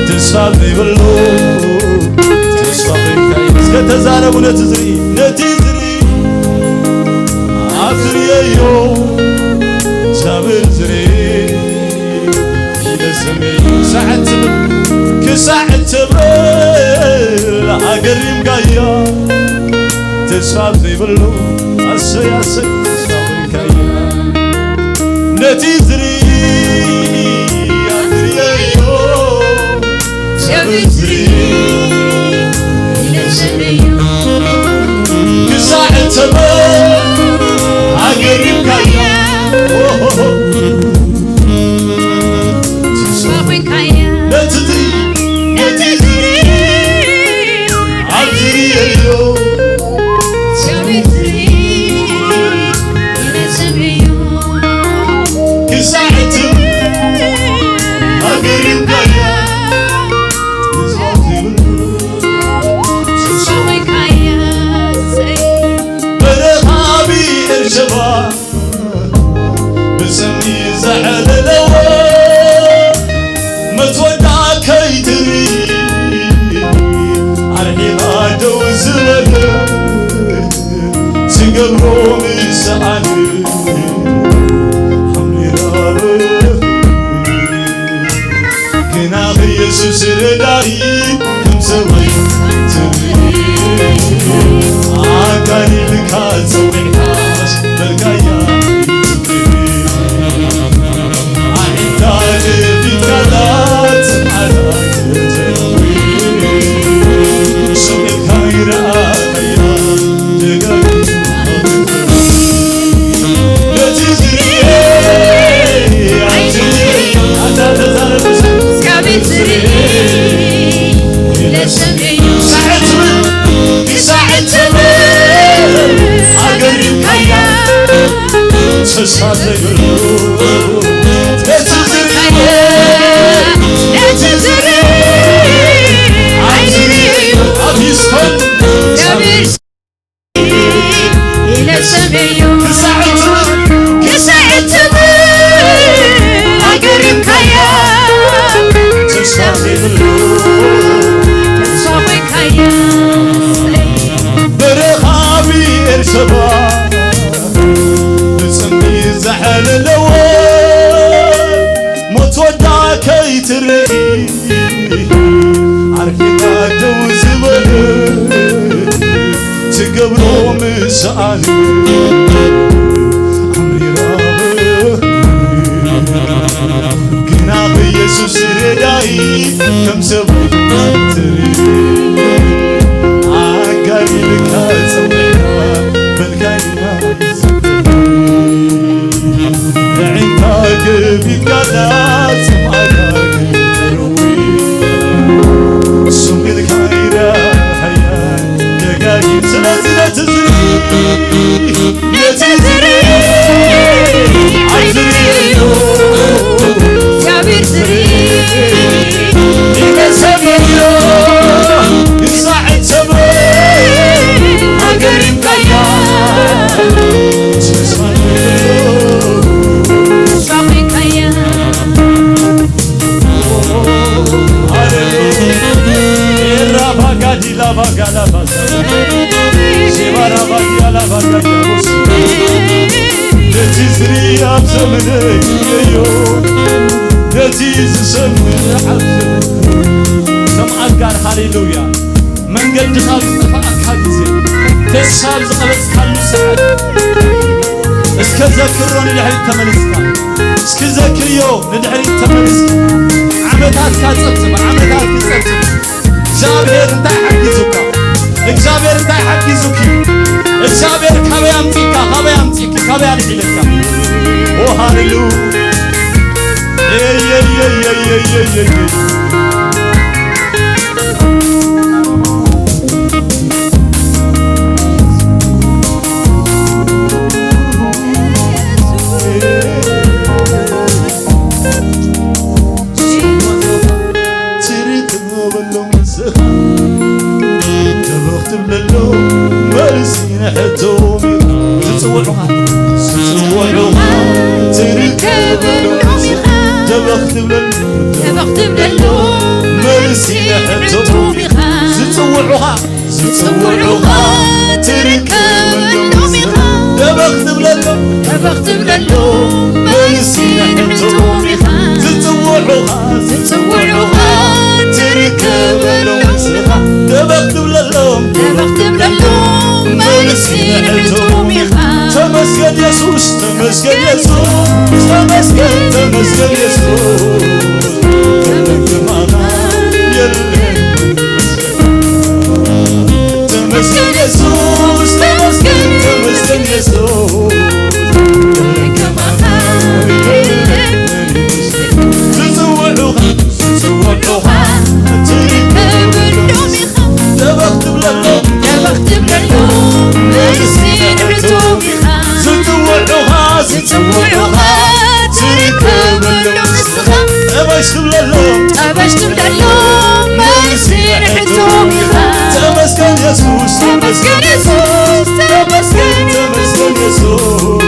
ተስፋ ዘይብሉ ተስፋ ኮይንካ እዩ። እስከ ተዛረቡ ነቲ ዝርኢ፣ ነቲ ዝርኢ ኣብ ዝርእዮ እግዚኣብሔር ዝርኢ ኢለ ሰምየ ክሳዕ ትብል፣ ክሳዕ ትብል ኣገሪምካያ። ተስፋ ዘይብሉ ኣሰይ ኣሰይ ተስፋ ኮይንካያ። ነቲ ዝርኢ ኣትርእዮ ሰብ ዝርኢ ክሳዕ እተበል ኣገሪምካያ። ነቲ ዝርኢ ነቲ ዝርኢ ኣትርእዮ ክሳዕ እቲ ኣገሪምካያ። በረኻ ብኤርሸባ ብጽምኢ ዘዕለለዎ መትወዳ ከይትርኢ ኣርሒቓ ደው ዝበለት ትገብሮ ምስኣል ሓሚራ ግና ኢየሱስ ረዳኢ ከም ሰማይ ትርኢ ኣጋኒንካ ጸዊዕካስ በልካያ ኣዒንታ ደፊትካላ ጽምኣታ ትርኢ ሰው ኢልካ ይረኣያ ደጋጊ ነቲ ዝርኢ ኣቲ ኣታ ተዛረብ እግዚኣብሔር ዝርኢ ኢለ ሰምየዮ ክሳዕ ትብል ክሳዕ ትብል ኣገሪምካያ ተስፋ ዘይብሉ ነቲ ዝርኢ ነቲ ዝርኢ ኣብ ዝርእዮ ኣብ ይስፈን እግዚኣብሔር ኢለ ሰምየዮ ክሳዕ ትብል ክሳዕ ትብል ኣገሪምካያ ተስፋ ዘይብሉ ተስፋ ኮይንካያ በረኻ ብኤርሸባ ብጽምኢ ዘዕለለዎ ሞት ወዳ ከይትርኢ ኣርሒቓ ደው ዝበለ ትገብሮ ምስኣል ኣምሪራ ግና ብየሱስ ረዳኢ ከም ሰብ ትርኢ ኣጋዲልካ ጸዊዕካ በልካያ ንዕንታ ገቢትካላ ስምዓካ ገይሩ ስም ኢልካ ኢራሕያ ደጋጊም ስለዚ ነቲ ዝርኢ ነቲ ዝርኢ ኣትርእዮ እግዚኣብሔር ዝርኢ ኢለ ሰምየዮ ክሳዕ እትሰምዕ ኣገሪምካያ ነቲ ዝርኢ ኣብ ዘመነይ እዮ ነቲ ዝሰምዕ ኣብ ዘመነይ ሰምዓት ጋር ሃሌሉያ መንገድኻ ኣብ ዝጠፋኣካ ግዜ ተስፋ ኣብ ዝቐበጽካሉ ሰዓት እስከ ዘክሮ ንድሕሪት ተመሊስካ እስኪ ዘክርዮ ንድሕሪት ተመሊስካ ዓመታትካ ጸብጽብ ዓመታትኪ ጸብጽብ እግዚኣብሔር እንታይ ሓጊዙካ እግዚኣብሔር እንታይ ሓጊዙኪ እግዚኣብሔር ካበይ ኣምጺእካ ካበይ ኣምጺእኪ ካበይ ኣልዒለካ ኦ ሃሌሉያ ትጽውዑኻ ትጽውዑኻ ትርከበሎም ኢኻ ተበኽ ትብለሉ ተበኽ ትብለሉ መልሲ ንሕቶቶም ኢኻ። ዝጽውዑኻ ዝጽውዑኻ ትርከበሎም ኢኻ። ደበኽ ትብለሎም ደበኽ ትብለሎም መልሲ ንሕቶቶም ኢኻ። ዝጽውዑኻ ዝጽውዑኻ ትርከበሎም ኢኻ። ደበኽ ትብለሎም ደበኽ ትብለሎም መልሲ ንሕቶቶም ኢኻ። ተመስገን የሱስ ተመስገን የሱስ ተመስገን ተመስገን የሱስ ተመስገን የሱስ ተመስገን ተመስገን የሱስ ዝጽውዑኻ ዝጽውዑኻ ትርከበሎም ኢኻ። ደበኽ ትብለሎም ደበኽ ትብለሎም መልሲ ንሕቶቶም ኢኻ። ዝጽውዑኻ ዝጽውዑኻ ትርከበሎም ንስኻ። ተበሽ ትብለሎም ተበሽ ትብለሎም መልሲ ንሕቶቶም ኢኻ። ተመስገን የሱስ ተመስገን የሱስ ተመስገን ተመስገን የሱስ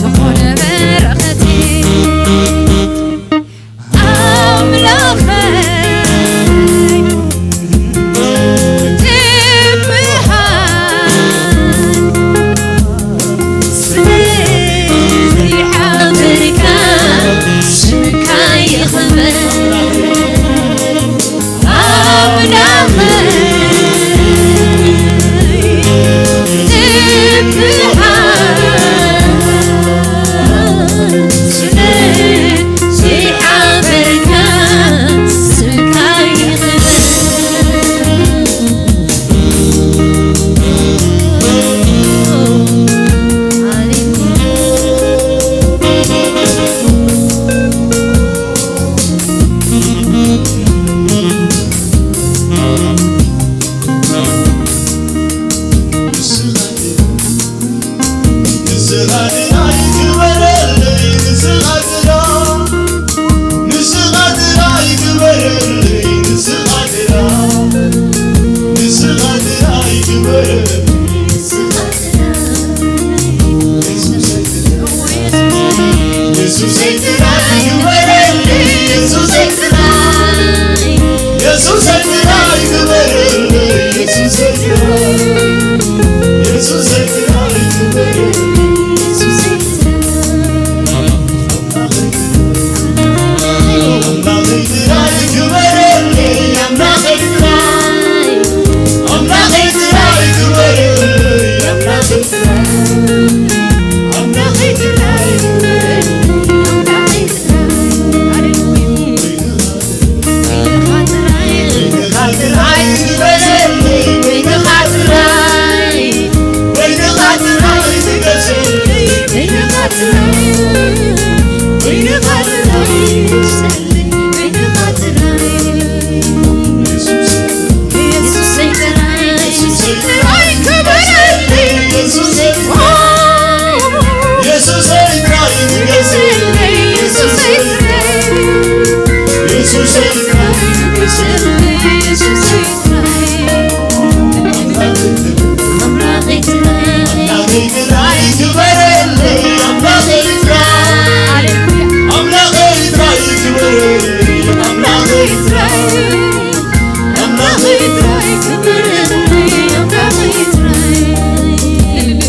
ዝኾነ በረኸት ኣምላኸይ ትብሃል። ስለዚ ሓበካ ስምካ ይኽበር።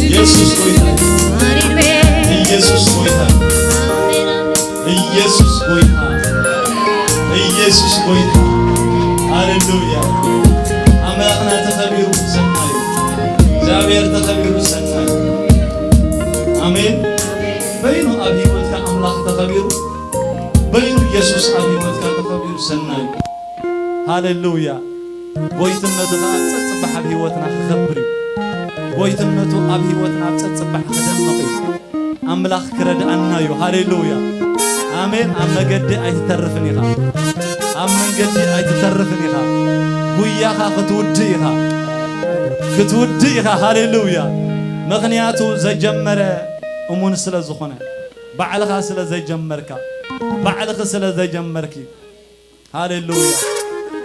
ኢየሱስ ጎይታ፣ ኢየሱስ ጎይታ፣ ኢየሱስ ጎይታ፣ ኢየሱስ ጎይታ። ሃሌሉያ። ኣምላኽና ተኸቢሩ ሰናይ፣ እግዚኣብሔር ተኸቢሩ ሰናይ። ኣሜን። በይኑ ኣብ ህይወትካ ኣምላኽ ተኸቢሩ፣ በይኑ ኢየሱስ ኣብ ህይወትካ ተኸቢሩ ሰናይ። ሃሌሉያ። ጎይትነቱ ኸዓ ጸጽባሕ ኣብ ህይወትና ክኸብር እዩ። ጎይትነቱ ኣብ ህይወትና ኣብ ጸጽባሕ ክደምቕ እዩ። ኣምላኽ ክረድኣና እዩ። ሃሌሉያ። ኣሜን። ኣብ መገዲ ኣይትተርፍን ኢኻ። ኣብ መንገዲ ኣይትተርፍን ኢኻ። ጉያኻ ክትውድእ ኢኻ። ክትውድእ ኢኻ። ሃሌሉያ። ምኽንያቱ ዘጀመረ እሙን ስለ ዝኾነ፣ ባዕልኻ ስለ ዘጀመርካ፣ ባዕልኺ ስለ ዘጀመርኪ፣ ሃሌሉያ።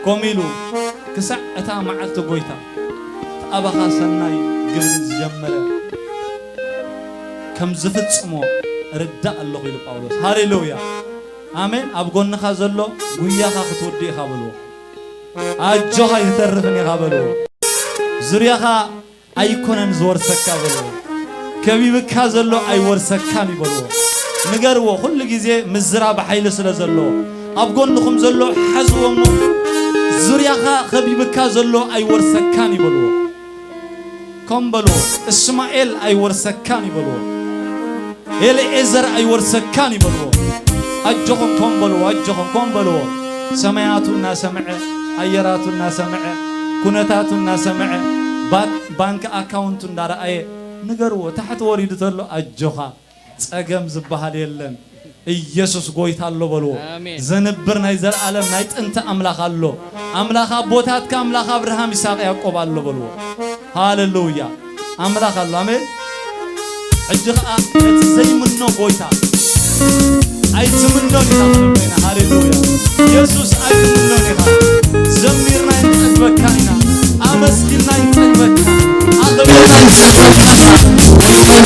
ከምኡ ኢሉ ክሳዕ እታ መዓልቲ ጎይታ እቲ ኣባኻ ሰናይ ግብሪ ዝጀመረ ከም ዝፍጽሞ እርዳእ ኣለኹ ኢሉ ጳውሎስ። ሃሌሉያ። ኣሜን። ኣብ ጎንኻ ዘሎ ጉያኻ ክትወዲ ኢኻ በልዎ። ኣጆኻ ኣይትተርፍን ኢኻ በልዎ። ዙርያኻ ኣይኮነን ዝወርሰካ በልዎ። ከቢብካ ዘሎ ኣይወርሰካን እዩ በልዎ። ንገርዎ፣ ኩሉ ግዜ ምዝራብ ሓይሊ ስለ ዘለዎ፣ ኣብ ጎንኹም ዘሎ ሓዝዎ እሞ፣ ዙርያኻ ከቢብካ ዘሎ ኣይወርሰካን እዩ በልዎ። ከም በልዎ፣ እስማኤል ኣይወርሰካን እዩ በልዎ። ኤልኤዘር ኣይወርሰካን እዩ በልዎ። ኣጆኹም ከም በልዎ፣ ኣጆኹም ከም በልዎ። ሰማያቱ እናሰምዐ፣ ኣየራቱ እናሰምዐ፣ ኩነታቱ እናሰምዐ፣ ባ-፣ ባንክ ኣካውንቱ እንዳረኣየ ንገርዎ። ታሕቲ ወሪዱ ተሎ ኣጆኻ፣ ጸገም ዝበሃል የለን። ኢየሱስ ጎይታ ኣሎ በልዎ። ኣሜን። ዘንብር ናይ ዘልኣለም ናይ ጥንቲ ኣምላኽ ኣሎ። ኣምላኽ ኣቦታትካ፣ ኣምላኽ ኣብርሃም፣ ይስሐቅ፣ ያዕቆብ ኣሎ በልዎ። ሃሌሉያ። ኣምላኽ ኣሎ። ኣሜን። ሕጂ ኸኣ ነቲ ዘይምኖ ጎይታ ኣይትምኖን ኢኻ ትብል ኮይና። ሃሌሉያ። የሱስ ኣይትምኖን ኢኻ። ዘሚርና ኣይንጠግበካን ኢና። ኣመስጊንና ኣይንጠግበካ። ኣኽብርና ኣይንጠግበካ።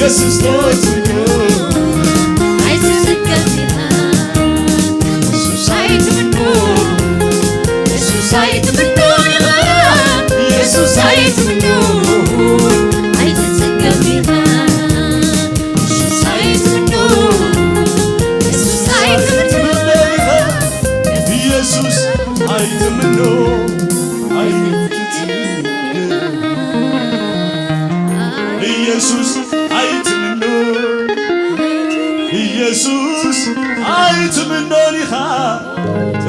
የሱስ ዶ ትምኖ? ኣይትጽገብ ኢኻ፣ የሱስ ኣይትምኖ። የሱስ ኣይትምኖ ኢኻ፣ የሱስ ኣይትምኖ። ኣይትጽገብ ኢኻ፣ የሱስ ኣይትምኖ። የሱስ ኣይትምኖ። የሱስ ኣይትምኖ። ኣይትጽገብ። ኢየሱስ ኣይትምኖ፣ ኢየሱስ ኣይትምኖን ኢኻ፣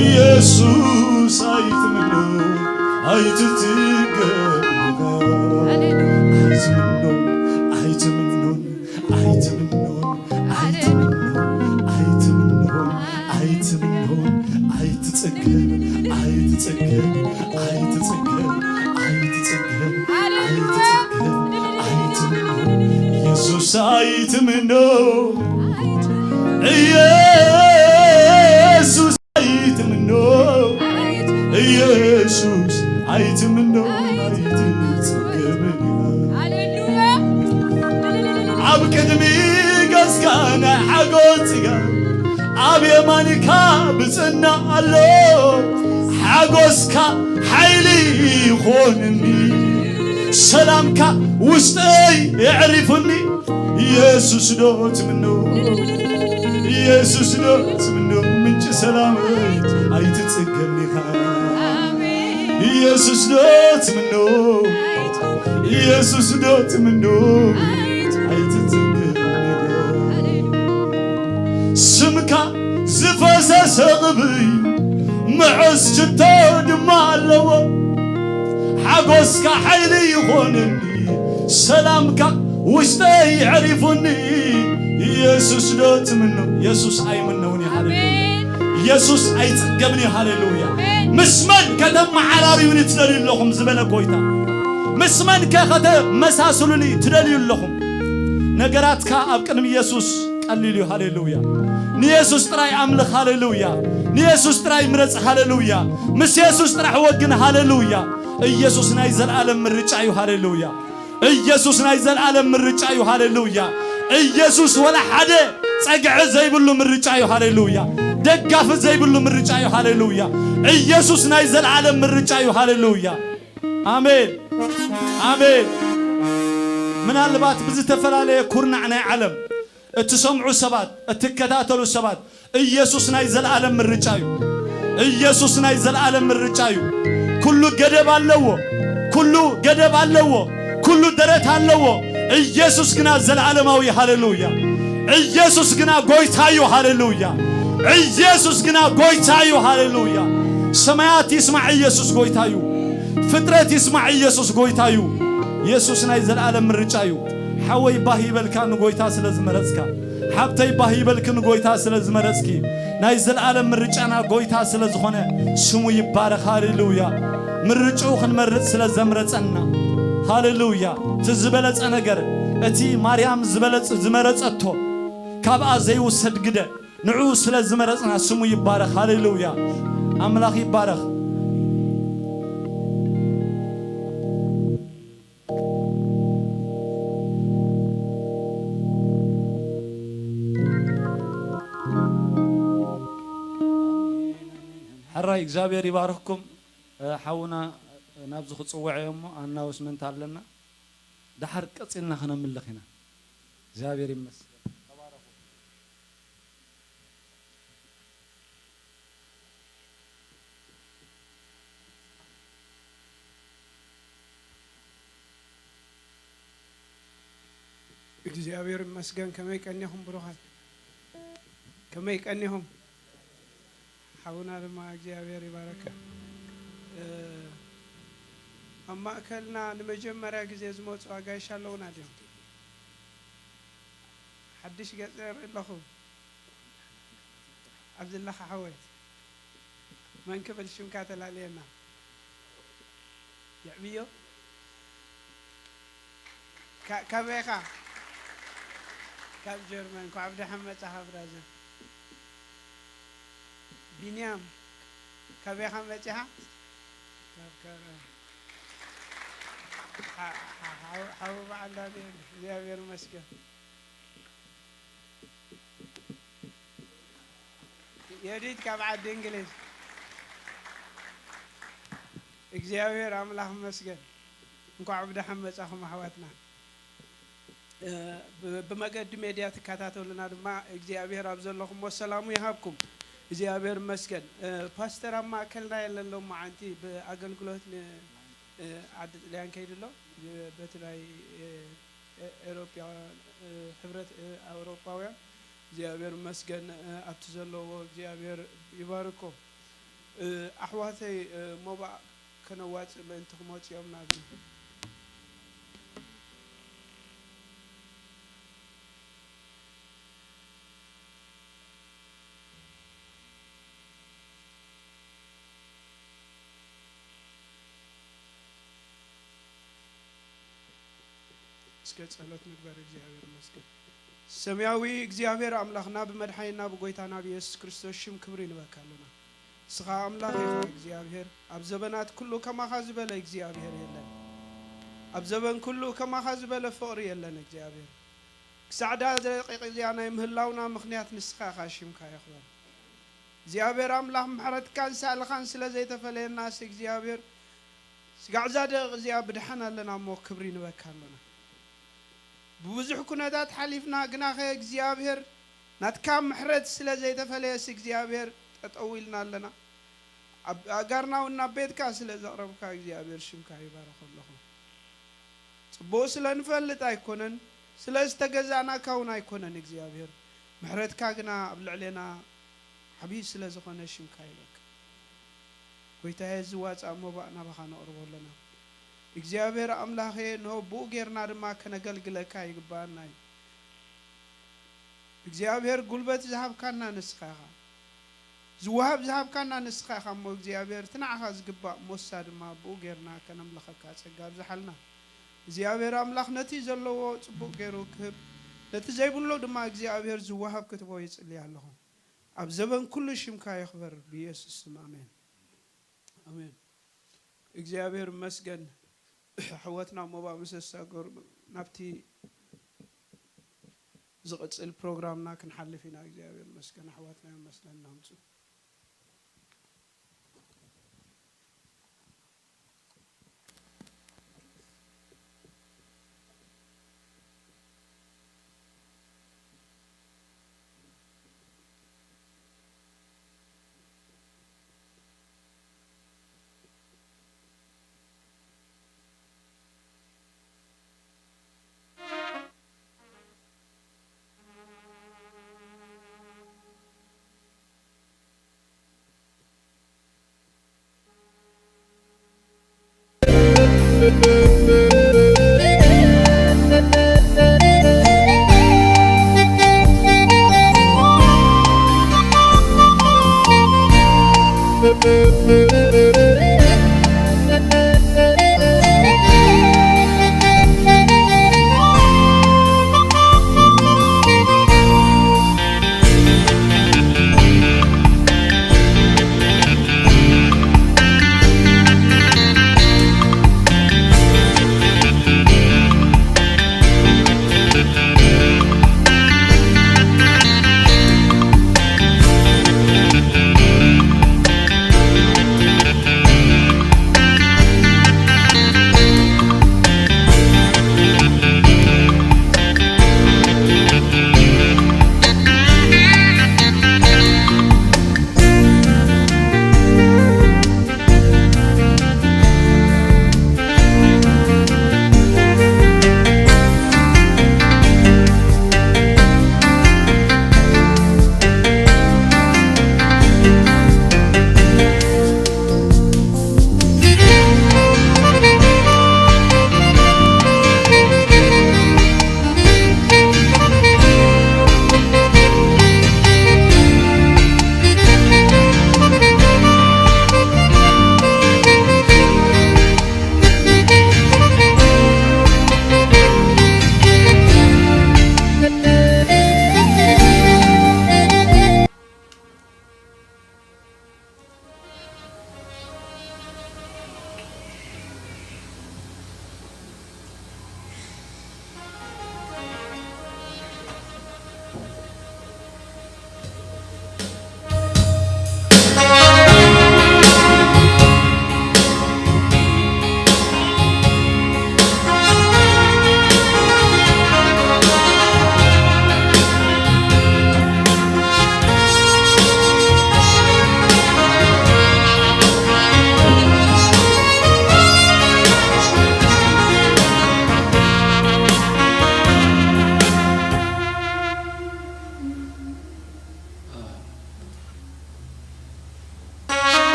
ኢየሱስ ኣይትምኖ፣ ኣይትጽገብ ኢኻ። ኣይትምኖ፣ ኣይትምኖን፣ ኣይትምኖን፣ ኣይትምኖን፣ ኣይትምኖን፣ ኣይትምኖን፣ ኣይትጽገብ፣ ኣይትጽገብ፣ ኣይትጽገብ፣ ኣይትጽገብ፣ ሃሌሉያ። ኣይትጽገብ፣ ኣይትምኖን። ኢየሱስ ኣይትምኖ፣ ኢየሱስ ኣይትምኖ፣ ኢየሱስ ኣይትምኖ፣ ኣይትጽገብ። ሃሌሉያ። ኣብ ቅድሚ ገጽካ ናይ ሓጎስ ጽጋብ፣ ኣብ የማንካ ብጽና ኣሎ። ሓጎስካ ሓይሊ ይኾንኒ፣ ሰላምካ ውሽጠይ የዕሪፉኒ። ኢየሱስ ዶ ትምኖ፣ ኢየሱስ ዶ ትምኖ፣ ምንጪ ሰላመይ ኣይትጽገብ ኢኻ። ኢየሱስ ዶ ትምኖ፣ ኢየሱስ ዶ ትምኖ፣ ኣይትጽገብ ኢኻ። ስምካ ዝፈሰሰ ቅብኢ፣ ምዑዝ ሽቶ ድማ ኣለዎ። ሓጎስካ ሓይሊ ይኾነኒ፣ ሰላምካ ውሽጠይ የዕሪፉኒ። ኢየሱስ ዶ ትምኖ? ኢየሱስ ኣይምነውን እዩ። ሃሌሉያ። ኣሜን። ኢየሱስ ኣይጽገብን እዩ። ሃሌሉያ። ኣሜን። ምስ መን ከተመዓራርዩኒ ትደልዩ ኣለኹም ዝበለ ጎይታ፣ ምስ መን ከ ከተመሳስሉኒ ትደልዩ ኣለኹም? ነገራትካ ኣብ ቅድሚ ኢየሱስ ቀሊል እዩ። ሃሌሉያ። ንየሱስ ጥራይ ኣምልኽ። ሃሌሉያ። ንየሱስ ጥራይ ምረጽ። ሃሌሉያ። ምስ የሱስ ጥራሕ ወግን። ሃሌሉያ። ኢየሱስ ናይ ዘልኣለም ምርጫ እዩ። ሃሌሉያ። ኢየሱስ ናይ ዘልኣለም ምርጫ እዩ። ሃሌሉያ። ኢየሱስ ወላ ሓደ ጸግዒ ዘይብሉ ምርጫ እዩ። ሃሌሉያ። ደጋፊ ዘይብሉ ምርጫ እዩ። ሃሌሉያ። ኢየሱስ ናይ ዘልኣለም ምርጫ እዩ። ሃሌሉያ። ኣሜን። ኣሜን። ምናልባት ብዝተፈላለየ ኩርናዕ ናይ ዓለም እትሰምዑ ሰባት፣ እትከታተሉ ሰባት፣ ኢየሱስ ናይ ዘልኣለም ምርጫ እዩ። ኢየሱስ ናይ ዘልኣለም ምርጫ እዩ። ኩሉ ገደብ ኣለዎ። ኩሉ ገደብ ኣለዎ። ኩሉ ደረት ኣለዎ። ኢየሱስ ግና ዘልኣለማዊ። ሃሌሉያ። ኢየሱስ ግና ጎይታ እዩ። ሃሌሉያ። ኢየሱስ ግና ጎይታ እዩ። ሃሌሉያ። ሰማያት ይስማዕ፣ ኢየሱስ ጎይታ እዩ። ፍጥረት ይስማዕ፣ ኢየሱስ ጎይታ እዩ። ኢየሱስ ናይ ዘልኣለም ምርጫ እዩ። ሓወይ ባህ ይበልካ ንጎይታ ስለ ዝመረጽካ። ሓብተይ ባህ ይበልኪ ንጎይታ ስለ ዝመረጽኪ። ናይ ዘልኣለም ምርጫና ጎይታ ስለ ዝኾነ ስሙ ይባረኽ። ሃሌሉያ። ምርጭኡ ክንመርጽ ስለ ዘምረጸና። ሃሌሉያ። እቲ ዝበለጸ ነገር፣ እቲ ማርያም ዝበለጽ-፣ ዝመረጸቶ ካብኣ ዘይውሰድ ግደ ንዕኡ ስለ ዝመረጽና ስሙ ይባረኽ። ሃሌሉያ። ኣምላኽ ይባረኽ። ሕራይ እግዚኣብሔር ይባርኽኩም። እ፣ ሓውና ናብዚ ክጽውዐ እየ እሞ ኣናውስመንት ኣለና። ደሓር ቀጺልና ክነምልኽ ኢና። እግዚኣብሔር ይመስገን። ተባረኹ። እግዚኣብሔር ይመስገን። ከመይ ቀኒኹም ብሩኻት? ከመይ ቀኒኹም? ሓውና ድማ እግዚኣብሔር ይባረካ። እ፣ ኣብ ማእከልና ንመጀመርያ ግዜ ዝመጹ ኣጋይሽ ኣለዉና ድዮም? ሓድሽ ገጽ እርኢ ኣለኹ። ኣብዚ ኣለኻ ሓወይ? መን ክብል ሽምካ ተላልየና? የዕብዮ። ካ-፣ ካበይ ኢኻ? ካብ ጀርመን። እንኳዕ ብደሓን መጻኻ ብራዘር። ቢንያም፣ ካበይ ኢኻ መጺኻ? ካብ ከረ-፣ ሓ-፣ ሓ-፣ ሓው-፣ ሓው በዓል ዳንኤል፣ እግዚኣብሔር ይመስገን። የዲት ካብ ዓዲ እንግሊዝ። እግዚኣብሔር ኣምላኽ ይመስገን። እንኳዕ ብደሓን መጻኹም ኣሕዋትና። እ፣ ብ-፣ ብመገዲ ሜድያ ትከታተሉና ድማ እግዚኣብሔር ኣብ ዘለኹሞ ሰላሙ ይሃብኩም። እግዚኣብሔር ይመስገን። እ፣ ፓስተር ኣብ ማእከልና የለን ሎማዓንቲ፣ ብኣገልግሎት ን-፣ እ፣ ዓዲ ጥልያን ከይዱ ኣሎ። እ፣ በቲ ናይ፣ እ፣ እ፣ ኤውሮጳውያን፣ እ፣ ሕብረት፣ እ፣ ኣውሮጳውያን እግዚኣብሔር ይመስገን፣ እ፣ ኣብቲ ዘለዎ እግዚኣብሔር ይባርኮ። እ፣ ኣሕዋተይ፣ እ፣ ሞባእ ከነዋጽእ ምእንቲ ክመጹ እዮም ናብዚ። እስከ ጸሎት ንግበር። እግዚኣብሔር ይመስገን። ሰማያዊ እግዚኣብሔር ኣምላኽና ብመድሓኒና ብጎይታና ብየሱስ ክርስቶስ ሽም ክብሪ ንበካ ኣሎና። ንስኻ ኣምላኽ ኢኻ እግዚኣብሔር። ኣብ ዘበናት ኩሉ ከማኻ ዝበለ እግዚኣብሔር የለን። ኣብ ዘበን ኩሉ ከማኻ ዝበለ ፍቕሪ የለን እግዚኣብሔር። ክሳዕ እዛ ደቂቕ እዚኣ ናይ ምህላውና ምኽንያት ንስኻ ኢኻ፣ ሽምካ ይኽበር። እግዚኣብሔር ኣምላኽ ምሕረትካን ሳልኻን ስለ ዘይተፈለየናስ እግዚኣብሔር ስጋዕ እዛ ደቂቕ እዚኣ ብድሓን ኣለና እሞ ክብሪ ንበካ ኣሎና። ብብዙሕ ኩነታት ሓሊፍና ግናኸ እግዚኣብሔር ናትካ ምሕረት ስለ ዘይተፈለየስ እግዚኣብሔር ጠጠው ኢልና ኣለና። ኣብ ኣጋርና እውን ናብ ቤትካ ስለ ዘቕረብካ እግዚኣብሔር ሽምካ ይባረኽ ኣለኹ። ጽቡቕ ስለ ንፈልጥ ኣይኮነን፣ ስለ ዝተገዛእናካ እውን ኣይኮነን እግዚኣብሔር። ምሕረትካ ግና ኣብ ልዕሌና ዓብዪ ስለ ዝኾነ ሽምካ ይበክ። ጎይታዬ፣ ዝዋጻእ መባእ ናባኻ ነቕርቦ ኣለና። እግዚኣብሔር ኣምላኸ፣ እንሆ ብኡ ጌርና ድማ ከነገልግለካ ይግባኣና እዩ። እግዚኣብሔር፣ ጉልበት ዝሃብካና ንስኻ ኢኻ። ዝወሃብ ዝሃብካና ንስኻ ኢኻ እሞ እግዚኣብሔር፣ እቲ ንዓኻ ዝግባእ ሞሳ ድማ ብኡ ጌርና ከነምልኸካ ጸጋ ኣብዝሓልና። እግዚኣብሔር ኣምላኽ ነቲ ዘለዎ ጽቡቕ ገይሩ ክህብ፣ ነቲ ዘይብሉ ድማ እግዚኣብሔር ዝወሃብ ክትቦ ይጽሊ ኣለኹ። ኣብ ዘበን ኩሉ ሽምካ ይኽበር፣ ብኢየሱስ ስም ኣሜን። ኣሜን። እግዚኣብሔር ይመስገን። ኣሕዋትና ሞባ ምስ ኣሳገሩ ናብቲ ዝቕጽል ፕሮግራምና ክንሓልፍ ኢና። እግዚኣብሔር ይመስገን። ኣሕዋትና ይመስለና ኣምጹ።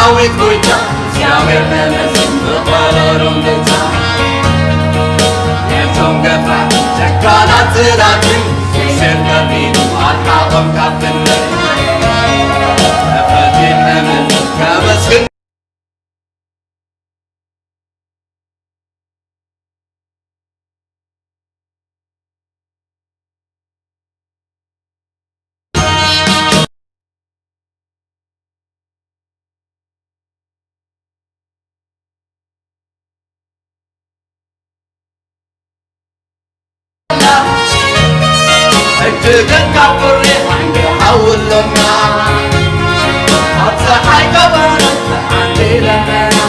ሰራዊት ጎይታ እግዚኣብሔር ተመስገን ብቐረሮም ብልታ ነቶም ገፋ ጨካናት ጽላትን ዮሴፍ ከቢዱ ኣርሓቖም ካብ ፍልልይ ተፈቲሐምን ከመስግን እጅግን ካብ ቁሪ ሓንዲ ሓውሎና ኣብ ፀሓይ ገባና ሓንዲ ለመና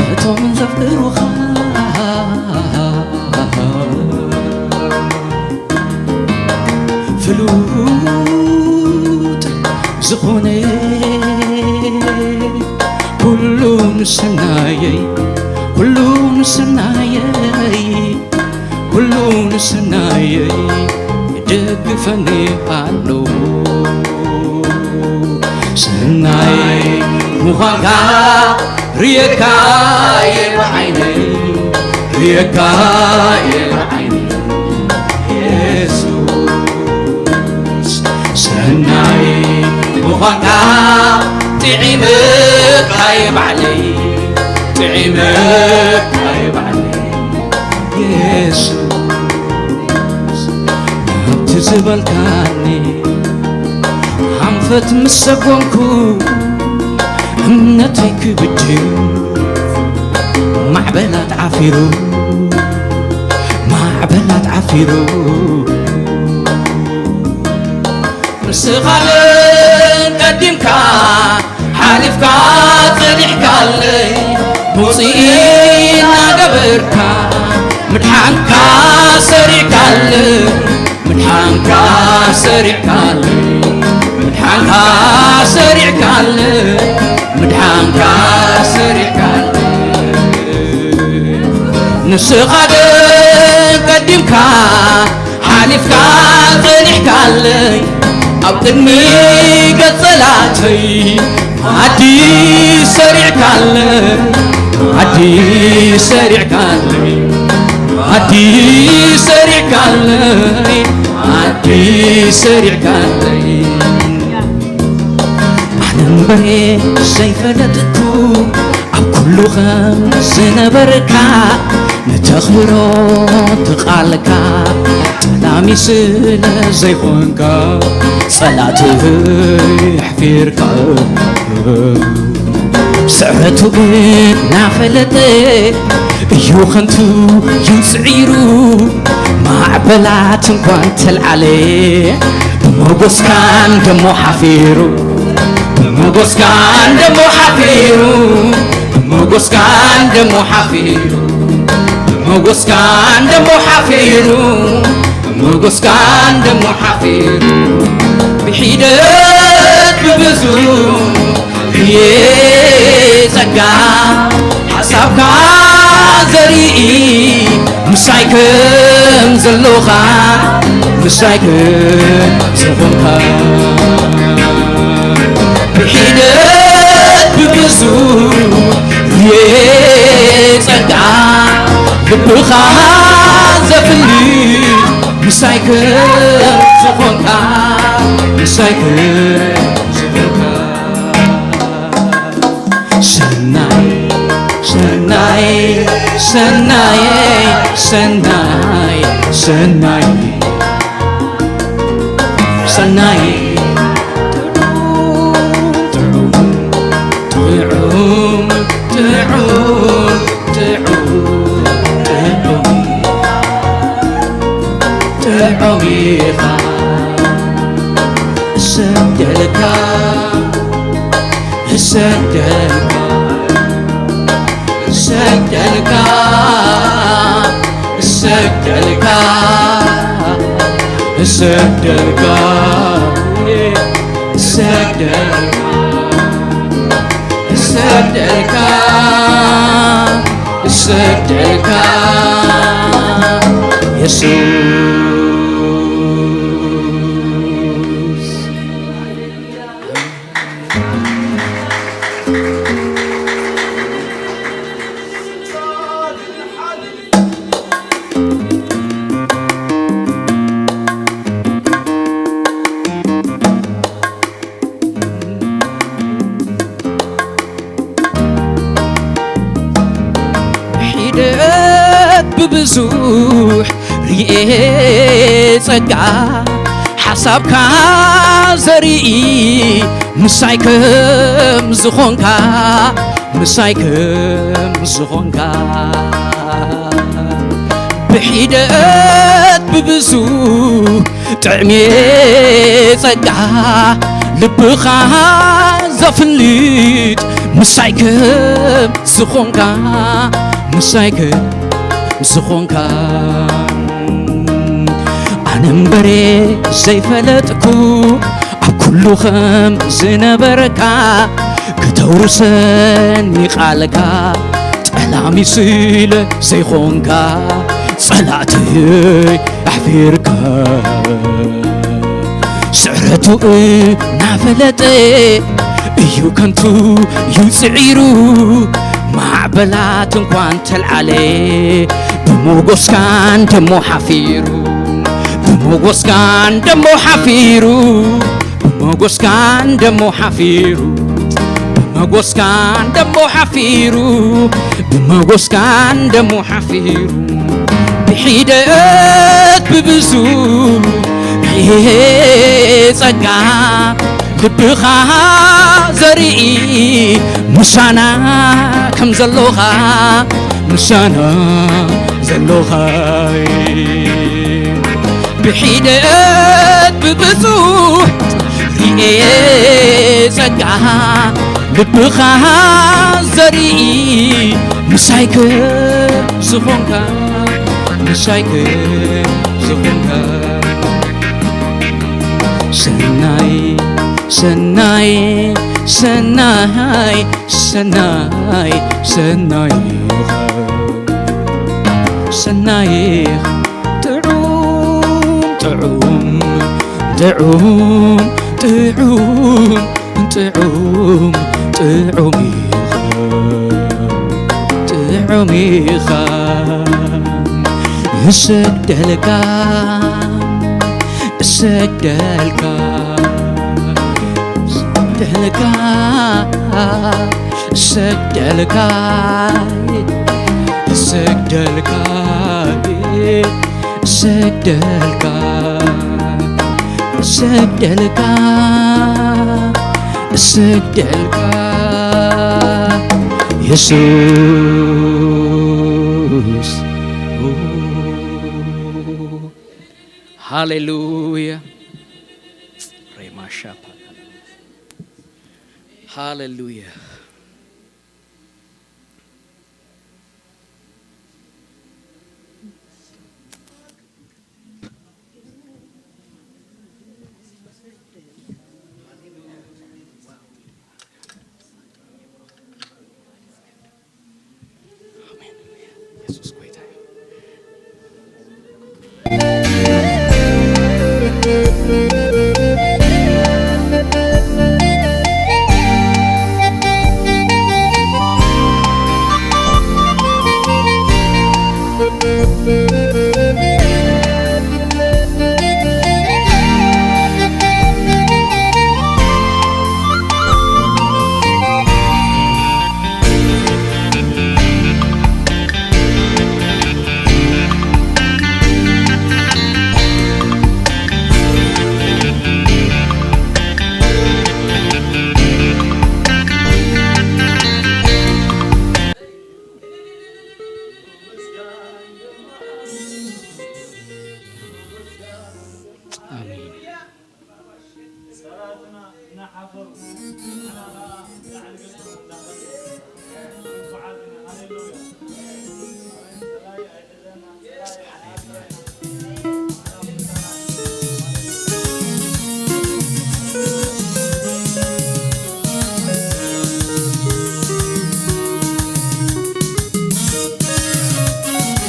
እቶም ዘፍቅሩኻ ፍሉጥ ዝኾነ ኩሉ ንሰናየይ፣ ኩሉ ንሰናየይ፣ ኩሉ ንሰናየይ ይድግፈኒ ኣሎ። ሰናይ ምዃንካ ርየካ እየ ብዓይነይ፣ ርየካ እየ ብዓይነይ። የሱስ ሰናይ ምዃንካ ጥዒመካ እየ ባዕለይ፣ ጥዒመካ እየ ባዕለይ። የሱስ ናብቲ ዝበልካኒ ኣንፈት ምስ ሰጎምኩ እምነተይ ክብድም ማዕበላት ዓፊሩ፣ ማዕበላት ዓፊሩ። ንስኻ ግን ቀዲምካ ሓሊፍካ ጸኒሕካለይ፣ ውጽኢት እናገበርካ ምድሓንካ ሰሪዕካለይ፣ ምድሓንካ ሰሪዕካለይ፣ ምድሓንካ ሰሪዕካለይ፣ ምድሓንካ ሰሪዕካለይ። ንስኻ ግን ቀዲምካ ሓሊፍካ ጸኒሕካለይ፣ ኣብ ቅድሚ ገጽ ጸላእተይ መኣዲ ሰሪዕካለይ፣ መኣዲ ሰሪዕካለይ፣ መኣዲ ሰሪዕካለይ፣ መኣዲ ሰሪዕካለይ። ኣነ እምበሬ ዘይፈለጥኩ ኣብ ኩሉ ከም ዝነበርካ፣ ንተኽብሮ ትቓልካ ጠላሚ ስለ ዘይኮንካ፣ ጸላእትህ ኣሕፊርካ። ስዕረቱ እናፈለጠ እዩ ከንቱ እዩ ጽዒሩ፣ ማዕበላት እንኳን ተልዓለ፣ ብሞጎስካን ደሞ ሓፊሩ፣ ብሞጎስካን ደሞ ሓፊሩ፣ ብሞጎስካን ደሞ ሓፊሩ፣ ብሞጎስካን ደሞ ሓፊሩ፣ ብሞጎስካን ደሞ ሓፊሩ። ብሒደት ብብዙ እየ ጸጋ ሓሳብካ ዘርኢ፣ ምሳይ ከም ዘሎኻ፣ ምሳይ ከም ዝኾንካ። ብሒደት ብብዙ እየ ጸጋ ልብኻ ዘፍልጥ፣ ምሳይ ከም ዝኾንካ፣ ምሳይ ከም ዝኾንካ። ሰናይ፣ ሰናይ፣ ሰናይ፣ ሰናይ፣ ሰናይ፣ ሰናይ። ጥዑም፣ ጥዑም፣ ጥዑም፣ ጥዑም፣ ጥዑም፣ ጥዑም ኢኻ። እሰግደልካ፣ እሰግደልካ፣ እሰግደልካ፣ እሰግደልካ፣ እሰግደልካ፣ እሰግደልካ፣ እሰግደልካ፣ እሰግደልካ፣ የሱስ። ሒደት ብብዙሕ ርኤ ጸጋ ሓሳብካ ዘርኢ ምሳይ ከም ዝኾንካ፣ ምሳይ ከም ዝኾንካ። ብሒደት ብብዙ ጥዕሜ ጸጋ ልብኻ ዘፍልጥ ምሳይ ከም ዝኾንካ፣ ምሳይ ከም ዝኾንካ። ኣነ እምበሬ ዘይፈለጥኩ ኣብ ኩሉ ከም ዝነበርካ፣ ተውርሰኒ ቃልካ፣ ጠላሚ ስለ ዘይኾንካ፣ ጸላእተይ ኣሕፊርካ። ስዕረቱ እናፈለጠ እዩ ከንቱ እዩ ጽዒሩ፣ ማዕበላት እንኳን ተልዓለ፣ ብሞጎስካን ደሞ ሓፊሩ፣ ብሞጎስካን ደሞ ሓፊሩ፣ ብሞጎስካን ደሞ ሓፊሩ፣ ብሞጎስካን ደሞ ሓፊሩ፣ ብሞጎስካን ደሞ ሓፊሩ፣ ብሒደት ብብዙ ጸጋ ልብኻ ዘርኢ ምሳና ከም ዘሎኻ፣ ምሳና ዘሎኻ፣ ብሒደት ብብዙሕ ርኤ ጸጋ ልብኻ ዘርኢ ምሳይከ ዝኾንካ፣ ምሳይከ ዝኾንካ። ሰናይ፣ ሰናይ፣ ሰናይ፣ ሰናይ፣ ሰናይ ኢኻ። ሰናይ ኢኻ። ጥዑም፣ ጥዑም፣ ጥዑም፣ ጥዑም፣ ጥዑም፣ ጥዑም ኢኻ። ጥዑም ኢኻ። እሰግደልካ፣ እሰግደልካ፣ እሰግደልካ፣ እሰግደልካ፣ እሰግደልካ፣ እሰግደልካ፣ እሰግደልካ፣ እሰግደልካ፣ የሱስ። ሃሌሉያ። ሬማሻፓ። ሃሌሉያ። ኣሜን።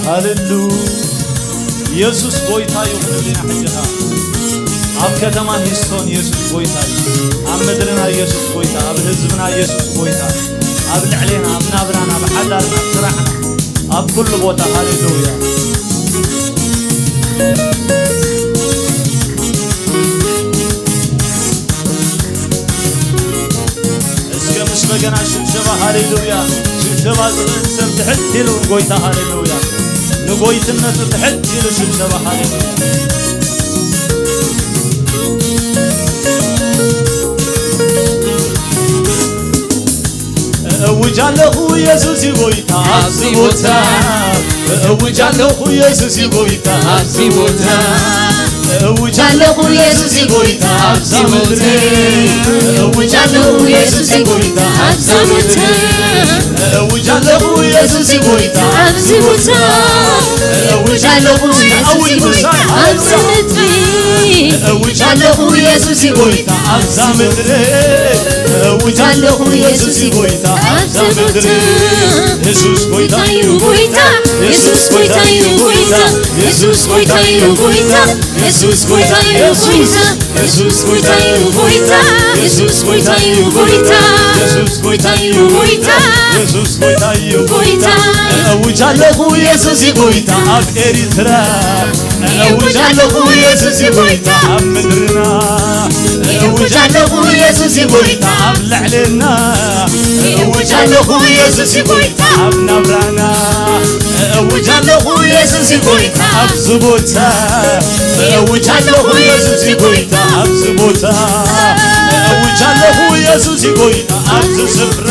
ሃሌሉ። ኢየሱስ ጎይታ እዩ ክንብል ኢና ሕጂ ኸኣ። ኣብ ከተማ ሂስቶን ኢየሱስ ጎይታ እዩ። ኣብ ምድርና ኢየሱስ ጎይታ፣ ኣብ ህዝብና ኢየሱስ ጎይታ፣ ኣብ ልዕሌና፣ ኣብ ናብራና፣ ኣብ ሓዳርና፣ ኣብ ስራሕና፣ ኣብ ኩሉ ቦታ። ሃሌሉያ። እስከ ምስ በገና ሽብሸባ ሃሌሉያ። ሽብሸባ ዝኽእል ሰብ ትሕት ኢሉ ንጎይታ ሃሌሉያ። ንጎይትነቱ ትሕት ኢሉ ሽብሸባ ሃሌሉያ። እእውጅ ኣለኹ የሱስ እዩ ጎይታ ኣብዚ ቦታ። እእውጅ ኣለኹ የሱስ እዩ ጎይታ ኣብዚ ቦታ። እእውጅ ኣለኹ የሱስ እዩ ጎይታ ኣብዚ ምድሪ። እእውጅ ኣለኹ የሱስ እዩ ጎይታ ኣብዚ ምድሪ። እእውጅ ኣለኹ የሱስ እዩ ጎይታ ኣብዚ ቦታ። እእውጅ ኣለኹ የሱስ እዩ ጎይታ ኣብዚ ምድሪ። እእውጅ ኣለኹ የሱስ እዩ ጎይታ ኣብዛ ምድሪ። እውጅ ኣለኹ የሱስ እዩ ጎይታ ኣብዛ ምድሪ። የሱስ ጎይታ እዩ ጎይታ፣ የሱስ ጎይታ እዩ ጎይታ፣ የሱስ ጎይታ እዩ ጎይታ፣ የሱስ ጎይታ እዩ ጎይታ፣ የሱስ ጎይታ እዩ ጎይታ፣ የሱስ ጎይታ እዩ ጎይታ፣ የሱስ ጎይታ እዩ ጎይታ፣ የሱስ ጎይታ እዩ ጎይታ። እውጅ ኣለኹ የሱስ እዩ ጎይታ ኣብ ኤሪትራ። እውጅ ኣለኹ የሱስ እዩ ጎይታ ኣብ ምድርና። እውጅ ኣለኹ የሱስ እዩ ጎይታ ኣብ ልዕሌና። እውጅ ኣለኹ የሱስ እዩ ጎይታ ኣብ ናብራና። እውጅ ኣለኹ የሱስ እዩ ጎይታ ኣብዚ ቦታ። እውጅ ኣለኹ የሱስ እዩ ጎይታ ኣብዚ ቦታ። እውጅ ኣለኹ የሱስ እዩ ጎይታ ኣብዚ ስፍራ።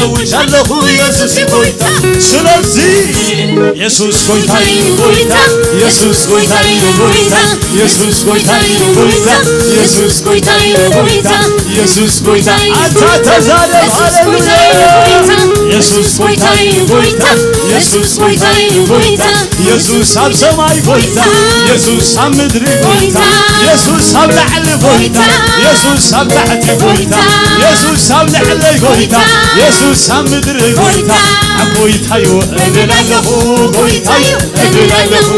እውጅ ኣለኹ የሱስ እዩ ጎይታ። ስለዚ የሱስ ጎይታ እዩ ጎይታ፣ የሱስ ጎይታ እዩ ጎይታ፣ የሱስ ጎይታ እዩ ጎይታ፣ የሱስ ጎይታ እዩ ጎይታ፣ የሱስ ጎይታ። ኣታ ተዛረብ፣ ሃሌሉያ። የሱስ ጎይታ እዩ ጎይታ፣ የሱስ ጎይታ እዩ ጎይታ፣ የሱስ ኣብ ሰማይ ጎይታ፣ የሱስ ኣብ ምድሪ ጎይታ፣ የሱስ ኣብ ላዕሊ ጎይታ፣ የሱስ ኣብ ታሕቲ ጎይታ፣ የሱስ ኣብ ላዕሊ ጎይታ፣ የሱስ ኣብ ምድሪ ጎይታ። ጎይታዩ እብል ኣለኹ፣ ጎይታዩ እብል ኣለኹ።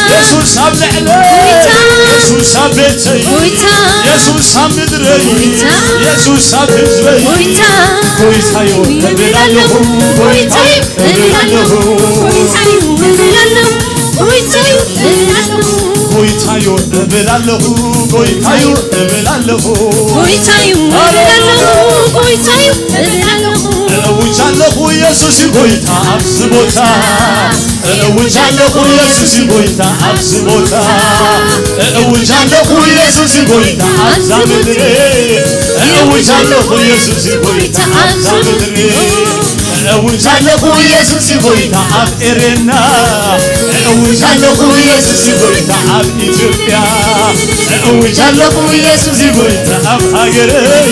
የሱስ ኣብ ልዕለይ፣ የሱስ ኣብ ቤተይ፣ የሱስ ኣብ ምድረይ፣ የሱስ ኣብ ህዝበይ። ጎይታዩ እብል ኣለኹ፣ ጎይታዩ እብል ኣለኹ። ጎይታዩ እብል ኣለኹ፣ ጎይታዩ እብል ኣለኹ። ጎይታዩ እብል ኣለኹ፣ ጎይታዩ እብል ኣለኹ። እእውጅ ኣለኹ የሱስ እዩ ጎይታ ኣብዚ ቦታ። እእውጅ ኣለኹ የሱስ እዩ ጎይታ ኣብዚ ቦታ። እእውጅ ኣለኹ የሱስ እዩ ጎይታ ኣብዛ ምድሪ። እእውጅ ኣለኹ የሱስ እዩ ጎይታ ኣብዛ ምድሪ። እእውጅ ኣለኹ የሱስ እዩ ጎይታ ኣብ ኤሬና። እእውጅ ኣለኹ የሱስ እዩ ጎይታ ኣብ ኢትዮጵያ። እእውጅ ኣለኹ የሱስ እዩ ጎይታ ኣብ ሃገረይ።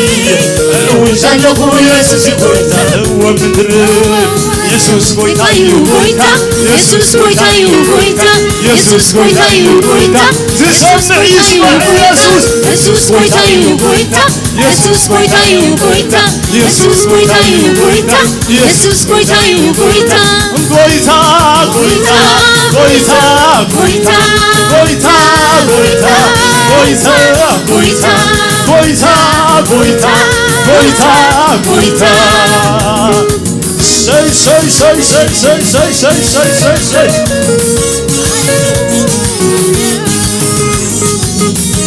እእውጅ ኣለኹ የሱስ እዩ ጎይታ እወ ምድሪ። የሱስ ጎይታ እዩ ጎይታ፣ የሱስ ጎይታ እዩ ጎይታ፣ የሱስ ጎይታ እዩ ጎይታ። ዝሰምዕ ይስማዕ የሱስ። የሱስ ጎይታ እዩ ጎይታ፣ የሱስ ጎይታ እዩ ጎይታ፣ የሱስ ጎይታ እዩ ጎይታ፣ የሱስ ጎይታ እዩ ጎይታ። ጎይታ፣ ጎይታ፣ ጎይታ፣ ጎይታ፣ ጎይታ፣ ጎይታ፣ ጎይታ፣ ጎይታ፣ ጎይታ፣ ጎይታ፣ ጎይታ። ሰይ፣ ሰይ፣ ሰይ።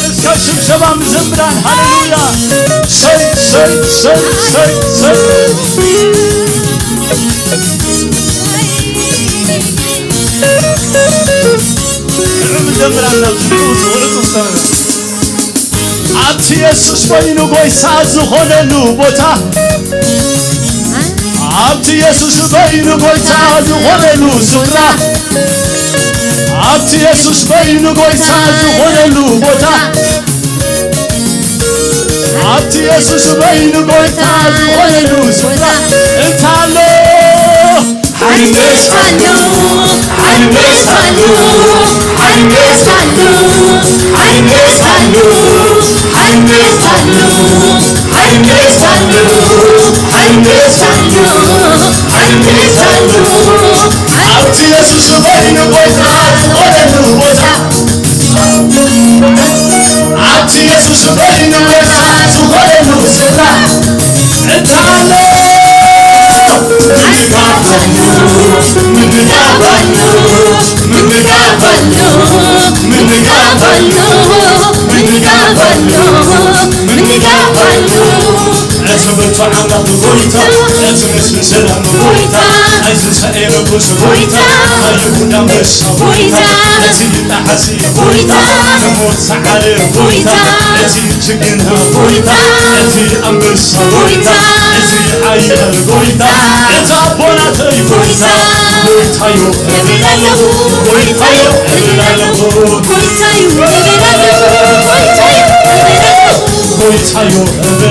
እስከ ሽብሸባ መዘምራን፣ ሃሌሉያ። ሰይ፣ ሰይ፣ ሰይ፣ ሰይ፣ ሰይ። ጥዑም መዘምራን ናብዚ ንጉስ ወርቂ ዝሰርሕ። ኣብቲ የሱስ ኮይኑ ጎይታ ዝኾነሉ ቦታ፣ ኣብቲ የሱስ ኮይኑ ጎይታ ዝኾነሉ ስፍራ፣ ኣብቲ የሱስ ኮይኑ ጎይታ ዝኾነሉ ቦታ፣ ኣብቲ የሱስ ኮይኑ ጎይታ ዝኾነሉ ስፍራ፣ እንታይ ኣሎ? ሓይሊ ኣሎ፣ ሓይሊ ኣሎ፣ ሓይሊ ኣሎ፣ ሓይሊ ኣሎ፣ ሓይሊ ኣሎ፣ ሓይሊ ኣሎ፣ ሓይሊ ኣሎ፣ ሓይሊ ኣሎ። ኣብቲ የሱስ ኮይኑ ጎይታ ዝኾነሉ ቦታ፣ ኣብቲ የሱስ ኮይኑ ጎይታ ዝኾነሉ ስፍራ፣ እንታይ ኣሎ? ምንጋፍ ኣሎ፣ ምንጋፍ ኣሎ፣ ምንጋፍ ኣሎ፣ ምንጋፍ ኣሎ፣ ምንጋፍ ኣሎ። እቲ ብርቱ ኣምላኽ ጎይታ፣ እቲ ምስጉን ሰላም ጎይታ፣ እዚ ሰኤ ንጉስ ጎይታ፣ ይሁዳ ኣንበሳ ጎይታ፣ እቲ ተሓዚ ጎይታ፣ ንሞት ሰዓሪ ጎይታ፣ እቲ ጅግና ጎይታ፣ እቲ ኣንበሳ ጎይታ፣ እዚ ሓያል ጎይታ፣ እቲ ኣቦናተይ ጎይታ፣ ጎይታዩ እብል ኣለኹ፣ ጎይታዩ እብል ኣለኹ። ጎይታዩ እብል ኣለኹ፣ ጎይታዩ እብል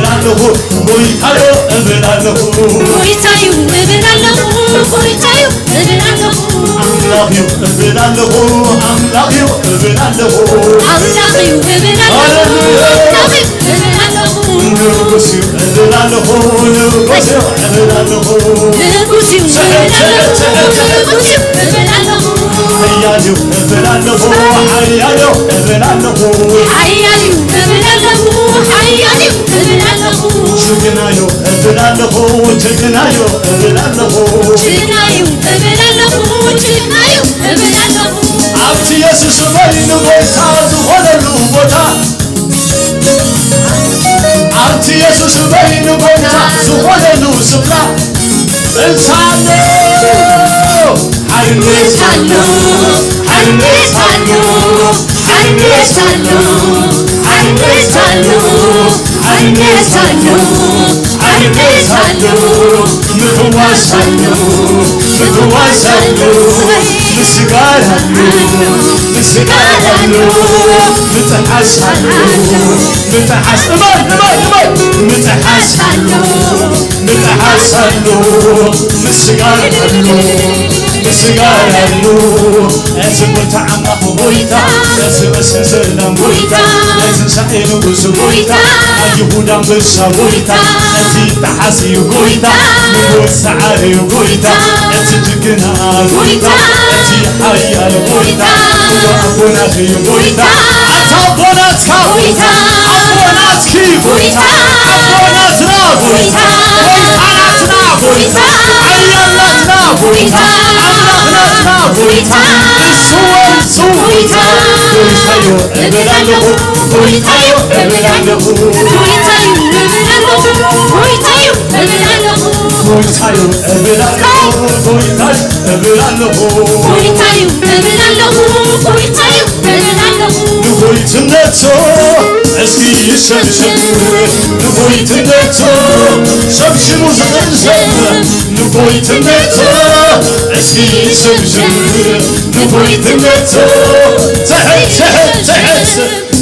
ኣለኹ። ጎይታዩ እብል ኣለኹ፣ ጎይታዩ እብል ኣለኹ። ኣምላኽዩ እብል ኣለኹ፣ ኣምላኽዩ እብል ኣለኹ። ኣምላኽዩ እብል ኣለኹ፣ ሃሌሉያ። ኣምላኽዩ እብል ኣለኹ። ንጉስዩ እብል ኣለኹ፣ ንጉስዩ እብል ኣለኹ። ንጉስዩ እብል ኣለኹ፣ ንጉስዩ እብል ኣለኹ። ሓያልዩ እብል ኣለኹ፣ ሓያልዩ እብል ኣለኹ። ሓያልዩ እብል ኣለኹ፣ ሓያልዩ እብል ኣለኹ። ጅግናዩ እብል ኣለኹ፣ ጅግናዩ እብል ኣለኹ። ጅግናዩ እብል ኣለኹ፣ ጅግናዩ እብል ኣለኹ። ኣብቲ የሱስ በይኑ ጎይታ ዝኾነሉ ቦታ፣ ኣብቲ የሱስ በይኑ ጎይታ ዝኾነሉ ስፍራ፣ እሳት ኣሎ፣ ሓይሊ እሳት ኣሎ፣ ሓይሊ እሳት ኣሎ፣ ሓይሊ እሳት ኣሎ፣ ሓይሊ እሳት ኣሎ፣ ሓይሊ እሳት ኣሎ፣ ሓይሊ እሳት ኣሎ፣ ይሕዋስ ኣሎ፣ ይሕዋስ ኣሎ፣ ምስጋና ኣሎ፣ ምስጋና ኣሎ፣ ምትሓስ ኣሎ፣ ምትሓስ፣ እመን፣ እመን፣ እመን፣ ምትሓስ ኣሎ፣ ምትሓስ ኣሎ፣ ምስጋና ኣሎ፣ ምስጋና ኣሎ። እቲ ብርቱዕ ኣምላኽ ጎይታ፣ እቲ ብስም ስልጣን ጎይታ፣ ናይ ትንሳኤ ንጉስ ጎይታ፣ ናይ ይሁዳ ኣንበሳ ጎይታ፣ እቲ ተሓዝዩ ጎይታ፣ ንጉስ ሰዓርዩ ጎይታ፣ እቲ ጅግና ጎይታ፣ እቲ ሓያል ጎይታ፣ ኣቦናትዩ ጎይታ፣ ኣታ ኣቦናትካ ጎይታ፣ ኣቦናትኪ ጎይታ፣ ኣቦናትና ጎይታ፣ ጎይታናትና ጎይታ፣ ሓያልናትና ጎይታ፣ ኣምላኽናትና ጎይታ፣ ንሱ ንሱ ጎይታ፣ ጎይታዩ እብል ኣለኹ፣ ጎይታዩ እብል ኣለኹ። ጎይታዩ እብል ኣለኹ፣ ጎይታዩ እብል ኣለኹ። ጎይታዩ እብል ኣለኹ፣ ጎይታዩ እብል ኣለኹ። ጎይታዩ እብል ኣለኹ፣ ጎይታዩ እብል ኣለኹ። ንጎይትነቱ እስኪ ይሸብሸብ፣ ንጎይትነቱ ሸብሽቡ ዝንሸብ፣ ንጎይትነቱ እስኪ ይሸብሸብ፣ ንጎይትነቱ ትሕት፣ ትሕት፣ ትሕት።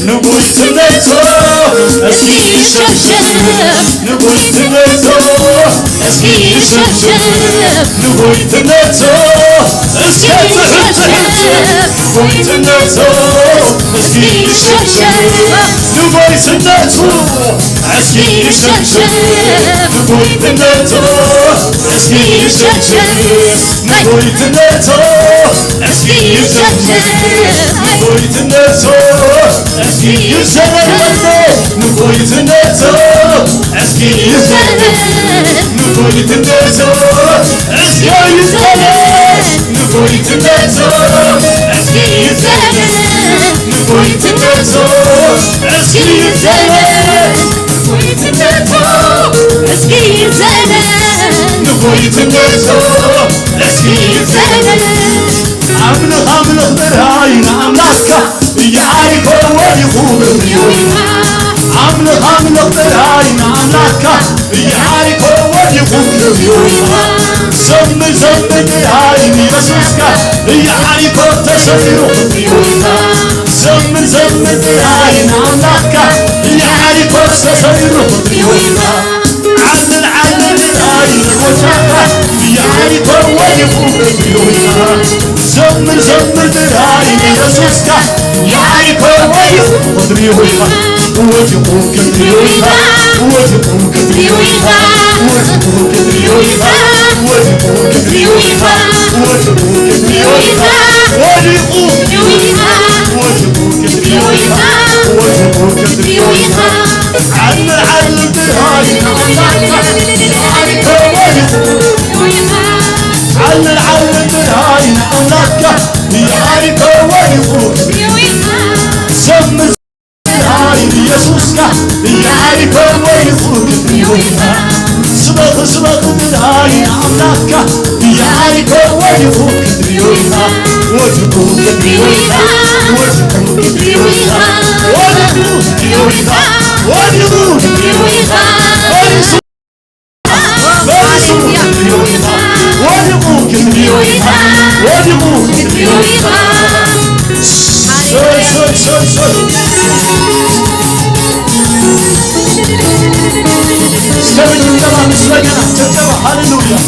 ንጉይትነቱ እስኪ ይሸብሸብ፣ ንጉይትነቱ እስኪ ይሸብሸብ፣ ንጉይትነቱ እስኪ ትሕት፣ ትሕት፣ ንጉይትነቱ እስኪ ይሸብሸብ፣ ንጉይትነቱ እስኪ ይሸብሸብ፣ ንጉይትነቱ እስኪ ይሸብሸብ፣ ንጉይትነቱ እስኪ ይሸብሸብ፣ ንጉይትነቱ እስኪ ይዘለል፣ ንጉይትነቱ እስኪ ይዘለል፣ ንጉይትነቱ እስኪ ይዘለል፣ ንጉይትነቱ እስኪ ይዘለል፣ ንጉይትነቱ እስኪ ይዘለል፣ ንጉይትነቱ እስኪ ይዘለል፣ ንጉይትነቱ እስኪ ይዘለል። ኣምልኽ ኣምልኽ ጥራይ ንኣምላኽካ፣ የዓሪኮ ወዲኹ ክብሪ ይውሃብ። ኣምልኽ ኣምልኽ ጥራይ ንኣምላኽካ፣ የዓሪኮ ወዲኹ ክብሪ ይውሃብ። ዘምር ዘምር ጥራይ ንየሱስካ፣ የዓሪኮ ተሰይሩ ክብሪ ይውሃብ። ዘምር ዘምር ጥራይ ንኣምላኽካ፣ የዓሪኮ ተሰይሩ ክብሪ ይውሃብ። ዓልል ዓልል ጥራይ ንጎይታኻ፣ የዓሪኮ ወዲኹ ክብሪ ይውሃብ። ዘምር ዘምር ጥራይ ንየሱስካ፣ የዓሪኮ ወዲቑ ክብሪ ይውሃብ። ወዲቑ ክብሪ ይውሃብ። ወዲቑ ክብሪ ይውሃብ። ወዲቑ ክብሪ ይውሃብ። ወዲቑ ክብሪ ይውሃብ። ወዲቑ ክብሪ ይውሃብ። ወዲቑ ክብሪ ይውሃብ። ወዲቑ ክብሪ ይውሃብ። ወዲቑ ክብሪ ይውሃብ። ዓልል ዓልል ጥራይ ንኣምላኽካ፣ የዓሪኮ ወዲቑ። ዓልል ዓልል ጥራይ ንኣምላኽካ፣ የዓሪኮ ወዲቑ። ዘምር ጥራይ ንየሱስካ፣ የዓሪኮ ወዲቑ ክብሪ ይውሃብ። ስበኽ ስበኽ ጥራይ ንኣምላኽካ፣ የዓሪኮ ክብሪኡ ይብቃ፣ ክብሪኡ ይብቃ፣ ክብሪኡ ይብቃ፣ ክብሪኡ ይብቃ፣ ክብሪኡ ይብቃ፣ ክብሪኡ ይብቃ። ሃሌሉያ።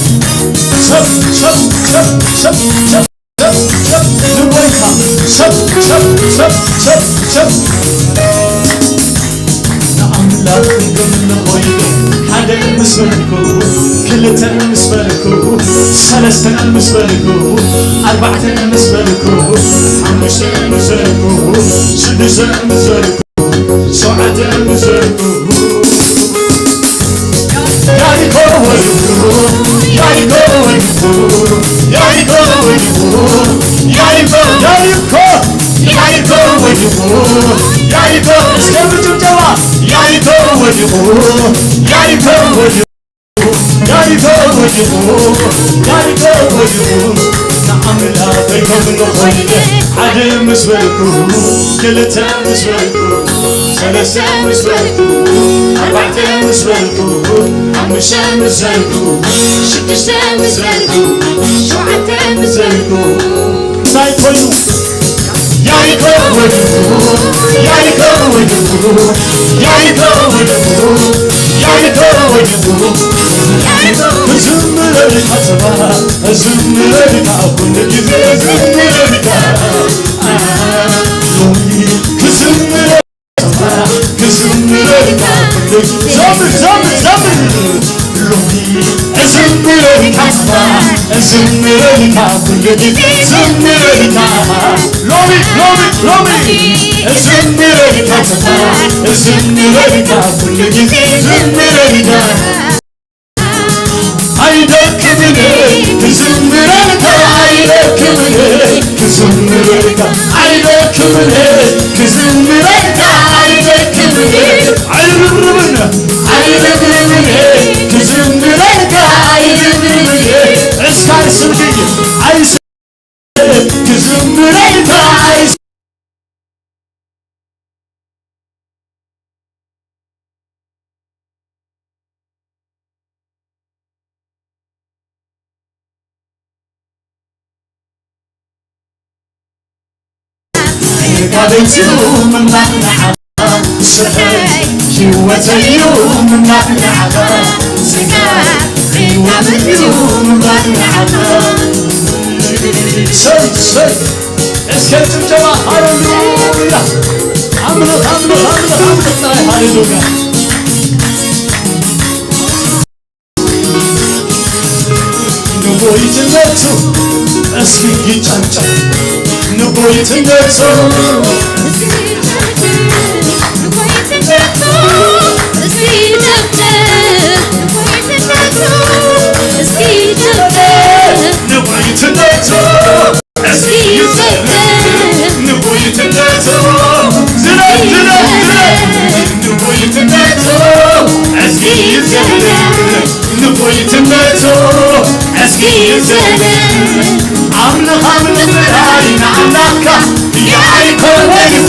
ንኣምላኽ ክብሪ ኮይኑ ሓደ ምስ በልኩ፣ ክልተ ምስ በልኩ፣ ሰለስተ ምስ በልኩ፣ ኣርባዕተ ምስ በልኩ፣ ሓሙሽተ ምስ በልኩ፣ ሽዱሽተ ምስ በልኩ፣ ሸውዓተ ምስ በልኩ፣ ሓደ ምስ በልኩ፣ ክልተ ምስ በልኩ፣ ሰለስተ ምስ በልኩ፣ ኣርባዕተ ምስ በልኩ፣ ሓሙሽተ ምስ በልኩ፣ ሽዱሽተ ምስ በልኩ፣ ሸውዓተ ምስ በልኩ፣ ሳይኮን ያይከውን ያይከውን ያይከውን ያይከውን ክዝምረልካ ሰባ ክዝምረልካ ኩሉ ግዜ ክዝምረልካ ክዝምረ ንጎይትነቱ እስኪ ጨብጨብ። ንጎይትነቱ ንጎይትነቱ እስኪ ይዘምር። ንጎይትነቱ ዝለይ ዝለይ ዝለይ ንጎይትነቱ እስኪ ይዘምር። ንጎይትነቱ እስኪ ይዘምር። ኣምልኽ ኣምልኽ ንዓይኒ ኣምላኽካ ብያይ ተወይፉ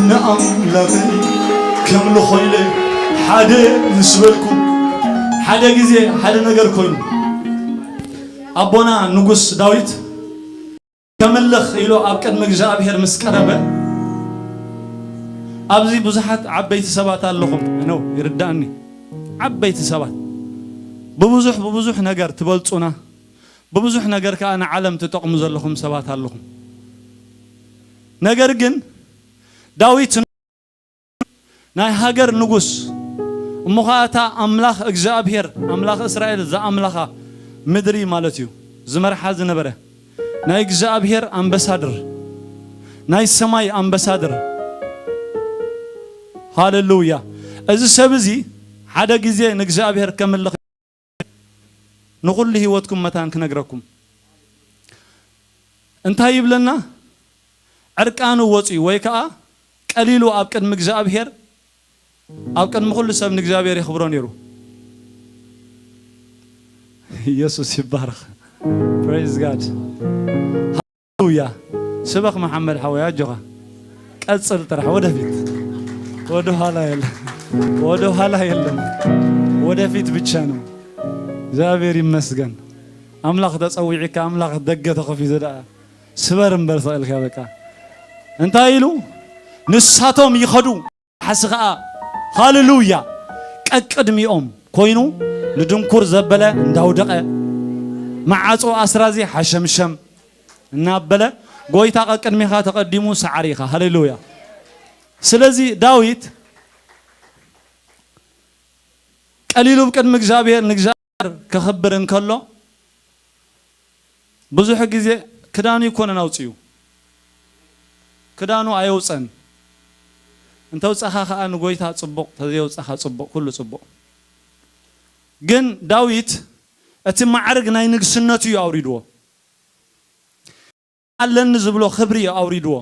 ንኣምላኸይ ከምልኾ ኢለ ሓደ ምስ በልኩ፣ ሓደ ግዜ ሓደ ነገር ኮይኑ፣ ኣቦና ንጉስ ዳዊት ከምልኽ ኢሉ ኣብ ቅድሚ እግዚኣብሔር ምስ ቀረበ፣ ኣብዚ ብዙሓት ዓበይቲ ሰባት ኣለኹም ነው ይርዳእኒ። ዓበይቲ ሰባት ብብዙሕ ብብዙሕ ነገር ትበልጹና፣ ብብዙሕ ነገር ከኣ ንዓለም ትጠቕሙ ዘለኹም ሰባት ኣለኹም። ነገር ግን ዳዊት ናይ ሃገር ንጉስ፣ እሞ ኸኣ እታ ኣምላኽ እግዚኣብሔር፣ ኣምላኽ እስራኤል ዝኣምላኻ ምድሪ ማለት እዩ፣ ዝመርሓ ዝነበረ ናይ እግዚኣብሔር ኣምበሳድር፣ ናይ ሰማይ ኣምባሳደር። ሃሌሉያ። እዚ ሰብ እዚ ሓደ ግዜ ንእግዚኣብሔር ከምልኽ ንኹሉ ህይወትኩም መታን ክነግረኩም። እንታይ ይብለና? ዕርቃኑ ወፂኡ ወይ ከዓ ቀሊሉ ኣብ ቅድሚ እግዚኣብሔር፣ ኣብ ቅድሚ ኩሉ ሰብ ንእግዚኣብሔር የኽብሮ ነይሩ። ኢየሱስ ይባረኽ። Praise God. ሃሌሉያ። ስበኽ መሓመድ ሓወይ፣ ኣጆኻ። ቀጽል ጥራሕ ወደፊት። ወደ ኋላ የለም። ወደ ኋላ የለም። ወደፊት ብቻ ነው። እግዚኣብሔር ይመስገን። ኣምላኽ ተጸዊዕካ፣ ኣምላኽ ደገ ተኸፊቱ ደኣ ስበር እምበር ተቐልካ በቃ። እንታይ ኢሉ? ንሳቶም ይኸዱ፣ ሓሲ ኸኣ፣ ሃሌሉያ፣ ቀቅድሚኦም ኮይኑ ንድንኩር ዘበለ እንዳውደቐ፣ መዓጾ ኣስራዚ ሓሸምሸም እናበለ፣ ጎይታ ቀቅድሚኻ ተቐዲሙ ሰዓሪ ኢኻ። ሃሌሉያ። ስለዚ ዳዊት ቀሊሉ ብቅድሚ እግዚኣብሔር ንእግዚኣብሔር ከኽብር እንከሎ፣ ብዙሕ ግዜ ክዳኑ ይኮነን ኣውፅዩ፣ ክዳኑ ኣየውፀን። እንተውፀኻ ከዓ ንጎይታ ፅቡቕ፣ ተዘየውፀኻ ፅቡቕ፣ ኩሉ ፅቡቕ። ግን ዳዊት እቲ ማዕርግ ናይ ንግስነቱ እዩ ኣውሪድዎ። ኣለኒ ዝብሎ ክብሪ እዩ ኣውሪድዎ።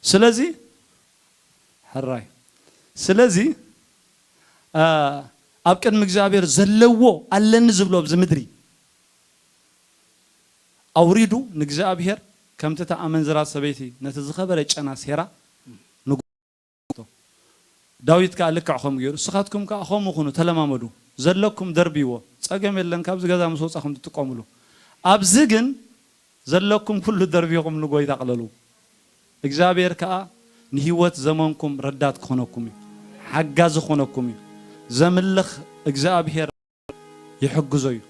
ስለዚ ሕራይ፣ ስለዚ፣ አ፣ ኣብ ቅድሚ እግዚኣብሔር ዘለዎ ኣለኒ ዝብሎ ኣብዚ ምድሪ ኣውሪዱ ንእግዚኣብሔር፣ ከምቲ እታ ኣመንዝራ ሰበይቲ ነቲ ዝኸበረ ጨና ሴራ ንጉ-፣ ዳዊት ከኣ ልክዕ ከምኡ ገይሩ። ንስኻትኩም ከኣ ከምኡ ኩኑ፣ ተለማመዱ። ዘለኩም ደርብይዎ። ጸገም የለን፣ ካብዚ ገዛ ምስ ወጻኹም ትጥቀሙሉ። ኣብዚ ግን ዘለኩም ኩሉ ደርቢኹም ንጎይታ ኣቕለሉ። እግዚኣብሔር ከኣ ንህይወት ዘመንኩም ረዳት ክኾነኩም እዩ፣ ሓጋዚ ክኾነኩም እዩ። ዘምልኽ እግዚኣብሔር ይሕግዞ እዩ።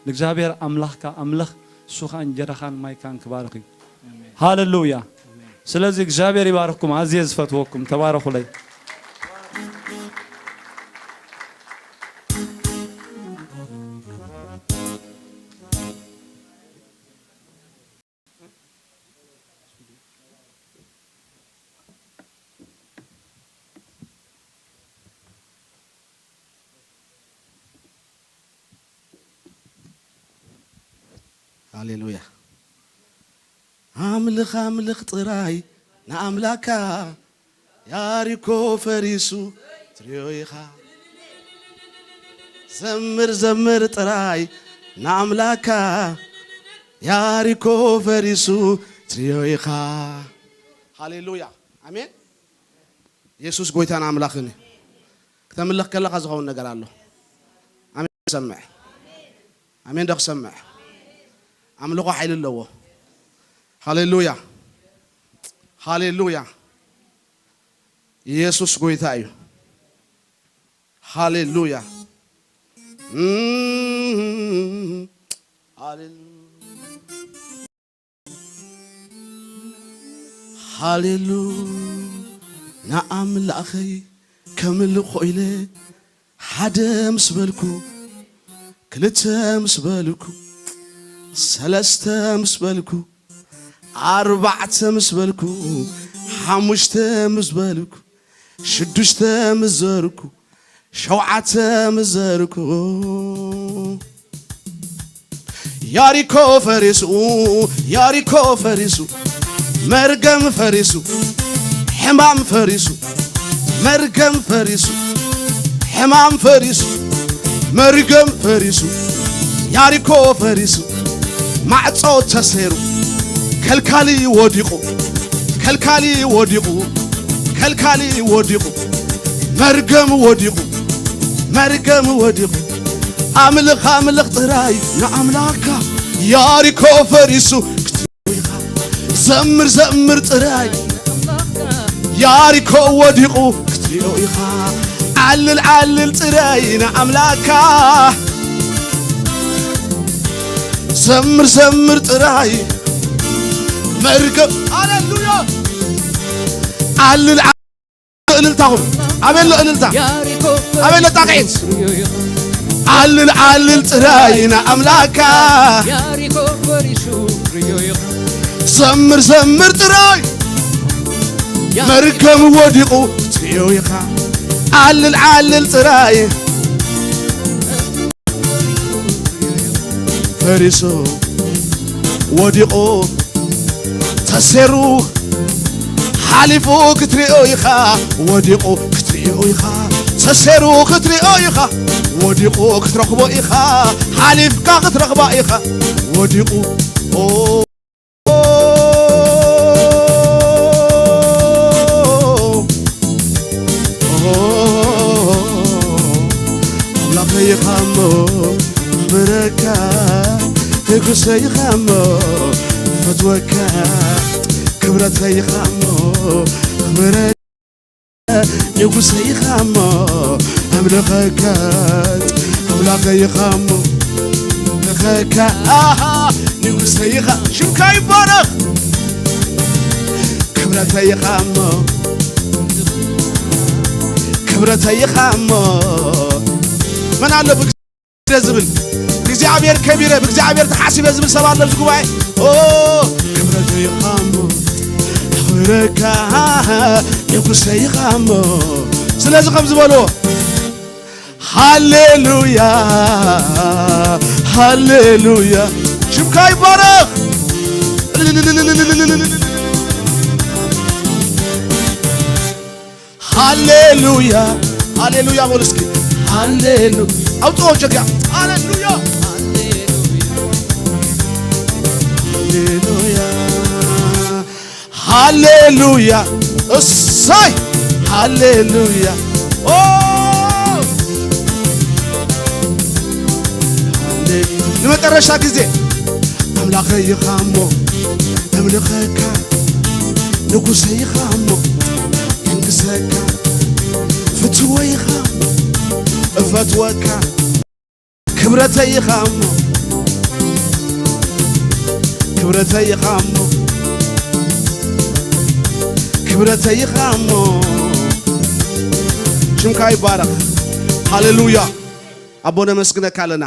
ንእግዚኣብሔር ኣምላኽካ ኣምልኽ፣ እሱ ኸኣ እንጀራኻን ማይካን ክባርኽ እዩ። ኣሜን። ሃሌሉያ። ኣሜን። ስለዚ እግዚኣብሔር ይባርኽኩም። ኣዝየ ዝፈትወኩም። ተባረኹለይ። ሃሌሉያ። ኣምልኽ ኣምልኽ ጥራይ ንኣምላካ፣ ያሪኮ ፈሪሱ ትሪኦ ኢኻ። ዘምር ዘምር ጥራይ ንኣምላካ፣ ያሪኮ ፈሪሱ ትሪኦ ኢኻ። ሃሌሉያ። ኣሜን። የሱስ ጎይታን ኣምላኽን እዩ። ክተምልኽ ከለኻ ዝኸውን ነገር ኣሎ። ኣሜን። ሰምዕ። ኣሜን። ዶ ክሰምዕ? ኣምልኾ ሓይሊ ኣለዎ። ሃሌሉያ። ሃሌሉያ። ኢየሱስ ጎይታ እዩ። ሃሌሉያ። እም፣ ሃሌሉያ። ሃሌሉ ንኣምላኸይ ከምልኾ ኢለ ሓደ ምስ በልኩ፣ ክልተ ምስ በልኩ፣ ሰለስተ ምስ በልኩ፣ ኣርባዕተ ምስ በልኩ፣ ሓሙሽተ ምስ በልኩ፣ ሽዱሽተ ምስ ዘርኩ፣ ሸውዓተ ምስ ዘርኩ፣ ያሪኮ ፈሪሱ፣ ያሪኮ ፈሪሱ፣ መርገም ፈሪሱ፣ ሕማም ፈሪሱ፣ መርገም ፈሪሱ፣ ሕማም ፈሪሱ፣ መርገም ፈሪሱ፣ ያሪኮ ፈሪሱ፣ ማዕጾ ተሰይሩ፣ ከልካሊ ወዲቑ፣ ከልካሊ ወዲቑ፣ ከልካሊ ወዲቑ፣ መርገም ወዲቑ፣ መርገም ወዲቑ። ኣምልኽ ኣምልኽ ጥራይ ንኣምላካ፣ ያሪኮ ፈሪሱ ክትሪኦ ኢኻ። ዘምር ዘምር ጥራይ ያሪኮ ወዲቑ ክትሪኦ ኢኻ። ዓልል ዓልል ጥራይ ንኣምላካ፣ ዘምር ዘምር ጥራይ መርገም። ሃሌሉያ። ዓልል ዓልል እልልታኹም። ኣበሎ እልልታ። ኣበሎ ጣቕዒት። ዓልል ዓልል ጥራይ ንኣምላካ። ዘምር ዘምር ጥራይ መርከብ ወዲቑ ክትሪኦ ኢኻ። ዓልል ዓልል ጥራይ ፈሪሱ ወዲቑ ተሰሩ ሓሊፉ ክትሪኦ ኢኻ። ወዲቑ ክትሪኦ ኢኻ። ተሰሩ ክትሪኦ ኢኻ። ወዲቑ ክትረኽቦ ኢኻ። ሓሊፍካ ክትረኽባ ኢኻ። ወዲቑ ኦ ኣምላኸይ ኢኻ እሞ ክብረካ፣ ንጉሰይ ኢኻ እሞ ፈትወካ፣ ክብረተይ ኢኻ እሞ ክብረ-፣ ንጉሰይ ኢኻ እሞ ኣምልኸካ፣ ኣምላኸይ ኢኻ እሞ ኣምልኸካ፣ ኣሃ፣ ንጉሰይ ኢኻ፣ ሽምካ ይባረኽ። ክብረተይ ኢኻ እሞ፣ ክብረተይ ኢኻ እሞ። መን ኣሎ ብእግዚኣብሔር ዝብል፣ ብእግዚኣብሔር ከቢረ፣ ብእግዚኣብሔር ተሓሲበ ዝብል ሰብ ኣሎ ኣብዚ ጉባኤ? ኦ፣ ክብረተይ ኢኻ እሞ፣ ኣኽብረካ፣ ንጉሰይ ኢኻ እሞ። ስለዚ ከም ዝበሎ፣ ሃሌሉያ፣ ሃሌሉያ፣ ሽምካ ይባረኽ። ሃሌሉያ፣ ሃሌሉያ በሉ እስኪ። ሃሌሉ-፣ ኣውጥኦ ጀግና። ሃሌሉያ፣ ሃሌሉያ፣ ሃሌሉያ፣ ሃሌሉያ። ኦ! ንመጨረሻ ግዜ ኣምላኸይ ኢኻ እሞ እምልኸካ፣ ንጉሰይ ኢኻ እሞ ይንግሰካ፣ ፍትወይ ኢኻ እፈትወካ፣ ክብረተይ ኢኻ እሞ፣ ክብረተይ ኢኻ እሞ፣ ክብረተይ ኢኻ እሞ። ሽምካ ይባረኽ። ሃሌሉያ። ኣቦ ነመስግነካ ኣለና።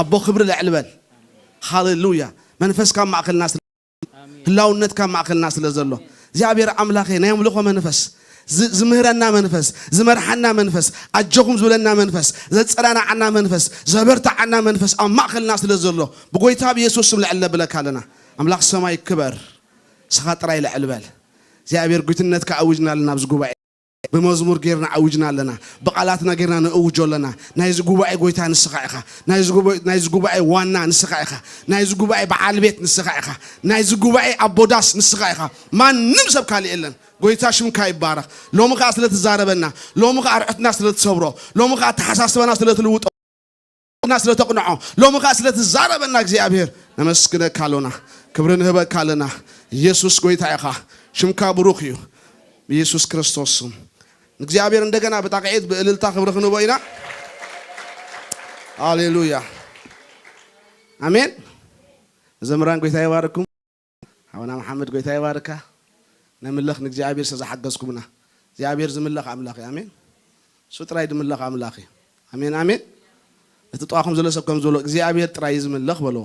ኣቦ ክብሪ ልዕል በል። ሃሌሉያ። መንፈስካ ኣብ ማእከልና ስለ-፣ ኣሜን። ህላውነትካ ኣብ ማእከልና ስለ ዘሎ፣ ኣሜን። እግዚኣብሔር ኣምላኸ፣ ናይ ኣምልኾ መንፈስ፣ ዝ-፣ ዝምህረና መንፈስ፣ ዝመርሓና መንፈስ፣ ኣጆኹም ዝብለና መንፈስ፣ ዘጸናንዓና መንፈስ፣ ዘበርትዓና መንፈስ ኣብ ማእከልና ስለ ዘሎ፣ ብጎይታ ብየሱስ ስም ልዕል ነብለካ ኣለና። ኣምላኽ ሰማይ ክበር፣ ንስኻ ጥራይ ልዕል በል። እግዚኣብሔር፣ ጉይትነትካ ኣዊጅና ኣለና ኣብዚ ጉባኤ። ብመዝሙር ጌርና ኣዊጅና ኣለና። ብቓላትና ጌርና ነእውጆ ኣለና። ናይዚ ጉባኤ ጎይታ ንስኻ ኢኻ። ናይዚ ጉባኤ፣ ናይዚ ጉባኤ ዋና ንስኻ ኢኻ። ናይዚ ጉባኤ በዓል ቤት ንስኻ ኢኻ። ናይዚ ጉባኤ ኣቦ ዳስ ንስኻ ኢኻ። ማንም ሰብ ካልእ የለን። ጎይታ ሽምካ ይባረኽ። ሎሚ ኸኣ ስለ ትዛረበና፣ ሎሚ ኸኣ ኣርዑትና ስለ ትሰብሮ፣ ሎሚ ኸኣ ኣተሓሳስባና ስለ ትልውጦ፣ ና ስለ ተቕንዖ፣ ሎሚ ኸኣ ስለ ትዛረበና እግዚኣብሔር ነመስግነካ ኣሎና። ክብሪ ንህበካ ኣለና። ኢየሱስ ጎይታ ኢኻ። ሽምካ ብሩኽ እዩ። ብኢየሱስ ክርስቶስ ስም። ንእግዚኣብሔር እንደገና ብጣቕዒት ብእልልታ ክብሪ ክንቦ ኢና። ሃሌሉያ። ኣሜን። መዘምራን ጎይታ ይባርኩም። ሓውና መሓመድ ጎይታ ይባርካ። ነምለኽ ንእግዚኣብሔር ስለ ዝሓገዝኩምና። እግዚኣብሔር ዝምለኽ ኣምላኽ እዩ። ኣሜን። እሱ ጥራይ ዝምለኽ ኣምላኽ እዩ። ኣሜን፣ ኣሜን። እቲ ጥቓኹም ዘሎ ሰብ ከም ዝበሎ እግዚኣብሔር ጥራይ እዩ ዝምለኽ በልዎ።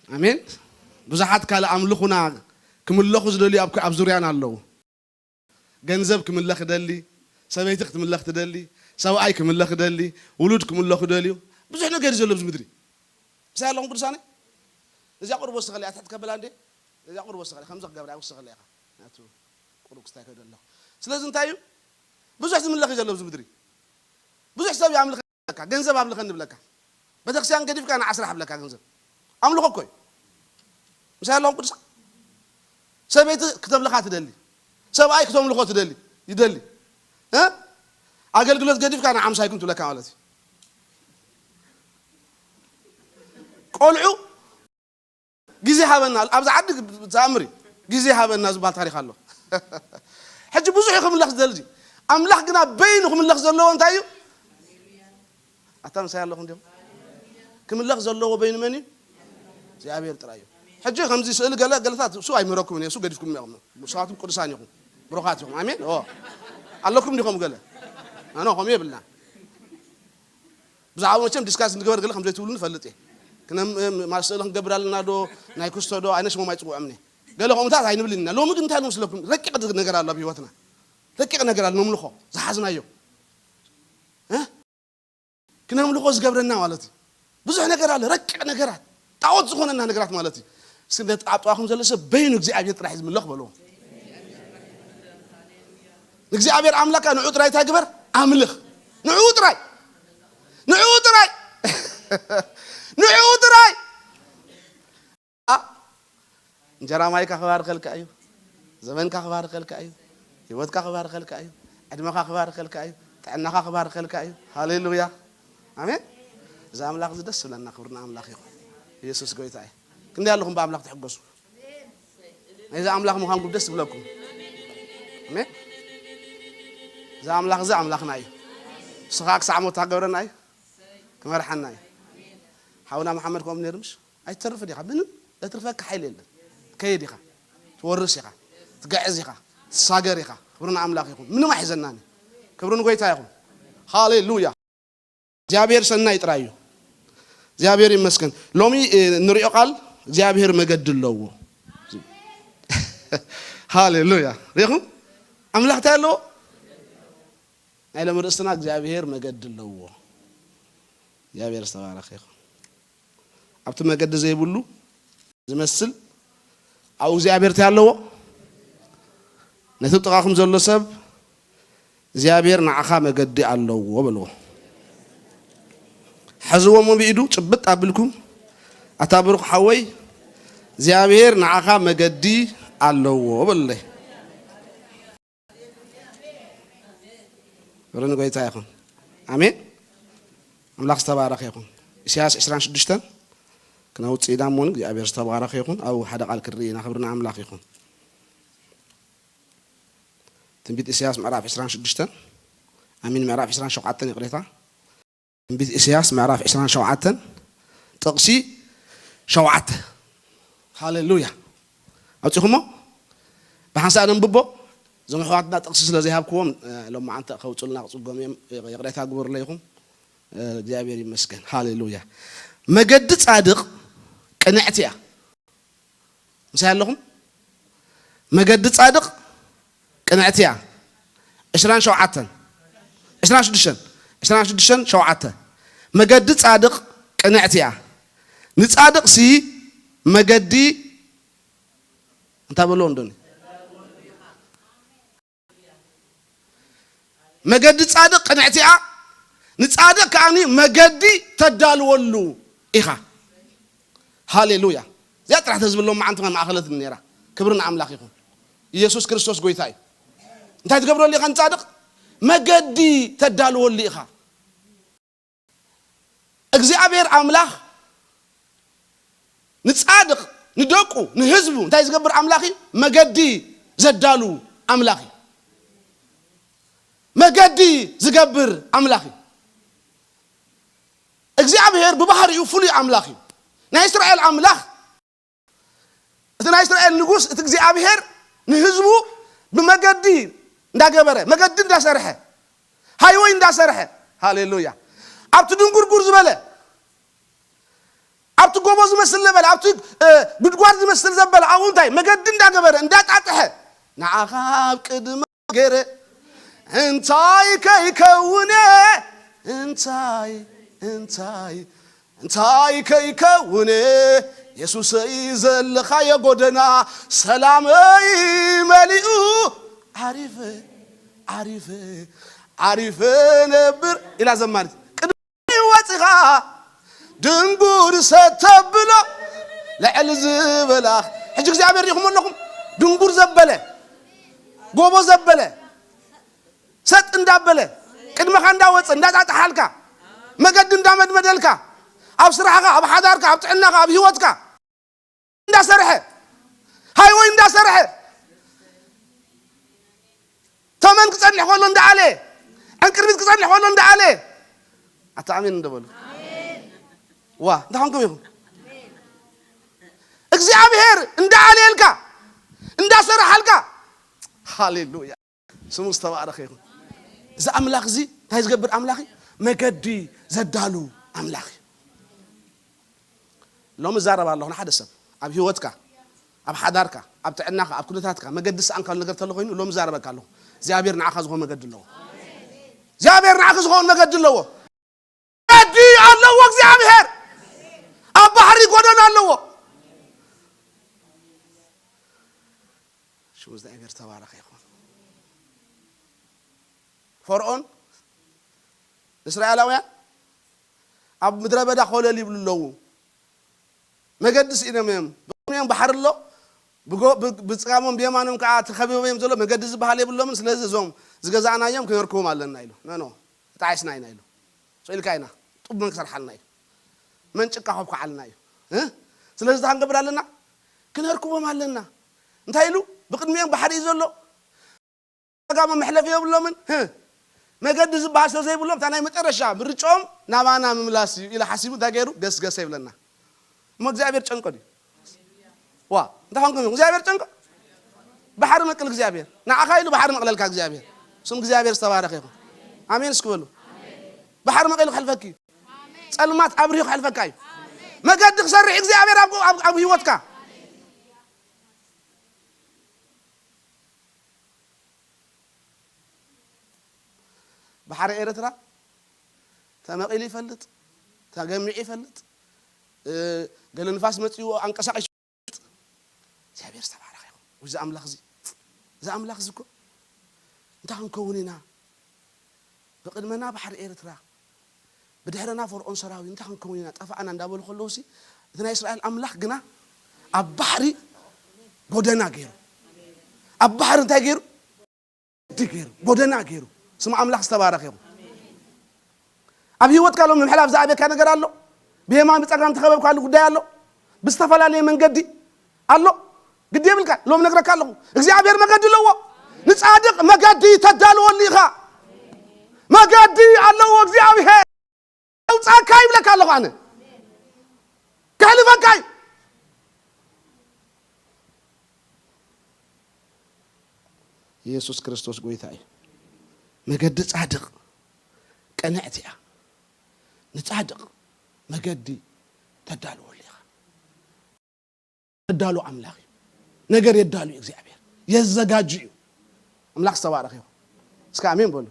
ኣሜን። ብዙሓት ካልእ ኣምልኹና ክምለኹ ዝደልዩ ኣብ፣ ኣብ ዙርያና ኣለዉ። ገንዘብ ክምለኽ ይደሊ፣ ሰበይቲ ክትምለኽ ትደሊ፣ ሰብኣይ ክምለኽ ይደሊ፣ ውሉድ ክምለኹ ይደልዩ። ብዙሕ ነገር እዩ ዘሎ ኣብዚ ምድሪ። ምሳይ ኣለኹም ቅዱሳነይ? ነዚኣ ቁሩብ ወስኸለይ፣ ኣትሕት ከብላ እንዴ? ነዚኣ ቁሩብ ወስኸለይ፣ ከምዚ ክገብራ ወስኸለይ ኢኻ። ናቱ ቁሩብ ክስታይ ከደ ኣለኹ። ስለዚ እንታይ እዩ? ብዙሕ ዝምለኽ እዩ ዘሎ ኣብዚ ምድሪ። ብዙሕ ሰብ ይኣምልኽ ይብለካ፣ ገንዘብ ኣምልኸኒ ይብለካ። ቤተክርስትያን ገዲፍካ ንዓ ስራሕ ይብለካ ገንዘብ። ኣምልኾ እኮ እዩ። ምሳይ ኣለኹም ቅዱሳን? ሰበይቲ ክተምልኻ ትደሊ። ሰብኣይ ክተምልኾ ትደሊ፣ ይደሊ። እ? ኣገልግሎት ገዲፍካ ንዓ ምሳይኩም ትብለካ ማለት እዩ። ቆልዑ ግዜ ሃበና፣ ኣብዚ ዓዲ ተኣምር እዩ። ግዜ ሃበና ዝበሃል ታሪኽ ኣሎ። ሕጂ ብዙሕ እዩ ክምለኽ ዝደሊ። ኣምላኽ ግና በይኑ ክምለኽ ዘለዎ እንታይ እዩ? ኣታ ምሳይ ኣለኹም ድዮም? ክምለኽ ዘለዎ በይኑ መን እዩ? እግዚኣብሔር ጥራይ እዩ። ሕጂ ከምዚ ስእሊ ገለ፣ ገለታት እሱ ኣይምህረኩምን እየ፣ እሱ ገዲፍኩም ኢኹም። ንስኻትኩም ቅዱሳን ኢኹም፣ ብሩኻት ኢኹም። ኣሜን። ኦ፣ ኣለኩም ዲኹም ገለ? ኣነ ከምኡ የብልና። ብዛዕባኡ መቸም ዲስካስ ንግበር ገለ ከም ዘይትብሉ ንፈልጥ እየ። ክነም ማስእለ ክንገብር ኣለና ዶ? ናይ ክስቶ ዶ? ኣይነ ሽሞም ኣይጽውዖምን እየ። ገለ ከምኡታት ኣይንብልን ኢና። ሎሚ ግን እንታይ ንመስለኩም? ረቂቕ ነገር ኣሎ ኣብ ህይወትና። ረቂቕ ነገር ኣሎ፣ ነምልኾ ዝሓዝናዮ እ ክነምልኾ ዝገብረና ማለት እዩ። ብዙሕ ነገር ኣሎ፣ ረቂቕ ነገራት፣ ጣዖት ዝኾነና ነገራት ማለት እዩ። እስኪ ነቲ ኣብ ጥቓኹም ዘሎ ሰብ በይኑ እግዚኣብሔር ጥራሕ እዩ ዝምለኽ በልዎ። ንእግዚኣብሔር ኣምላካ ንዑ ጥራይ እንታይ ግበር? ኣምልኽ። ንዑ ጥራይ፣ ንዑ ጥራይ፣ ንዑ ጥራይ። ኣ፣ እንጀራ ማይካ ክባርከልካ እዩ። ዘመንካ ክባርከልካ እዩ። ህይወትካ ክባርከልካ እዩ። ዕድመኻ ክባርከልካ እዩ። ጥዕናኻ ክባርከልካ እዩ። ሃሌሉያ፣ ኣሜን። እዚ ኣምላኽ እዚ ደስ ዝብለና፣ ክብሪ ንኣምላኽ ይኹን። ኢየሱስ ጎይታ እዩ። ክንደይ ኣለኹም ብኣምላኽ ትሕገሱ? ናይዚ ኣምላኽ ምዃንኩም ደስ ዝብለኩም? ኣሜን። እዚ ኣምላኽ እዚ ኣምላኽና እዩ። ንስኻ ክሳዕ ሞት ክገብረና እዩ። ክመርሓና እዩ። ሓውና መሓመድ ከምኡ ነይሩ ምሽ? ኣይትተርፍን ኢኻ። ምንም ዘትርፈካ ሓይሊ የለን። ትከይድ ኢኻ። ትወርስ ኢኻ። ትገዕዝ ኢኻ። ትሳገር ኢኻ። ክብሪ ንኣምላኽ ይኹን። ምንም ኣይሕዘናን እዩ። ክብሪ ንጎይታ ይኹን። ሃሌሉያ። እግዚኣብሔር ሰናይ ጥራይ እዩ። እግዚኣብሔር ይመስገን። ሎሚ፣ እ፣ ንሪኦ ቃል እግዚኣብሔር መገዲ ኣለዎ። ሃሌሉያ። ሪኹም? ኣምላኽ እንታይ ኣለዎ? ናይ ሎሚ ርእስትና እግዚኣብሔር መገዲ ኣለዎ። እግዚኣብሔር ዝተባረኸ ይኹን። ኣብቲ መገዲ ዘይብሉ ዝመስል ኣብኡ እግዚኣብሔር እንታይ ኣለዎ? ነቲ ጥቓኹም ዘሎ ሰብ እግዚኣብሔር ንዓኻ መገዲ ኣለዎ በልዎ። ሕዝዎ እሞ ብኢዱ ጭብጥ ኣቢልኩም፣ ኣታ ብሩኽ ሓወይ እግዚኣብሔር ንዓኻ መገዲ ኣለዎ በሉለይ። ክብሪ ንጎይታ ይኹን። ኣሜን። ኣምላኽ ዝተባረኸ ይኹን። ኢሳያስ ዕስራን ሽዱሽተን ክነውጽእ ኢና እሞ እግዚኣብሔር ዝተባረኸ ይኹን። ኣብኡ ሓደ ቃል ክንርኢ ኢና። ክብሪ ንኣምላኽ ይኹን። ትንቢት ኢሳያስ ምዕራፍ ዕስራን ሽዱሽተን፣ ኣሚን፣ ምዕራፍ ዕስራን ሸውዓተን፣ ይቕሬታ። ትንቢት ኢሳያስ ምዕራፍ ዕስራን ሸውዓተን ጥቕሲ ሸውዓተ። ሃሌሉያ። ኣውጺኹሞ? ብሓንሳእ ነንብቦ። እዞም ኣሕዋትና ጥቕሲ ስለ ዘይሃብክዎም፣ እ፣ ሎም መዓንተ ከውጹልና ክጽገሙ እዮም። ይቕሬታ ግበሩለይ ኢኹም። እ፣ እግዚኣብሔር ይመስገን። ሃሌሉያ። መገዲ ጻድቕ ቅንዕቲ እያ። ምሳይ ኣለኹም? መገዲ ጻድቕ ቅንዕቲ እያ። ዕስራን ሸውዓተን፣ ዕስራን ሽዱሽተን፣ ዕስራን ሽዱሽተን ሸውዓተ። መገዲ ጻድቕ ቅንዕቲ እያ። ንጻድቕሲ መገዲ እንታይ በልዎ እንዶኒ? መገዲ ጻድቕ ቅንዕቲ እያ፣ ንጻድቕ ከኣኒ መገዲ ተዳልወሉ ኢኻ። ሃሌሉያ። እዚኣ ጥራሕ ተዝብሎም መዓንቲ ከም ማእኸለት ነይራ። ክብሪ ንኣምላኽ ይኹን። ኢየሱስ ክርስቶስ ጎይታ እዩ። እንታይ ትገብረሉ ኢኻ ንጻድቕ? መገዲ ተዳልወሉ ኢኻ። እግዚኣብሔር ኣምላኽ ንጻድቕ፣ ንደቁ፣ ንህዝቡ እንታይ ዝገብር ኣምላኽ እዩ? መገዲ ዘዳሉ ኣምላኽ እዩ። መገዲ ዝገብር ኣምላኽ እዩ። እግዚኣብሔር ብባህሪኡ ፍሉይ ኣምላኽ እዩ። ናይ እስራኤል ኣምላኽ፣ እቲ ናይ እስራኤል ንጉስ፣ እቲ እግዚኣብሔር ንህዝቡ ብመገዲ እንዳገበረ፣ መገዲ እንዳሰርሐ፣ ሃይወይ እንዳሰርሐ፣ ሃሌሉያ፣ ኣብቲ ድንጉርጉር ዝበለ፣ ኣብቲ ጎቦ ዝመስል ዘበለ፣ ኣብቲ፣ እ፣ ጉድጓድ ዝመስል ዘበለ፣ ኣብኡ እንታይ መገዲ እንዳገበረ፣ እንዳጣጥሐ፣ ንዓኻ ኣብ ቅድመ ገይረ እንታይ ከይከውነ፣ እንታይ፣ እንታይ፣ እንታይ ከይከውነ፣ የሱሰይ ዘለኻዮ ጎደና ሰላመይ መሊኡ፣ ዓሪፈ፣ ዓሪፈ፣ ዓሪፈ ነብር ኢላ ዘማሪት። ቅድሚ ወፂኻ ድንጉር ሰተብሎ ልዕል ዝበላ። ሕጂ እግዚኣብሔር ዲኹም ኣለኹም? ድንጉር ዘበለ፣ ጎቦ ዘበለ፣ ሰጥ እንዳበለ፣ ቅድመኻ እንዳወፀ፣ እንዳጣጣሓልካ፣ መገዲ እንዳመድመደልካ፣ ኣብ ስራሕኻ፣ ኣብ ሓዳርካ፣ ኣብ ጥዕናኻ፣ ኣብ ህይወትካ እንዳሰርሐ፣ ሃይወይ እንዳሰርሐ፣ ተመን ክጸንሕ ከሎ እንዳኣለ፣ ዕንቅርቢት ክጸንሕ ከሎ እንዳኣለ። ኣታ ኣሜን እንዶ በሉ። ዋ፣ እንታይ ኾንኩም ኢኹም? እግዚኣብሔር እንዳኣለየልካ፣ እንዳሰርሓልካ። ሃሌሉያ። ስሙ ዝተባረኸ ይኹን። እዚ ኣምላኽ እዚ እንታይ ዝገብር ኣምላኽ እዩ? መገዲ ዘዳሉ ኣምላኽ እዩ። ሎሚ እዛረብ ኣለኹ ንሓደ ሰብ ኣብ ህይወትካ፣ ኣብ ሓዳርካ፣ ኣብ ጥዕናኻ፣ ኣብ ኩነታትካ መገዲ ዝሰኣንካሉ ነገር ተሎ ኮይኑ ሎሚ እዛረበካ ኣለኹ። እግዚኣብሔር ንዓኻ ዝኾነ መገዲ ኣለዎ። እግዚኣብሔር ንዓኻ ዝኾነ መገዲ ኣለዎ። መገዲ ኣለዎ እግዚኣብሔር። ኣብ ባሕሪ ጎደና ኣለዎ። ሽሙ እግዚኣብሔር ተባረኸ ይኹን። ፈርዖን እስራኤላውያን ኣብ ምድረ በዳ ኮለል ይብሉ ኣለዉ። መገዲ ስኢኖም እዮም። ብቕድሚኦም ባሕሪ ኣሎ፣ ብጎ-፣ ብ-፣ ብጸጋሞም ብየማኖም ከኣ ተኸቢቦም እዮም ዘሎ። መገዲ ዝበሃል የብሎምን። ስለዚ እዞም ዝገዛእናዮም ክነርክቦም ኣለና ኢሉ። ኖ፣ ኖ፣ ተጣዒስና ኢና ኢሉ። ስቕ ኢልካ ኢና። ጡብ መን ክሰርሓልና እዩ? መን ጭቃ ከብኩዓልና እዩ? እ? ስለዚ እንታይ ክንገብር ኣለና? ክነርክቦም ኣለና። እንታይ ኢሉ? ብቕድሚኦም ባሕሪ እዩ ዘሎ። ጸጋሞም መሕለፊ የብሎምን። ህ፣ መገዲ ዝበሃል ስለ ዘይብሎም፣ እታ ናይ መጨረሻ ምርጫኦም ናባና ምምላስ እዩ ኢሉ ሓሲቡ እንታይ ገይሩ? ገስገሰ ይብለና። እሞ እግዚኣብሔር ጨንቆ ድዩ? ዋ፣ እንታይ ኾንኩም? እግዚኣብሔር ጨንቆ? ባሕሪ መቅል እግዚኣብሔር። ንዓኻ ኢሉ ባሕሪ መቕለልካ እግዚኣብሔር። ስም እግዚኣብሔር ዝተባረኸ ይኹን። ኣሜን እስኪ በሉ። ባሕሪ መቂሉ ክሕልፈኪ እዩ። ጸልማት ኣብሪሁ ክሕልፈካ እዩ። መገዲ ክሰርሕ እግዚኣብሔር ኣብ፣ ኣብ፣ ኣብ ህይወትካ። ባሕሪ ኤርትራ ተመቒሉ ይፈልጥ፣ ተገሚዑ ይፈልጥ፣ እ፣ ገለ ንፋስ መጺኡ ኣንቀሳቒሱ ይፈልጥ። እግዚኣብሔር ዝተባረኸ ይኹን። እዚ ኣምላኽ እዚ፣ እዚ ኣምላኽ እዚ እኮ እንታይ ክንከውን ኢና? ብቕድመና ባሕሪ ኤርትራ፣ ብድሕረና ፈርዖን ሰራዊት፣ እንታይ ክንከውን ኢና? ጠፋእና እንዳበሉ ከለውሲ፣ እቲ ናይ እስራኤል ኣምላኽ ግና ኣብ ባሕሪ ጎደና ገይሩ። ኣብ ባሕሪ እንታይ ገይሩ? እቲ ገይሩ፣ ጎደና ገይሩ። ስም ኣምላኽ ዝተባረኸ ይኹን። ኣብ ህይወትካ ሎም ምሕላፍ ዝኣበካ ነገር ኣሎ? ብየማን ብጸጋም ተኸበብካሉ ጉዳይ ኣሎ? ብዝተፈላለየ መንገዲ ኣሎ? ግዲ የብልካ። ሎም ነግረካ ኣለኹ። እግዚኣብሔር መገዲ ኣለዎ። ንጻድቕ መገዲ ተዳልወሉ ኢኻ። መገዲ ኣለዎ እግዚኣብሔር። ኣውጻካ ይብለካ ኣለኹ ኣነ። ከሕልፈካ እዩ። ኢየሱስ ክርስቶስ ጎይታ እዩ። መገዲ ጻድቕ ቅንዕቲ እያ። ንጻድቕ መገዲ ተዳልወሉ ኢኻ። ተዳሉ ኣምላኽ እዩ። ነገር የዳሉ እዩ እግዚኣብሔር። የዘጋጁ እዩ። ኣምላኽ ዝተባረኸ ይኹን። እስከ ኣሜን በሉ።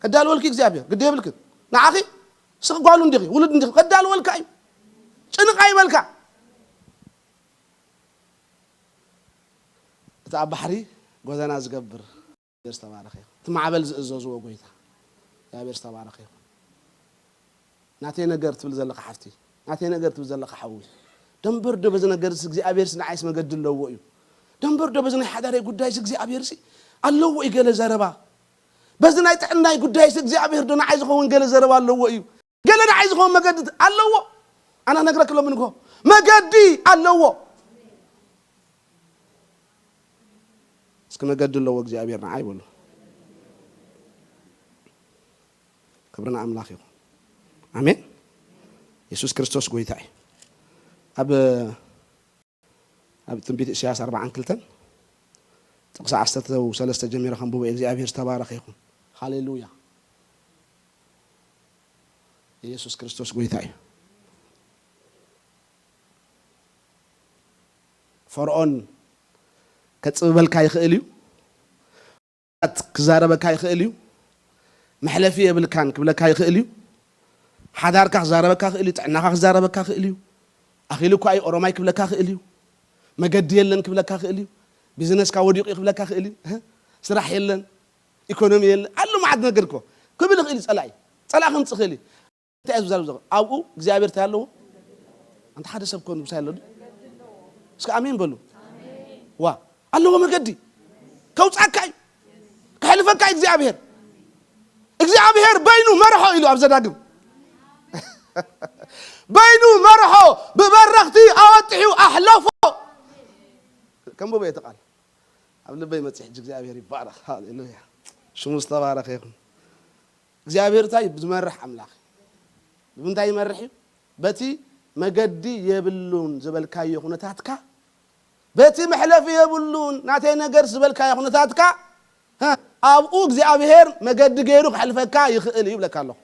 ከዳልወልኪ እግዚኣብሔር፣ ግዲ የብልክን። ንዓኺ ስኽ ጓሉ እንዲኺ፣ ውሉድ እንዲኺ፣ ከዳልወልካ እዩ። ጭንቕ ኣይበልካ። እቲ ኣብ ባሕሪ ጎደና ዝገብር እግዚኣብሔር ዝተባረኸ ይኹን። እቲ ማዕበል ዝእዘዝዎ ጎይታ እግዚኣብሔር ዝተባረኸ ይኹን። ናተይ ነገር ትብል ዘለኻ ሓፍቲ፣ ናተይ ነገር ትብል ዘለኻ ሓዊ፣ ደንበር ዶ በዚ ነገርስ እግዚኣብሔርስ ንዓይስ መገዲ ኣለዎ እዩ? ደንበር ዶ በዚ ናይ ሓዳረይ ጉዳይስ እግዚኣብሔርሲ ኣለዎ እዩ ገለ ዘረባ? በዚ ናይ ጥዕናይ ጉዳይስ እግዚኣብሔር ዶ ንዓይ ዝኸውን ገለ ዘረባ ኣለዎ እዩ? ገለ ንዓይ ዝኸውን መገዲ ኣለዎ? ኣነ ክነግረክ ሎሚ ንግሆ መገዲ ኣለዎ። እስኪ መገዲ ኣለዎ እግዚኣብሔር ንዓይ በሉ። ክብሪ ንኣምላኽ ይኹን። ኣሜን። የሱስ ክርስቶስ ጎይታ እዩ። ኣብ፣ ኣብ ትንቢት ኢሳያስ ኣርብዓን ክልተን ጥቕሲ ዓሰርተ ሰለስተ ጀሚረ ከንብቦ እየ። እግዚኣብሔር ዝተባረኸ ይኹን። ሃሌሉያ። የሱስ ክርስቶስ ጎይታ እዩ። ፈርዖን ከጽብበልካ ይኽእል እዩ። ክዛረበካ ይኽእል እዩ። መሕለፊ የብልካን ክብለካ ይኽእል እዩ። ሓዳርካ ክዛረበካ ይኽእል እዩ። ጥዕናኻ ክዛረበካ ይኽእል እዩ። ኣኺሉ እኳ እዩ ኦሮማይ ክብለካ ይኽእል እዩ። መገዲ የለን ክብለካ ይኽእል እዩ። ቢዝነስካ ወዲቑ እዩ ክብለካ ይኽእል እዩ። እህ፣ ስራሕ የለን፣ ኢኮኖሚ የለን፣ ኣሎ መዓት ነገር እኮ ክብል ይኽእል እዩ። ጸላኢ ጸላኢ ከምጽእ ይኽእል እዩ። እንታይ እዩ ዝዛረብ ዘሎ? ኣብኡ እግዚኣብሔር እንታይ ኣለዎ? ኣንታ ሓደ ሰብ ኮን ምሳይ ኣሎ ድዩ? እስከ ኣሜን በሉ። ዋ፣ ኣለዎ መገዲ። ከውጻካ እዩ። ከሕልፈካ እዩ እግዚኣብሔር። እግዚኣብሔር በይኑ መርሖ ኢሉ ኣብ ዘዳግም። በይኑ መርሖ ብበረኽቲ ኣወጢሑ ኣሕለፎ። ከንብቦ እየ እቲ ቃል። ኣብ ልበይ መጽእ ሕጂ እግዚኣብሔር ይባረኽ። ሃሌሉያ። ሽሙ ዝተባረኸ ይኹን። እግዚኣብሔር እንታይ እዩ? ዝመርሕ ኣምላኽ እዩ። ብምንታይ ይመርሕ እዩ? በቲ መገዲ የብሉን ዝበልካዮ ኩነታትካ፣ በቲ መሕለፊ የብሉን ናተይ ነገር ዝበልካዮ ኩነታትካ፣ ሀ፣ ኣብኡ እግዚኣብሔር መገዲ ገይሩ ከሕልፈካ ይኽእል እዩ ይብለካ ኣለኹ።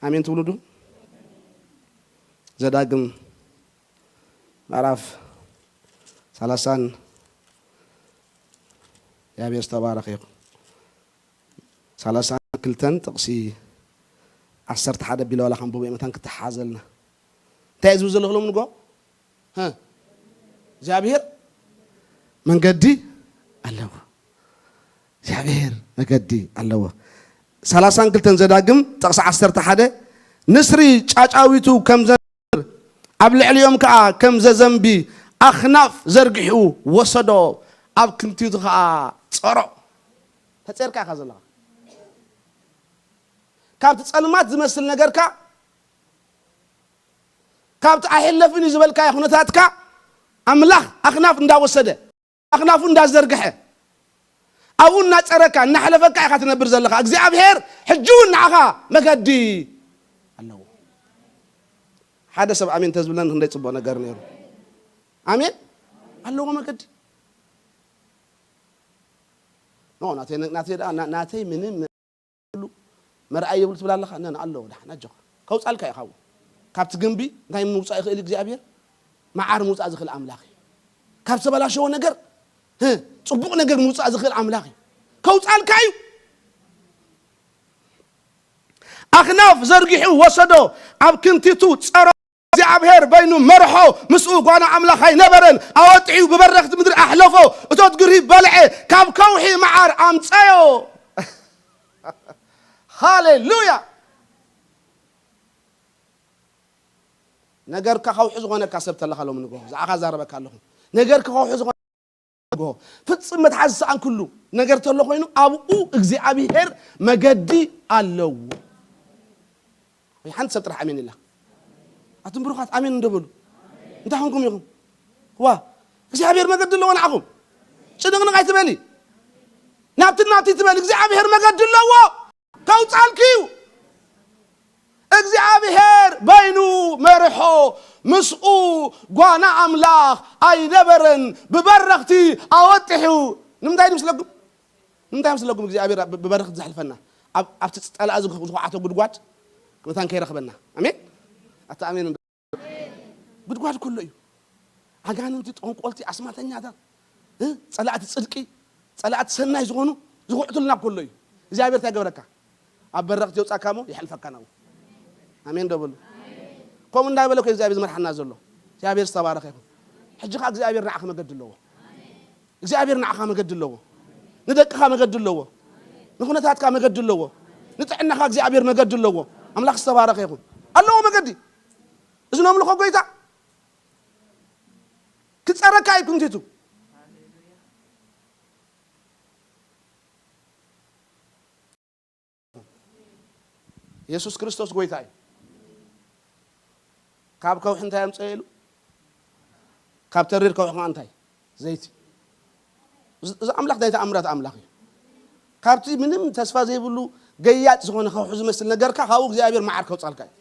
ኣሜን ትብሉ ዶ? ዘዳግም ምዕራፍ ሰላሳን እግዚኣብሔር ዝተባረኸ ይኹን። ሰላሳን ክልተን ጥቕሲ ዓሰርተ ሓደ ቢለ ዋላ ከንብቦ መታን ክተሓዘልና። እንታይ እዩ ዝብል ዘሎ ክሎም ንጎ? ሀ? እግዚኣብሔር መንገዲ ኣለዎ። እግዚኣብሔር መገዲ ኣለዎ። ሰላሳን ክልተን ዘዳግም ጥቕሲ ዓሰርተ ሓደ ንስሪ ጫጫዊቱ ከም ዘንብር ኣብ ልዕሊኦም ከዓ ከም ዘዘንቢ ኣኽናፍ ዘርጊሑ ወሰዶ፣ ኣብ ክንቲቱ ከዓ ጸሮ። ተጸርካ ኢኻ ዘለኻ። ካብቲ ጸልማት ዝመስል ነገርካ፣ ካብቲ ኣይሕለፍን እዩ ዝበልካዮ ኩነታትካ ኣምላኽ ኣኽናፍ እንዳወሰደ፣ ኣኽናፉ እንዳዘርግሐ፣ ኣብኡ እናጸረካ እናሕለፈካ ኢኻ ትነብር ዘለኻ። እግዚኣብሔር ሕጂ እውን ንዓኻ መገዲ ኣለዎ። ሓደ ሰብ ኣሜን ተዝብለን ክንደይ ጽቡቕ ነገር ነይሩ። ኣሜን ኣለዎ መገዲ። ኖ፣ ናተይ፣ ናተይ ደኣ፣ ና-፣ ናተይ ምንም የብሉ፣ መርኣይ የብሉ ትብል ኣለኻ። ነን ኣለዎ፣ ደሓን ኣጆኻ። ከውጻልካ እዩ ካብኡ። ካብቲ ግንቢ እንታይ ምውጻእ ይኽእል እዩ እግዚኣብሔር? መዓር ምውጻእ ዝኽእል ኣምላኽ እዩ። ካብ ዝተበላሸወ ነገር፣ ህ፣ ጽቡቕ ነገር ምውጻእ ዝኽእል ኣምላኽ እዩ። ከውጻልካ እዩ። ኣኽናፍ ዘርጊሑ ወሰዶ፣ ኣብ ክንቲቱ ጸሮ። እግዚኣብሔር በይኑ መርሖ፣ ምስኡ ጓና ኣምላኽ ኣይነበረን። ኣወጢሑ ብበረኽቲ ምድሪ ኣሕለፎ። እቶት ግርሂ በልዐ፣ ካብ ከውሒ መዓር ኣምጸዮ። ሃሌሉያ! ነገርካ ከውሒ ዝኾነካ ሰብ ተለኻ ሎሚ ንግሆ፣ ዝዓኻ ዛረበካ ኣለኹ። ነገርካ ከውሒ ዝኾነ ንግሆ፣ ፍጽም መትሓዚ ዝሰኣንክሉ ነገር ተሎ ኮይኑ፣ ኣብኡ እግዚኣብሔር መገዲ ኣለዎ። ወይ ሓንቲ ሰብ ጥራሕ ኣሜን ኢላ። ኣቱም ብሩኻት ኣሜን እንዶ በሉ። እንታይ ኾንኩም ኢኹም? ዋ፣ እግዚኣብሔር መገዲ ኣለዎ ንዓኹም። ጭንቕንቕ ኣይትበሊ። ናብትን ናብቲ ትበሊ። እግዚኣብሔር መገዲ ኣለዎ። ከውጻልኪ እዩ። እግዚኣብሔር በይኑ መርሖ፣ ምስኡ ጓና ኣምላኽ ኣይነበረን። ብበረኽቲ ኣወጢሑ። ንምንታይ ይመስለኩም? ንምንታይ ይመስለኩም እግዚኣብሔር ብ-፣ ብበረኽቲ ዘሕልፈና? ኣብ-፣ ኣብቲ ጸላኢ ዝኽ-፣ ዝኹዓቶ ጉድጓድ መታን ከይረኽበና። ኣሜን? ኣታ ኣሜን እንዶ። ጉድጓድ ከሎ እዩ። ኣጋንንቲ፣ ጠንቆልቲ፣ ኣስማተኛታት፣ እ? ጸላእቲ ጽድቂ፣ ጸላእቲ ሰናይ ዝኾኑ ዝኹዕቱልና ከሎ እዩ። እግዚኣብሔር እንታይ ገበረካ? ኣብ በረኽቲ የውጻካ እሞ የሕልፈካ ናብኡ። ኣሜን ዶ በሉ። ከምኡ እንዳበለ እኮ እግዚኣብሔር ዝመርሓና ዘሎ። እግዚኣብሔር ዝተባረኸ ይኹን። ሕጂ ኸዓ እግዚኣብሔር ንዓኺ መገዲ ኣለዎ። እግዚኣብሔር ንዓኻ መገዲ ኣለዎ። ንደቅኻ መገዲ ኣለዎ። ንኹነታትካ መገዲ ኣለዎ። ንጥዕናኻ እግዚኣብሔር መገዲ ኣለዎ። ኣምላኽ ዝተባረኸ ይኹን። ኣለዎ መገዲ። እዚ ነምልኾ ጎይታ ክጸረካ እዩ ክንቲቱ። የሱስ ክርስቶስ ጎይታ እዩ። ካብ ከውሒ እንታይ ኣምጸኤሉ? ካብ ተሪር ከውሒ ኸዓ እንታይ? ዘይቲ። እዚ፣ እዚ ኣምላኽ ናይ ተኣምራት ኣምላኽ እዩ። ካብቲ ምንም ተስፋ ዘይብሉ ገያጭ ዝኾነ ከውሒ ዝመስል ነገርካ፣ ካብኡ እግዚኣብሔር መዓር ከውጻልካ እዩ።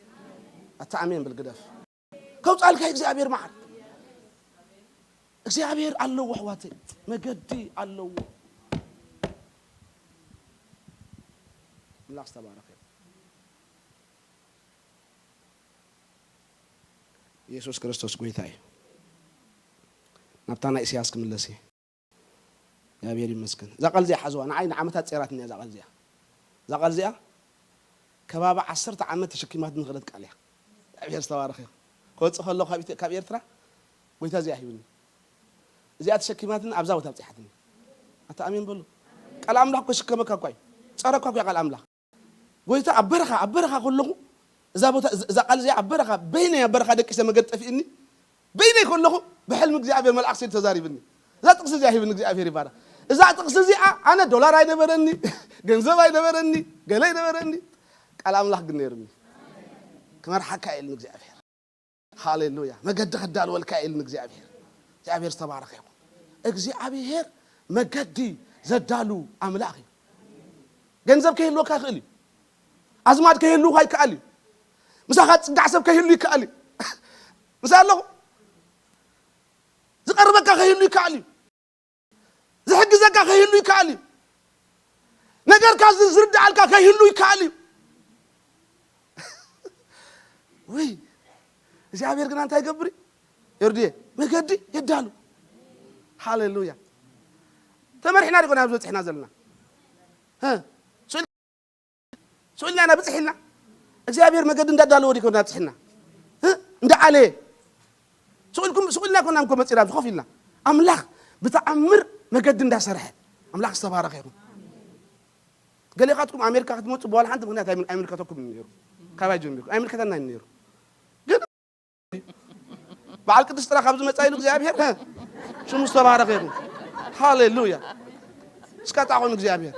ኣታ ኣሜን ብል ግደፍ። ከውጻልካ እዩ እግዚኣብሔር መዓር። እግዚኣብሔር ኣለዎ ኣሕዋተይ፣ መገዲ ኣለዎ። ኣምላኽ ዝተባረኸ ይኹን። የሱስ ክርስቶስ ጎይታ እዩ። ናብታ ናይ ኢሳያስ ክምለስ እየ። እግዚኣብሔር ይመስገን። እዛ ቃል እዚኣ ሓዝዋ፣ ንዓይ ንዓመታት ጸይራትኒ እያ እዛ ቃል እዚኣ። እዛ ቃል እዚኣ ከባቢ ዓሰርተ ዓመት ተሸኪማትኒ ዝኸደት ቃል እያ። እግዚኣብሔር ዝተባረኸ ይኹን። ክወጽእ ከለኹ ካብ ኢትዮ-፣ ካብ ኤርትራ ጎይታ እዚኣ ሂብኒ። እዚኣ ተሸኪማትኒ ኣብዛ ቦታ ኣብጺሓትኒ። ኣታ ኣሜን በሉ። ቃል ኣምላኽ እኮ ይሽከመካ እኳ እዩ። ጸረኳ እኮ እያ ቃል ኣምላኽ። ጎይታ ኣብ በረኻ፣ ኣብ በረኻ ከለኹ እዛ ቦታ፣ እዛ፣ እዛ ቃል እዚኣ ኣብ በረኻ፣ በይነይ ኣብ በረኻ ደቂሰ መገድ ጠፊእኒ፣ በይነይ ከለኹ ብሕልሚ እግዚኣብሔር መልኣኽ ሲል ተዛሪብኒ። እዛ ጥቕሲ እዚኣ ሂብኒ እግዚኣብሔር ይባረኽ። እዛ ጥቕሲ እዚኣ ኣነ ዶላር ኣይነበረኒ፣ ገንዘብ ኣይነበረኒ፣ ገለ ኣይነበረኒ። ቃል ኣምላኽ ግን ነይርኒ። ክመርሓካ ኢልኒ እግዚኣብሔር። ሃሌሉያ። መገዲ ከዳልወልካ ኢልኒ እግዚኣብሔር። እግዚኣብሔር ዝተባረኸ ይኹን። እግዚኣብሔር መገዲ ዘዳሉ ኣምላኽ እዩ። ገንዘብ ከይህልወካ ይኽእል እዩ። ኣዝማድ ከይህልውካ ይከኣል እዩ። ምሳኻ ዝጽጋዕ ሰብ ከይህሉ ይከኣል እዩ። ምሳ ኣለኹ። ዝቐርበካ ከይህሉ ይከኣል እዩ። ዝሕግዘካ ከይህሉ ይከኣል እዩ። ነገርካ ዝ-፣ ዝርድኣልካ ከይህሉ ይከኣል እዩ። ውይ፣ እግዚኣብሔር ግና እንታይ ይገብር? የርድየ መገዲ የዳሉ። ሃሌሉያ። ተመሪሕና ዲኮ ናብ ዝበፅሕና ዘለና? እ? ስኢል-፣ ስኢልና ኢና ብፅሕ ኢልና? እግዚኣብሔር መገዲ እንዳዳለወ ዲኮ ናብ ፅሕና? እ? እንዳዓለየ? ስኢልኩም፣ ስኢልና ኮና እኮ መፂና ኣብዚ ኮፍ ኢልና። ኣምላኽ ብተኣምር መገዲ እንዳሰርሐ። ኣምላኽ ዝተባረኸ ይኹን። ገሌኻትኩም ኣሜሪካ ክትመፁ ብዋላ ሓንቲ ምኽንያት ኣይምል-፣ ኣይምልከተኩም ነይሩ። ካባይ ጀሚሩ ኣይምልከተና ነይሩ። ግን በዓል ቅድስት ጥራ ካብ ዝመጻ ኢሉ እግዚኣብሔር፣ ሀ፣ ሽሙ ዝተባረኸ ይኹን። ሃሌሉያ። እስካ ጣኹን እግዚኣብሔር።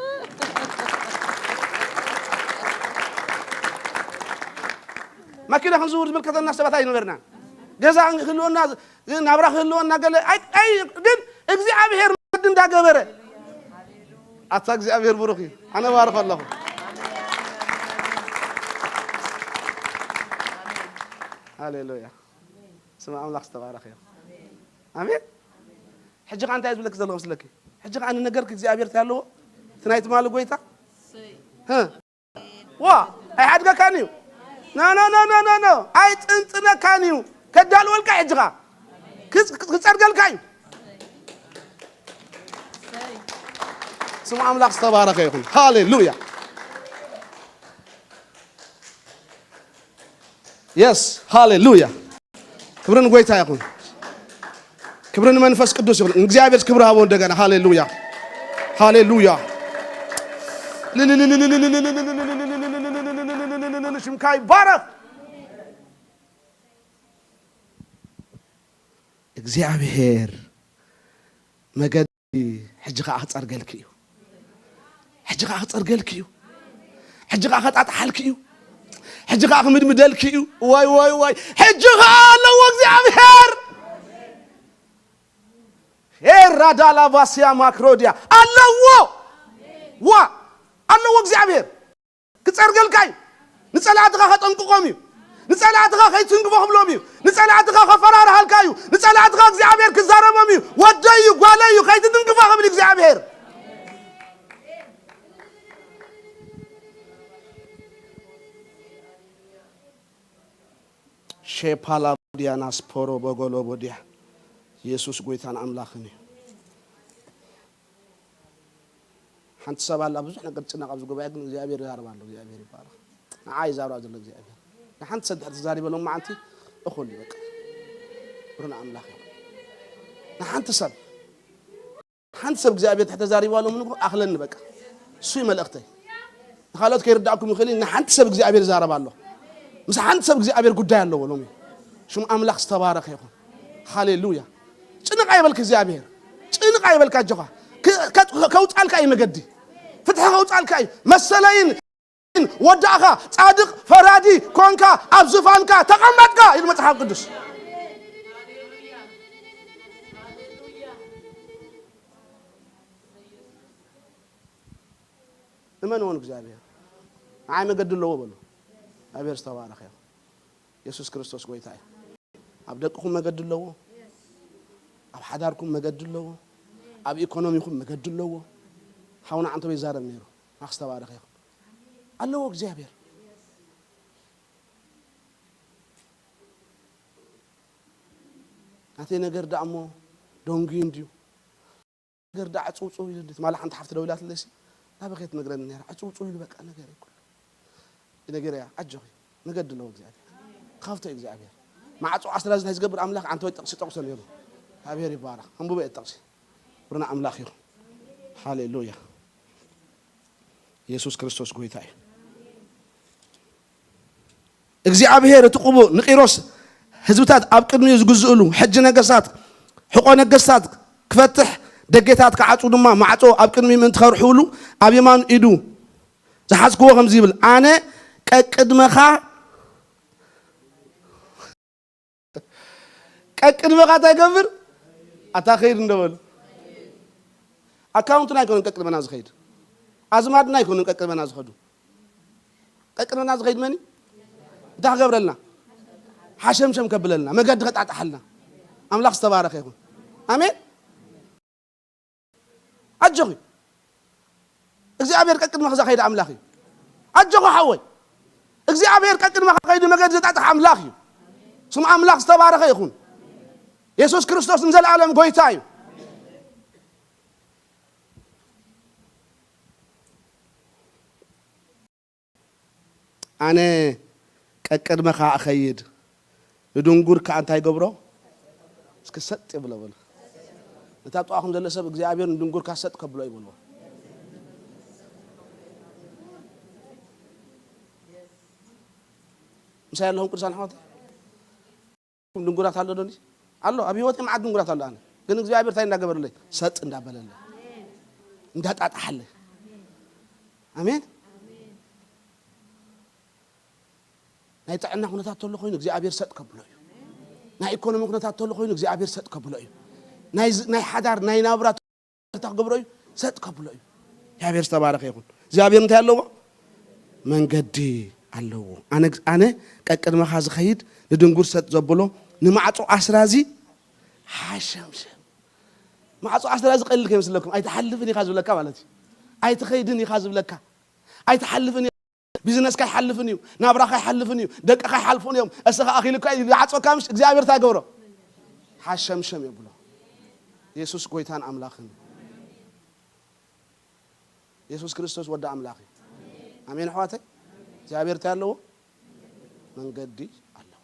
መኪና ክንዝውር ዝምልከተና ሰባት ኣይነበርናን። ገዛ ክህልወና፣ ናብራ ክህልወና ገለ ኣይ-፣ ኣይ-፣ ግን እግዚኣብሔር መገዲ እንዳገበረ። ኣታ እግዚኣብሔር ብሩኽ እዩ። ኣነ ባርኽ ኣለኹ። ሃሌሉያ። ስም ኣምላኽ ዝተባረኸ እዩ። ኣሜን። ሕጂ ኸኣ እንታይ ዝብለኪ ዘለኹ መስለኪ? ሕጂ ኸኣ ንነገርኪ እግዚኣብሔር እንታይ ኣለዎ? እቲ ናይ ትማሊ ጎይታ? ህ። ዋ፣ ኣይሓድገካን እዩ። ኖ፣ ኖ፣ ኖ። ኣይጽንጽነካን እዩ። ከዳልወልካ ሕጂ ኸኣ። ክጽ-፣ ክጸርገልካ እዩ። ስም ኣምላኽ ዝተባረኸ ይኹን። ሃሌሉያ። የስ፣ ሃሌሉያ። ክብሪ ንጎይታ ይኹን። ክብሪ ንመንፈስ ቅዱስ ይኹን። ንእግዚኣብሔር ክብሪ ሃቦ እንደገና። ሃሌሉያ። ሃሌሉያ። ሽምካ ይባረኽ። እግዚኣብሔር መገዲ ሕጂ ኸኣ ክጸርገልኪ እዩ። ሕጂ ኸኣ ክጸርገልኪ እዩ። ሕጂ ኸኣ ከጣጥሓልኪ እዩ። ሕጂ ኸኣ ክምድምደልኪ እዩ። ዋይ፣ ዋይ፣ ዋይ። ሕጂ ኸኣ ኣለዎ እግዚኣብሔር። ሄራ ዳላቫስያ ማክሮድያ ኣለዎ። ዋ፣ ኣለዎ እግዚኣብሔር። ክጸርገልካ እዩ። ንጸላእትኻ ከጠንቅቖም እዩ። ንጸላእትኻ ከይትንግፎ ክብሎም እዩ። ንጸላእትኻ ከፈራርሃልካ እዩ። ንጸላእትኻ እግዚኣብሔር ክዛረቦም እዩ። ወደይ እዩ፣ ጓለይ እዩ፣ ከይትትንግፋ ክብል እግዚኣብሔር። ሼፓላ ቦዲያና ስፖሮ በጎሎ ቦዲያ። የሱስ ጎይታን ኣምላኽን እዩ። ሓንቲ ሰብ ኣላ፣ ብዙሕ ነገር ትጭነቕ ኣብዚ ጉባኤ፣ ግን እግዚኣብሔር ይዛረብ ኣሎ። እግዚኣብሔር ይባረኽ። ንዓ ይዛረብ ዘሎ እግዚኣብሔር። ንሓንቲ ሰብ ድሕሪ ተዛሪበ ሎም መዓንቲ እኹል እዩ በቃ። ክብሪ ንኣምላኽ ይኹን። ንሓንቲ ሰብ፣ ሓንቲ ሰብ እግዚኣብሔር ድሕሪ ተዛሪባ ሎም ንጉ ኣኽለኒ በቃ። እሱ እዩ መልእኽተይ። ንኻልኦት ከይርዳእኩም ይኽእል እዩ። ንሓንቲ ሰብ እግዚኣብሔር ይዛረብ ኣሎ። ምስ ሓንቲ ሰብ እግዚኣብሔር ጉዳይ ኣለዎ ሎሚ። ሽም ኣምላኽ ዝተባረኸ ይኹን። ሃሌሉያ። ጭንቕ ኣይበልክ እግዚኣብሔር። ጭንቕ ኣይበልካ ኣጆኻ። ከ-፣ ከ-፣ ከውጻልካ እዩ መገዲ። ፍትሒ ከውጻልካ እዩ። መሰለይን ወዳእኻ ጻድቕ ፈራዲ ኮንካ ኣብ ዝፋንካ ተቐመጥካ ኢሉ መጽሓፍ ቅዱስ። እመንዎ ንእግዚኣብሔር። ንዓይ መገዲ ኣለዎ በሉ። እግዚኣብሔር ዝተባረኸ ይኹን። የሱስ ክርስቶስ ጎይታ እዩ። ኣብ ደቅኹም መገዲ ኣለዎ። ኣብ ሓዳርኩም መገዲ ኣለዎ። ኣብ ኢኮኖሚኹም መገዲ ኣለዎ። ሓውና ዓንተቦ ይዛረብ ነይሩ። ኣምላኽ ዝተባረኸ ይኹን። ኣለዎ እግዚኣብሔር። ናተይ ነገር ደኣ እሞ ደንጉዩ እንድዩ። ነገር ደኣ ዕጽውጽው ኢሉ እንድዩ። ትማሊ ሓንቲ ሓፍቲ ደዊላትለይሲ ናበይ ከይትነግረኒ ነይራ። ዕጽውጽው ኢሉ በቃ ነገር ይኩሉ። ይነገር እያ፣ ኣጆኺ፣ መገዲ ኣለዎ እግዚኣብሔር። ክኸፍቶ እዩ እግዚኣብሔር። ማዕጾ ኣስራዚ እንታይ ዝገብር ኣምላኽ ዓንተቦይ ጥቕሲ ጠቕሶ ነይሩ። እግዚኣብሔር ይባረኽ። ኣንብቦ እየ ጥቕሲ። ክብሪ ንኣምላኽ ይኹን። ሃሌሉያ። የሱስ ክርስቶስ ጎይታ እዩ። እግዚኣብሔር እቲ ቅቡእ ንቂሮስ ህዝብታት ኣብ ቅድሚኡ ዝግዝእሉ፣ ሕጂ ነገስታት፣ ሕቆ ነገስታት ክፈትሕ፣ ደጌታት ክዓጹ ድማ ማዕጾ ኣብ ቅድሚኡ ምእንቲ ከርሕውሉ ኣብ የማን ኢዱ ዝሓዝክዎ ከምዚ ይብል፣ ኣነ ቀቅድመኻ ቀቅድመኻ እንታይ ገብር? ኣታ ኸይድ እንደ በሉ። ኣካውንትና ኣይኮነን ቀቅድመና ዝኸይድ። ኣዝማድና ኣይኮነን ቀቅድመና ዝኸዱ። ቀቅድመና ዝኸይድ መን እዩ? እንታይ ክገብረልና? ሓሸምሸም ከብለልና፣ መገዲ ከጣጥሓልና። ኣምላኽ ዝተባረኸ ይኹን። ኣሜን። ኣጆኺ። እግዚኣብሔር ቀቅድመኻ ዝኸይድ ኣምላኽ እዩ። ኣጆኻ ሓወይ። እግዚኣብሔር ቀቅድመኻ ከይዱ መገዲ ዘጣጥሕ ኣምላኽ እዩ። ስም ኣምላኽ ዝተባረኸ ይኹን። የሱስ ክርስቶስ ንዘለኣለም ጎይታ እዩ። ኣነ ቀቅድመኻ እኸይድ፣ ንድንጉር ከኣ እንታይ ገብሮ? እስኪ ሰጥ የብሎ በሉ። ነታ ኣብ ጥቓኹም ዘሎ ሰብ እግዚኣብሔር ንድንጉርካ ሰጥ ከብሎ ይበልዎ። ምሳይ ኣለኹም ቅዱሳን ኣሕዋት? ድንጉራት ኣሎ ዶኒ? ኣሎ። ኣብ ህይወት መዓት ድንጉራት ኣሎ። ኣነ ግን እግዚኣብሔር እንታይ እንዳገበረለይ? ሰጥ እንዳበለለይ፣ እንዳጣጣሓለይ። ኣሜን። ናይ ጥዕና ኩነታት ተሎ ኮይኑ እግዚኣብሔር ሰጥ ከብሎ እዩ። ናይ ኢኮኖሚ ኩነታት ተሎ ኮይኑ እግዚኣብሔር ሰጥ ከብሎ እዩ። ናይ ዝ- ናይ ሓዳር ናይ ናብራ ተሎ ክገብሮ እዩ፣ ሰጥ ከብሎ እዩ። እግዚኣብሔር ዝተባረኸ ይኹን። እግዚኣብሔር እንታይ ኣለዎ? መንገዲ ኣለዎ። ኣነ ኣነ ቀቅድመኻ ዝኸይድ ንድንጉር ሰጥ ዘብሎ ንማዕጾ ኣስራዚ ሓሸምሸም። ማዕጾ ኣስራዚ ቀሊል ከይመስለኩም፣ ኣይትሓልፍን ኢኻ ዝብለካ ማለት እዩ። ኣይትኸይድን ኢኻ ዝብለካ፣ ኣይትሓልፍን፣ ቢዝነስካ ኣይሓልፍን እዩ፣ ናብራኻ ኣይሓልፍን እዩ፣ ደቅኻ ኣይሓልፉን እዮም፣ እስኻ ኣኺልካ እዩ ይዓጾካ። ምሽ እግዚኣብሔር እንታይ ገብሮ? ሓሸምሸም የብሎ። የሱስ ጎይታን ኣምላኽን እዩ። የሱስ ክርስቶስ ወዲ ኣምላኽ እዩ። ኣሜን ኣሕዋተይ። እግዚኣብሔር እንታይ ኣለዎ? መንገዲ ኣለዎ።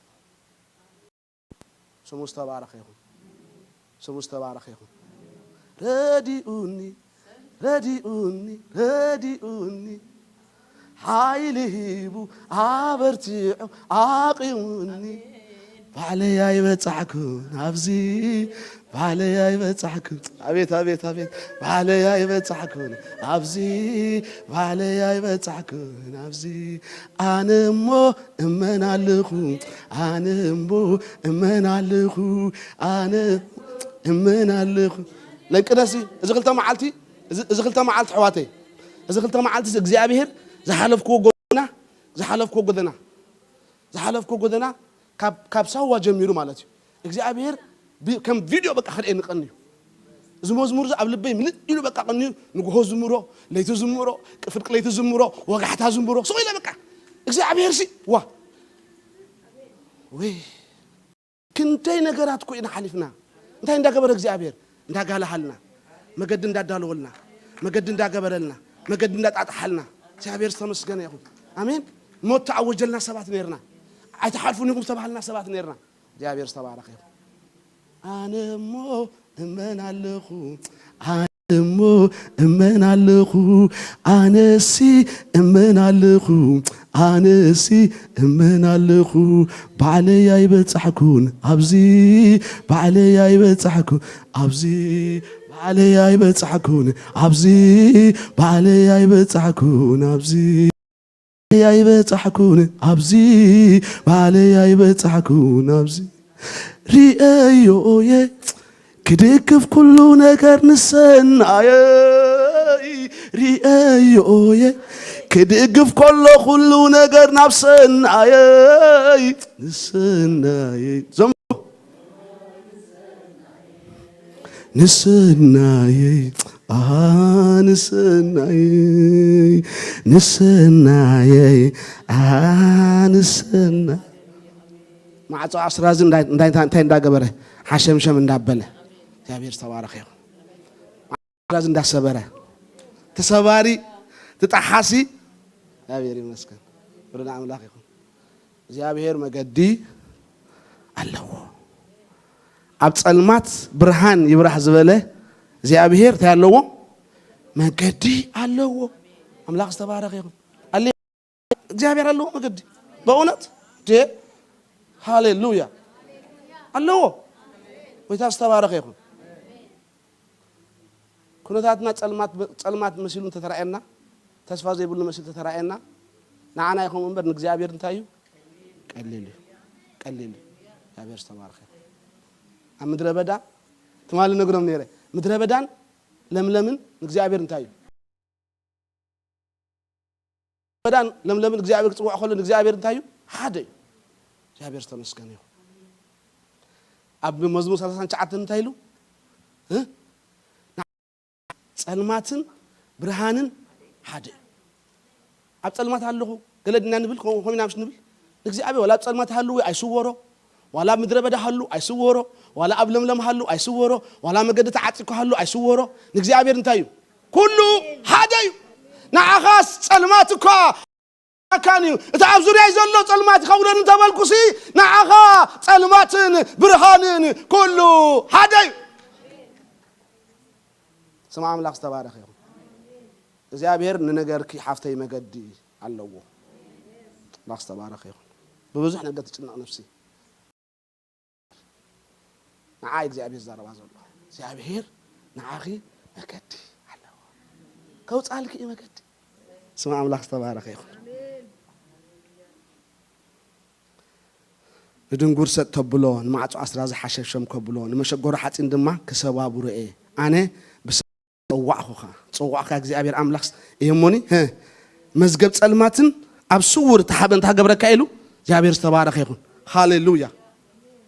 ስሙ ዝተባረኸ ይኹን። ስሙ ዝተባረኸ ይኹን። ረዲኡኒ፣ ረዲኡኒ፣ ረዲኡኒ፣ ሓይሊ ሂቡ ኣበርቲዑ ኣቂሙኒ። ባዕለይ ኣይበጻሕኩን ኣብዚ፣ ባዕለይ ኣይበጻሕኩን። ኣቤት፣ ኣቤት፣ ኣቤት። ባዕለይ ኣይበጻሕኩን ኣብዚ፣ ባዕለይ ኣይበጻሕኩን ኣብዚ። ኣነ እሞ እመን ኣለኹ፣ ኣነ እሞ እመን ኣለኹ፣ ኣነ እመን ኣለኹ። ለንቅነሲ፣ እዚ ክልተ መዓልቲ፣ እዚ፣ እዚ ክልተ መዓልቲ ኣሕዋተይ፣ እዚ ክልተ መዓልቲ እዚ እግዚኣብሔር ዝሓለፍክዎ ጎደና፣ ዝሓለፍክዎ ጎደና፣ ዝሓለፍክዎ ጎደና ካብ፣ ካብ ሳዋ ጀሚሩ ማለት እዩ። እግዚኣብሔር ብ-፣ ከም ቪድዮ በቃ ክርእየኒ ቀንዩ። እዚ መዝሙር እዚ ኣብ ልበይ ምልእ ኢሉ በቃ ቀንዩ። ንግሆ ዝምሮ፣ ለይቲ ዝምሮ፣ ፍርቂ ለይቲ ዝምሮ፣ ወጋሕታ ዝምሮ፣ ስቕ ኢለ በቃ እግዚኣብሔር ሲ፣ ዋ፣ ወይ ክንደይ ነገራት እኮ ኢና ሓሊፍና። እንታይ እንዳገበረ እግዚኣብሔር? እንዳጋላሃልና፣ መገዲ እንዳዳለወልና፣ መገዲ እንዳገበረልና፣ መገዲ እንዳጣጣሓልና። እግዚኣብሔር ዝተመስገነ ይኹን። ኣሜን። ሞት ተኣወጀልና ሰባት ነርና። ኣይትሓልፉን ኢኹም ዝተባሃልና ሰባት ነርና። እግዚኣብሔር ዝተባረኸ ይኹን። ኣነ እሞ እመን ኣለኹ፣ ኣነ እሞ እመን ኣለኹ፣ ኣነሲ እመን ኣለኹ፣ ኣነሲ እመን ኣለኹ። ባዕለይ ኣይበጻሕኩን ኣብዚ፣ ባዕለይ ኣይበጻሕኩን ኣብዚ፣ ባዕለይ ኣይበጻሕኩን ኣብዚ፣ ባዕለይ ኣይበጻሕኩን ኣብዚ። ኣይበጻሕኩን ኣብዚ፣ ባዕለይ ኣይበጻሕኩን ኣብዚ። ሪኤዮ'የ ክድግፍ ኩሉ ነገር ንሰናየይ። ሪኤዮ'የ ክድግፍ ከሎ ኩሉ ነገር ናብ ሰናየይ፣ ንሰናየይ። ዘም-፣ ንሰናየይ፣ ኣሃ፣ ንሰናየይ፣ ንሰናየይ፣ ኣሃ፣ ንሰናየይ። ማዕጾ ኣስራዚ እንታይ፣ እንታይ፣ እንታይ እንዳገበረ? ሓሸምሸም እንዳበለ። እግዚኣብሔር ዝተባረኸ ይኹን። ኣስራዚ እንዳሰበረ። ተሰባሪ፣ ተጣሓሲ። እግዚኣብሔር ይመስገን። ክብሪ ንኣምላኽ ይኹን። እግዚኣብሔር መገዲ ኣለዎ። ኣብ ጸልማት ብርሃን ይብራህ ዝበለ እግዚኣብሔር እንታይ ኣለዎ? መገዲ ኣለዎ። ኣምላኽ ዝተባረኸ ይኹን። ኣለ-፣ እግዚኣብሔር ኣለዎ መገዲ። በእውነት ደ-፣ ሃሌሉያ ኣለዎ። ጎይታ ዝተባረኸ ይኹን። ኩነታትና ጸልማት፣ ጸልማት መሲሉ እንተተራእየና፣ ተስፋ ዘይብሉ መሲሉ እንተተራእየና፣ ንዓና ይኹን እምበር ንእግዚኣብሔር እንታይ እዩ? ቀሊል እዩ። ቀሊል እዩ። እግዚኣብሔር ዝተባረኸ ይኹን። ኣብ ምድረ በዳ ትማሊ ነግሮም ነይረ። ምድረ በዳን ለምለምን ንእግዚኣብሔር እንታይ እዩ? በዳን ለምለምን እግዚኣብሔር ክጽውዖ ከሎ ንእግዚኣብሔር እንታይ እዩ? ሓደ እዩ። እግዚኣብሔር ዝተመስገነ ይኹን። ኣብ መዝሙር ሰላሳ ትሽዓተ እንታይ ኢሉ? እ? ጸልማትን ብርሃንን ሓደ እዩ። ኣብ ጸልማት ኣለኹ፣ ገለ ድና ንብል፣ ከምኡ፣ ከምኡ ኢና ምሽ ንብል። ንእግዚኣብሔር ወላ ኣብ ጸልማት ሃልዉ ኣይስወሮ፣ ዋላ ኣብ ምድረ በዳ ሃሉ ኣይስወሮ፣ ዋላ ኣብ ለምለም ሃሉ ኣይስወሮ፣ ዋላ መገዲ ተዓጺኩ ሃሉ ኣይስወሮ። ንእግዚኣብሔር እንታይ እዩ? ኩሉ ሓደ እዩ። ንዓኻስ ጸልማት እኳ ካን እዩ። እቲ ኣብ ዙርያይ ዘሎ ጸልማት ይኸውን እንተበልኩሲ፣ ንዓኻ ጸልማትን ብርሃንን ኩሉ ሓደ እዩ። ስም ኣምላኽ ዝተባረኸ ይኹን። እግዚኣብሔር ንነገርኪ ሓፍተይ መገዲ ኣለዎ። ኣምላኽ ዝተባረኸ ይኹን። ብብዙሕ ነገር ትጭነቕ ነፍሲ። ንዓይ እግዚኣብሔር ዝዛረባ ዘሎ። እግዚኣብሔር ንዓኺ መገዲ ኣለዎ። ከውጻልኪ እዩ መገዲ። ስም ኣምላኽ ዝተባረኸ ይኹን። ንድንጉር ሰጥ ተብሎ፣ ንማዕጾ ኣስራዚ ሓሸብሸም ከብሎ፣ ንመሸጎሪ ሓጺን ድማ ክሰባብሮ እየ። ኣነ ብሰ-፣ ጸዋዕኹኻ፣ ጸዋዕካ እግዚኣብሔር ኣምላኽ እየ እሞኒ፣ ህ፣ መዝገብ ጸልማትን ኣብ ስውር ተሓበ እንታ ገብረካ ኢሉ፣ እግዚኣብሔር ዝተባረኸ ይኹን። ሃሌሉያ።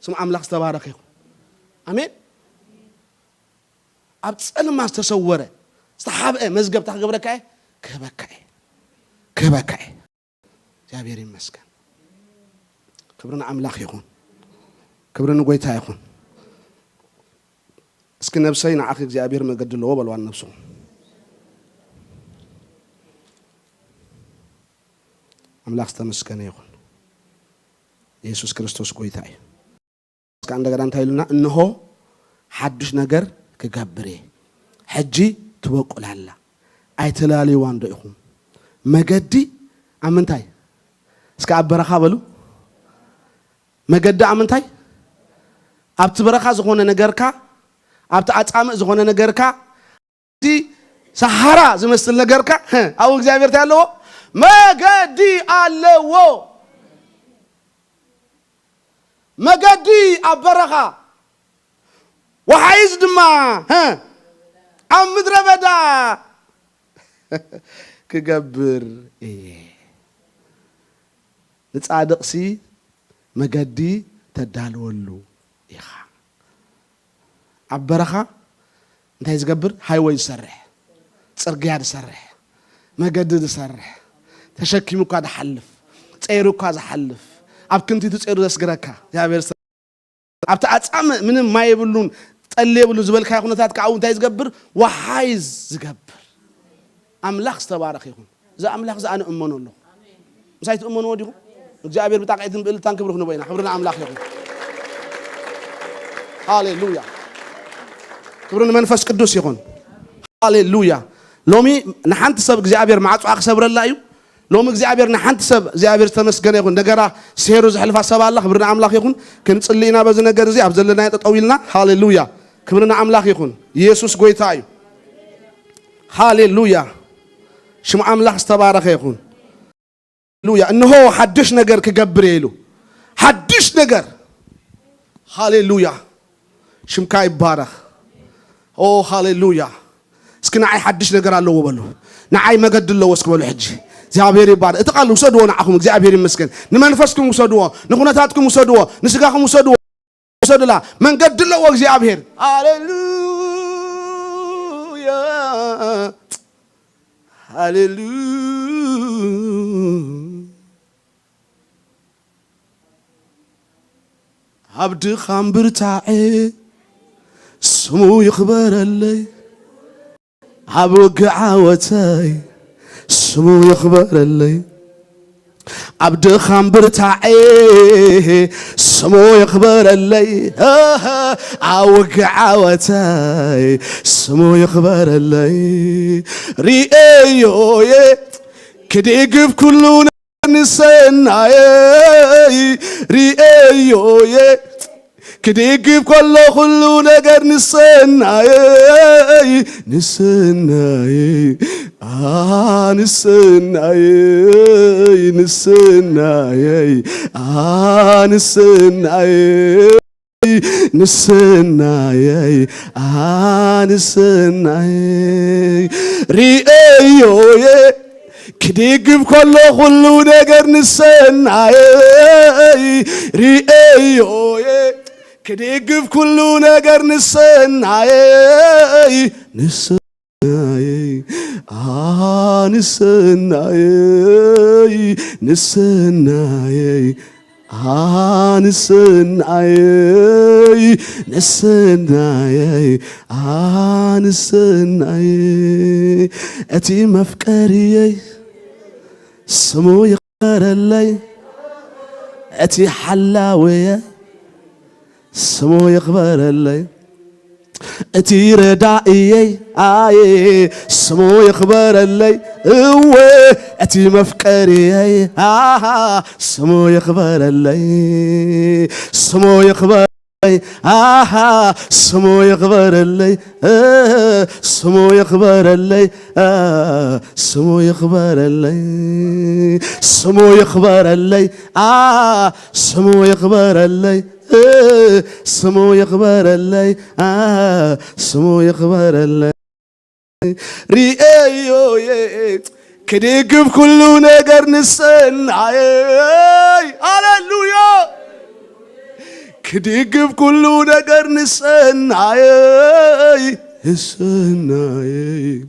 ስም ኣምላኽ ዝተባረኸ ይኹን። ኣሜን። ኣብ ጸልማ ዝተሰወረ፣ ዝተሓብአ መዝገብ እንታ ክገብረካ እየ፣ ክህበካ እየ። ክህበካ እየ። እግዚኣብሔር ይመስገን። ክብሪ ንኣምላኽ ይኹን። ክብሪ ንጎይታ ይኹን። እስኪ ነብሰይ ንዓኺ እግዚኣብሔር መገዲ ኣለዎ በልዋ ነብስኹም። ኣምላኽ ዝተመስገነ ይኹን። የሱስ ክርስቶስ ጎይታ እዩ። እስካ እንደገና እንታይ ኢሉና? እንሆ ሓድሽ ነገር ክገብር እየ፣ ሕጂ ትበቁል ኣላ፣ ኣይተላለይዋን ዶ ኢኹም? መገዲ ኣብ ምንታይ? እስካ ኣብ በረኻ በሉ። መገዲ ኣብ ምንታይ? ኣብቲ በረኻ ዝኾነ ነገርካ፣ ኣብቲ ኣጻምእ ዝኾነ ነገርካ፣ እቲ ሰሃራ ዝመስል ነገርካ፣ ህ፣ ኣብኡ እግዚኣብሔር እንታይ ኣለዎ? መገዲ ኣለዎ። መገዲ ኣብ በረኻ፣ ወሓይዝ ድማ፣ ህ፣ ኣብ ምድረ በዳ ክገብር እየ። ንጻድቕሲ መገዲ ተዳልወሉ ኢኻ። ኣብ በረኻ እንታይ ዝገብር? ሃይወይ ዝሰርሕ፣ ጽርግያ ዝሰርሕ፣ መገዲ ዝሰርሕ፣ ተሸኪሙ እኳ ዝሓልፍ፣ ጸይሩ እኳ ዝሓልፍ፣ ኣብ ክንቲቱ ጸይሩ ዘስግረካ እግዚኣብሔር ዝሰ-፣ ኣብቲ ኣጻምእ ምንም ማይ የብሉን፣ ጠሊ የብሉ ዝበልካዮ ኩነታት ከኣ እንታይ ዝገብር? ወሓይዝ ዝገብር። ኣምላኽ ዝተባረኸ ይኹን። እዚ ኣምላኽ እዚ ኣነ እመኖ ኣለኹ። ምሳይ ትእመንዎ ዲኹም? እግዚኣብሔር ብጣቕዒትን ብእልልታን ክብሪ ክንቦ ኢና። ክብሪ ንኣምላኽ ይኹን። ሃሌሉያ። ክብሪ ንመንፈስ ቅዱስ ይኹን። ሃሌሉያ። ሎሚ ንሓንቲ ሰብ እግዚኣብሔር ማዕጾኣ ክሰብረላ እዩ። ሎሚ እግዚኣብሔር ንሓንቲ ሰብ፣ እግዚኣብሔር ዝተመስገነ ይኹን፣ ነገራ ሴሩ ዘሕልፋ ሰብ ኣላ። ክብሪ ንኣምላኽ ይኹን። ክንጽሊ ኢና በዚ ነገር እዚ፣ ኣብ ዘለናዮ ጠጠው ኢልና። ሃሌሉያ። ክብሪ ንኣምላኽ ይኹን። ኢየሱስ ጎይታ እዩ። ሃሌሉያ። ሽም ኣምላኽ ዝተባረኸ ይኹን። ሃሌሉያ። እንሆ ሓድሽ ነገር ክገብር እየ ኢሉ። ሓድሽ ነገር። ሃሌሉያ። ሽምካ ይባረኽ። ኦ ሃሌሉያ። እስኪ ንዓይ ሓድሽ ነገር ኣለዎ በሉ። ንዓይ መገዲ ኣለዎ እስኪ በሉ ሕጂ። እግዚኣብሔር ይባረኽ። እቲ ቃል ውሰድዎ ንዓኹም፣ እግዚኣብሔር ይመስገን። ንመንፈስኩም ውሰድዎ፣ ንኹነታትኩም ውሰድዎ፣ ንስጋኹም ውሰድዎ። ውሰድላ። መንገዲ ኣለዎ እግዚኣብሔር። ሃሌሉያ። ሃሌሉያ። ኣብ ድኻም ብርታዐ ስሙ ይኽበረለይ፣ ኣብ ውግእ ዓወተይ ስሙ ይኽበረለይ። ኣብ ድኻም ብርታዐ ስሙ ይኽበረለይ፣ ኣብ ውግእ ዓወተይ ስሙ ይኽበረለይ። ሪኤዮየ ክድግፍ ኩሉ ንሰናየይ ሪኤዮየ ክድግፍ ከሎ ኩሉ ነገር ንሰናየይ ንሰናየይ ኣ ንሰናየይ ንሰናየይ ኣ ንሰናየይ ንሰናየይ ኣ ንሰናየይ ሪኤዮየ ክድግፍ ከሎ ኩሉ ነገር ንሰናየይ ሪኤዮየ ክድግፍ ኩሉ ነገር ንሰናየይ ንሰናየይ ኣ ንሰናየይ ንሰናየይ ኣንስናየይ ንስናየይ ኣንስናየይ እቲ መፍቀርየይ ስሙ ይኽበረለይ እቲ ሓላወየ ስሙ ይኽበረለይ እቲ ረዳእየይ ኣየ ስሙ ይኽበረለይ እወ እቲ መፍቀርየይ ኣሃ ስሙ ይኽበረለይ ስሙ ይኽበረለይ ኣሃ ስሙ ይኽበረለይ እ ስሙ ይኽበረለይ እ ስሙ ይኽበረለይ ስሙ ይኽበረለይ ኣ ስሙ ይኽበረለይ እ ስሙ ይኽበረለይ እ ስሙ ይኽበረለይ ሪኤዮየ ክድግፍ ኩሉ ነገር ንሰናየይ ሃሌሉያ ክድግፍ ኩሉ ነገር ንሰናየይ ንሰናየይ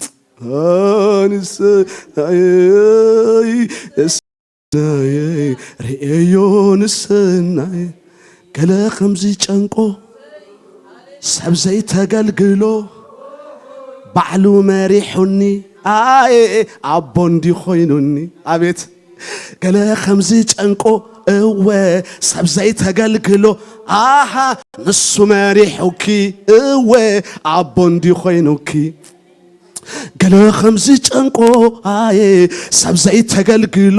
ንሰናየይ ንሰናየይ ርእዮ ንሰናይ ገለ ከምዚ ጨንቆ ሰብ ዘይተገልግሎ ባዕሉ መሪሑኒ ኣየ ኣቦ እንዲ ኮይኑኒ ኣቤት ገለ ከምዚ ጨንቆ እወ ሰብ ዘይተገልግሎ ኣሃ ንሱ መሪሑኪ እወ ኣቦ እንዲ ኮይኑኪ ገለ ከምዚ ጨንቆ ኣየ ሰብ ዘይተገልግሎ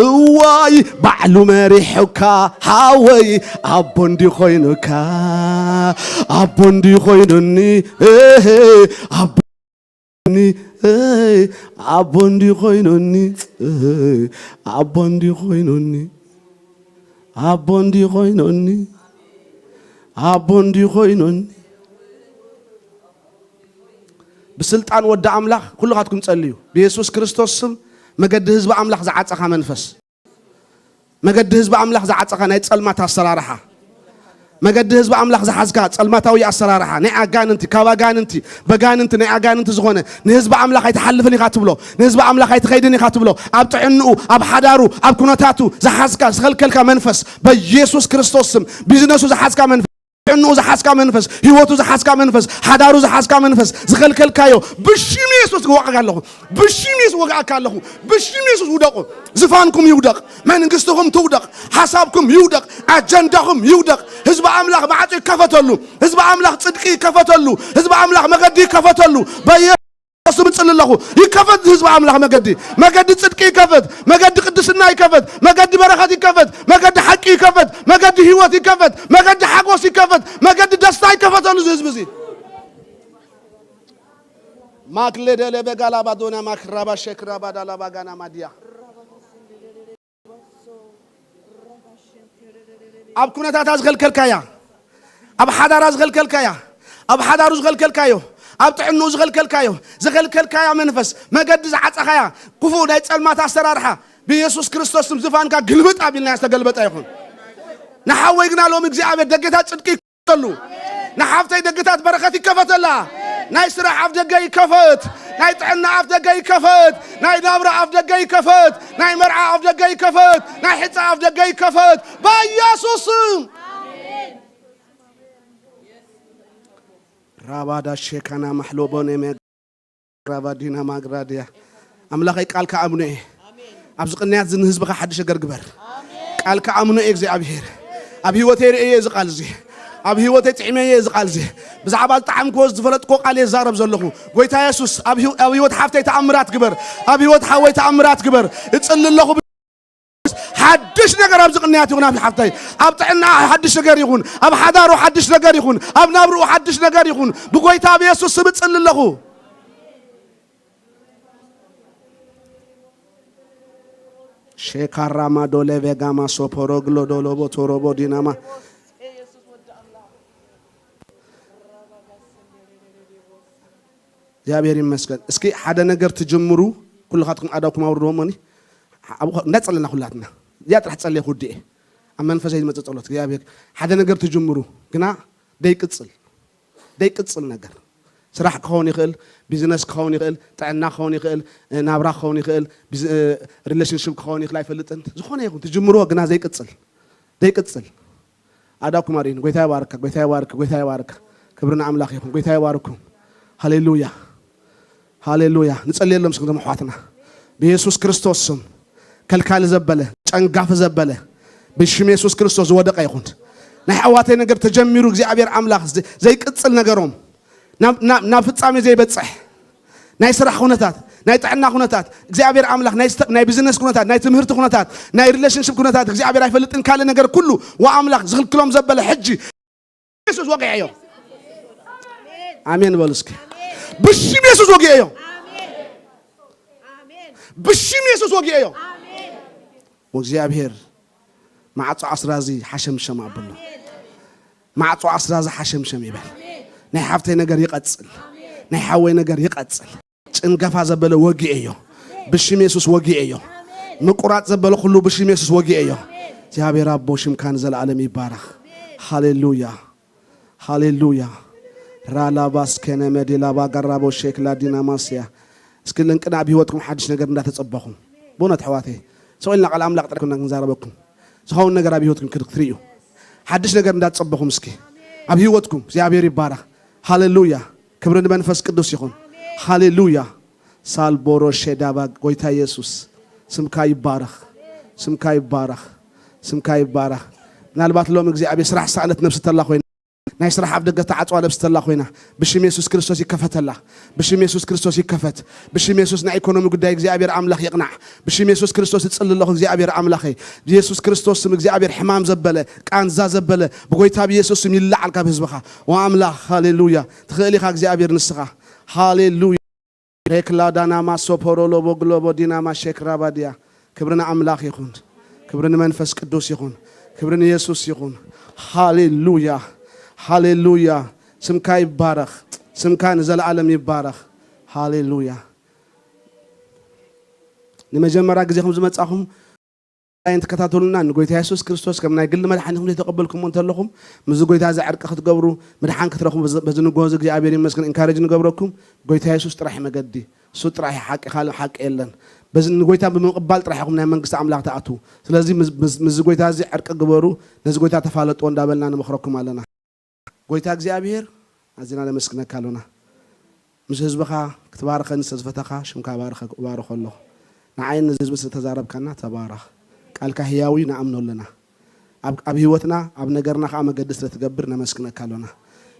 እዋይ ባዕሉ መሪሑካ ሃወይ ኣቦ እንዲ ኮይኑካ ኣቦ እንዲ ኮይኑኒ እህ፣ ኣቦ እንዲ- እህ፣ ኣቦ እንዲ ኮይኑኒ እህ፣ ኣቦ እንዲ ኮይኑኒ ኣቦ እንዲ ኮይኑኒ ኣቦ እንዲ ኮይኑኒ ብስልጣን ወዲ ኣምላኽ ኩልኻትኩም ጸልዩ። ብየሱስ ክርስቶስ ስም መገዲ ህዝቢ ኣምላኽ ዝዓጸኻ መንፈስ፣ መገዲ ህዝቢ ኣምላኽ ዝዓጸኻ ናይ ጸልማት ኣሰራርሓ፣ መገዲ ህዝቢ ኣምላኽ ዝሓዝካ ጸልማታዊ ኣሰራርሓ፣ ናይ ኣጋንንቲ፣ ካብ ኣጋንንቲ፣ በጋንንቲ ናይ ኣጋንንቲ ዝኾነ ንህዝቢ ኣምላኽ ኣይትሓልፍን ኢኻ ትብሎ፣ ንህዝቢ ኣምላኽ ኣይትኸይድን ኢኻ ትብሎ፣ ኣብ ጥዕንኡ፣ ኣብ ሓዳሩ፣ ኣብ ኩነታቱ ዝሓዝካ ዝኸልከልካ መንፈስ በየሱስ ክርስቶስ ስም ቢዝነሱ ዝሓዝካ መንፈስ ጥዕንኡ ዝሓዝካ መንፈስ፣ ህይወቱ ዝሓዝካ መንፈስ፣ ሓዳሩ ዝሓዝካ መንፈስ ዝኸልከልካዮ ብሽም የሱስ ክወቕዓካ ኣለኹ። ብሽም የሱስ ወግዓካ ኣለኹ። ብሽም የሱስ ውደቑ። ዝፋንኩም ይውደቕ። መንግስትኹም ትውደቕ። ሓሳብኩም ይውደቕ። ኣጀንዳኹም ይውደቕ። ህዝቢ ኣምላኽ ማዕጾ ይከፈተሉ። ህዝቢ ኣምላኽ ጽድቂ ይከፈተሉ። ህዝቢ ኣምላኽ መገዲ ይከፈተሉ። በየ ስም እጽሊ ኣለኹ። ይከፈት ህዝቢ ኣምላኽ መገዲ። መገዲ ጽድቂ ይከፈት። መገዲ ቅድስና ይከፈት። መገዲ በረኸት ይከፈት። መገዲ ሓቂ ይከፈት። መገዲ ህይወት ይከፈት። መገዲ ሓጎስ ይከፈት። መገዲ ደስታ ይከፈተሉ እዚ ህዝቢ እዚ። ማክለ ደለ በጋላ ባዶና ማክራባ ሸክራባ ዳላ ባጋና ማድያ። ኣብ ኩነታታ ዝኸልከልካያ፣ ኣብ ሓዳራ ዝኸልከልካያ፣ ኣብ ሓዳሩ ዝኸልከልካዮ፣ ኣብ ጥዕንኡ ዝኸልከልካዮ፣ ዝኸልከልካያ መንፈስ፣ መገዲ ዝዓጸኻያ፣ ክፉእ ናይ ጸልማት ኣሰራርሓ፣ ብየሱስ ክርስቶስ ስም ዝፋንካ ግልብጥ ኣቢልናዮ ዝተገልበጠ ይኹን። ንሓወይ ግና ሎሚ እግዚኣብሔር ደገታት ጽድቂ ይከፈተሉ። ንሓፍተይ ደገታት በረኸት ይከፈተላ። ናይ ስራሕ ኣፍ ደገ ይከፈት። ናይ ጥዕና ኣፍ ደገ ይከፈት። ናይ ናብራ ኣፍ ደገ ይከፈት። ናይ መርዓ ኣፍ ደገ ይከፈት። ናይ ሕጻ ኣፍ ደገ ይከፈት። በኢየሱስ ስም። ራባዳ ሼካና ማሕሎቦኔ ራባዲና ማግራድያ ኣምላኸይ ቃልካ ኣምኖ እየ ኣብዚ ቅንያት እዚ ንህዝብኻ ሓድሽ ነገር ግበር ቃልካ ኣምኖ እየ እግዚኣብሔር ኣብ ህይወተይ ርእየ እዚ ቃል እዚ ኣብ ህይወተይ ጥዕመየ እዚ ቃል እዚ ብዛዕባ ዝጠዓምክዎ ዝፈለጥክዎ ቃል እየ ዝዛረብ ዘለኹ ጎይታ የሱስ ኣብ ህይወት ሓፍተይ ተኣምራት ግበር ኣብ ህይወት ሓወይ ተኣምራት ግበር እጽሊ ኣለኹ ሓድሽ ነገር ኣብዚ ቅንያት ይኹን ኣብ ሓፍተይ ኣብ ጥዕና ሓድሽ ነገር ይኹን ኣብ ሓዳሩ ሓድሽ ነገር ይኹን ኣብ ናብርኡ ሓድሽ ነገር ይኹን ብጎይታ ብየሱስ ስም እጽሊ ኣለኹ ሼካራማ ዶሌ ቬጋማ ሶፖሮግሎ ዶሎቦ ቶሮቦ ዲናማ እግዚኣብሔር ይመስገን። እስኪ ሓደ ነገር ትጅምሩ ኩልኻትኩም ኣዳውኩም ኣውርድዎ ሞኒ እንዳጸለና ኩላትና እዚኣ ጥራሕ ጸለየ ክውድእ እየ ኣብ መንፈሰይ ዝመጽእ ጸሎት እግዚኣብሔር ሓደ ነገር ትጅምሩ ግና ደይቅጽል ደይቅጽል ነገር ስራሕ ክኸውን ይኽእል ቢዝነስ ክኸውን ይኽእል ጥዕና ክኸውን ይኽእል ናብራ ክኸውን ይኽእል relationship ክኸውን ይኽእል ኣይፈልጥን ዝኾነ ይኹን ትጅምርዎ ግና ዘይቅጽል ዘይቅጽል ኣዳኩም ኣርእዩኒ። ጎይታ ይባርካ፣ ጎይታ ይባርካ፣ ጎይታ ይባርካ። ክብሪ ንኣምላኽ ይኹን። ጎይታ ይባርኩም። ሃሌሉያ፣ ሃሌሉያ። ንጸልየሎም ስም ኣሕዋትና ብየሱስ ክርስቶስ ስም። ከልካሊ ዘበለ፣ ጨንጋፊ ዘበለ ብሽም የሱስ ክርስቶስ ዝወደቀ ይኹን። ናይ ኣሕዋተይ ነገር ተጀሚሩ እግዚኣብሔር ኣምላኽ ዘ-፣ ዘይቅጽል ነገሮም ናብ፣ ናብ፣ ናብ ፍጻሜ ዘይበጽሕ ናይ ስራሕ ኩነታት፣ ናይ ጥዕና ኩነታት እግዚኣብሔር ኣምላኽ፣ ናይ ስተ-፣ ናይ ቢዝነስ ኩነታት፣ ናይ ትምህርቲ ኩነታት፣ ናይ ሪሌሽንሽፕ ኩነታት እግዚኣብሔር ኣይፈልጥን። ካልእ ነገር ኩሉ ወኣምላኽ ዝኽልክሎም ዘበለ ሕጂ የሱስ ወጊዐዮ። ኣሜን በሉ እስኪ። ብሽም የሱስ ወጊዐዮ። ብሽም የሱስ ወጊዐዮ። ወእግዚኣብሔር ማዕጾ ኣስራዚ ሓሸምሸም ኣብሎ። ማዕጾ ኣስራዚ ሓሸምሸም ይበል። ናይ ሓፍተይ ነገር ይቐጽል። ናይ ሓወይ ነገር ይቐጽል። ጭንገፋ ዘበለ ወጊዐዮ። ብሽም የሱስ ወጊዐዮ። ምቁራጽ ዘበለ ኩሉ ብሽም የሱስ ወጊዐዮ። እግዚኣብሔር ኣቦ ሽምካ ንዘለኣለም ይባረኽ። ሃሌሉያ፣ ሃሌሉያ። ራላባስ ከነመዲ ላባ ጋራቦ ሼክላ ዲናማስያ። እስኪ ልንቅና ኣብ ህይወትኩም ሓድሽ ነገር እንዳተጸበኹም። ብእውነት ኣሕዋተይ፣ ስቕ ኢልና ቃል ኣምላኽ ጥራይ ኮና ክንዛረበኩም። ዝኸውን ነገር ኣብ ህይወትኩም ክድ-፣ ክትርእዩ። ሓድሽ ነገር እንዳተጸበኹም እስኪ። ኣብ ህይወትኩም እግዚኣብሔር ይባረኽ። ሃሌሉያ። ክብሪ ንመንፈስ ቅዱስ ይኹን። ሃሌሉያ። ሳልቦሮ ሼዳባ ጎይታ የሱስ ስምካ ይባረኽ። ስምካ ይባረኽ። ስምካ ይባረኽ። ምናልባት ሎም እግዚኣብሔር ስራሕ ዝሰኣነት ነብሲ ተላ ኮይና፣ ናይ ስራሕ ኣብ ደገ ተዓጽዋ ነብሲ ተላ ኮይና፣ ብሽም የሱስ ክርስቶስ ይከፈተላ። ብሽም የሱስ ክርስቶስ ይከፈት። ብሽም የሱስ ናይ ኢኮኖሚ ጉዳይ እግዚኣብሔር ኣምላኽ ይቕናዕ። ብሽም የሱስ ክርስቶስ እጽሊ ኣለኹ እግዚኣብሔር ኣምላኸይ። ብየሱስ ክርስቶስ ስም እግዚኣብሔር ሕማም ዘበለ፣ ቃንዛ ዘበለ፣ ብጎይታ ብየሱስ ስም ይለዓል ካብ ህዝብኻ። ወኣምላኽ ሃሌሉያ። ትኽእል ኢኻ እግዚኣብሔር ንስኻ። ሃሌሉያ። ሬክላ ዳናማ ሶፖሮሎ ቦግሎቦ ዲናማ ሼክራባዲያ። ክብሪ ንኣምላኽ ይኹን። ክብሪ ንመንፈስ ቅዱስ ይኹን። ክብሪ ንየሱስ ይኹን። ሃሌሉያ። ሃሌሉያ። ስምካ ይባረኽ። ስምካ ንዘለዓለም ይባረኽ። ሃሌሉያ። ንመጀመርያ ግዜኹም ዝመጻኹም ኣይን ትከታተሉና ንጎይታ የሱስ ክርስቶስ ከም ናይ ግሊ መድሓኒኹም ዘይተቐበልኩሞ እንተለኹም፣ ምስዚ ጎይታ እዚ ዕርቂ ክትገብሩ፣ ምድሓን ክትረኽቡ፣ በዚ፣ በዚ ንግሆ እዚ እግዚኣብሔር ይመስገን፣ ኢንካሬጅ ንገብረኩም። ጎይታ የሱስ ጥራሕ እዩ መገዲ፣ እሱ ጥራሕ እዩ ሓቂ፣ ካልእ ሓቂ የለን። በዚ ንጎይታ ብምቕባል ጥራሕ ኢኹም ናይ መንግስቲ ኣምላኽ ትኣትዉ። ስለዚ ምስ፣ ምስ፣ ምስዚ ጎይታ እዚ ዕርቂ ግበሩ፣ ነዚ ጎይታ ተፋለጥዎ እንዳበልና ንመኽረኩም ኣለና። ጎይታ እግዚኣብሔር፣ ኣዚና ነመስግነካ ኣሎና። ምስ ህዝብኻ ክትባርኸኒ ስለ ዝፈተኻ፣ ሽምካ እባርኸ-፣ እባርኾ ኣለኹ። ንዓይን ነዚ ህዝቢ ስለ ተዛረብካና ተባረኽ። ቃልካ ህያው እዩ፣ ንኣምኖ ኣለና። ኣብ፣ ኣብ ህይወትና፣ ኣብ ነገርና ኸዓ መገዲ ስለ ትገብር ነመስግነካ ኣሎና።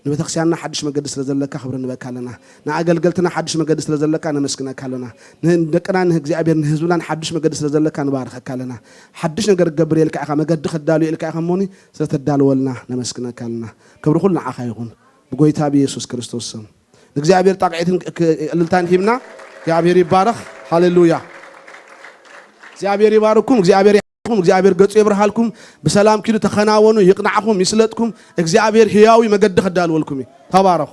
ንቤተክርስትያንና ሓድሽ መገዲ ስለ ዘለካ ክብሪ ንበካ ኣለና። ንኣገልገልትና ሓድሽ መገዲ ስለ ዘለካ ነመስግነካ ኣለና። ንደቅና፣ ንእግዚኣብሔር፣ ንህዝብና ሓድሽ መገዲ ስለ ዘለካ ንባርኸካ ኣለና። ሓድሽ ነገር ክገብር እየ ኢልካ ኢኻ፣ መገዲ ከዳሉ እየ ኢልካ ኢኻ እሞኒ ስለ ተዳልወልና ነመስግነካ ኣለና። ክብሪ ኩሉ ንዓኻ ይኹን። ብጎይታ ብየሱስ ክርስቶስ ስም ንእግዚኣብሔር ጣቕዒትን ክ-፣ ክ-፣ እልልታን ሂብና። እግዚኣብሔር ይባረኽ። ሃሌሉያ። እግዚኣብሔር ይባርኩም። እግዚኣብሔር ይሓልኩም። እግዚኣብሔር ገጹ የብርሃልኩም። ብሰላም ኪዱ፣ ተኸናወኑ፣ ይቕናዕኹም፣ ይስለጥኩም። እግዚኣብሔር ህያዊ መገዲ ከዳልወልኩም እዩ። ተባረኹ።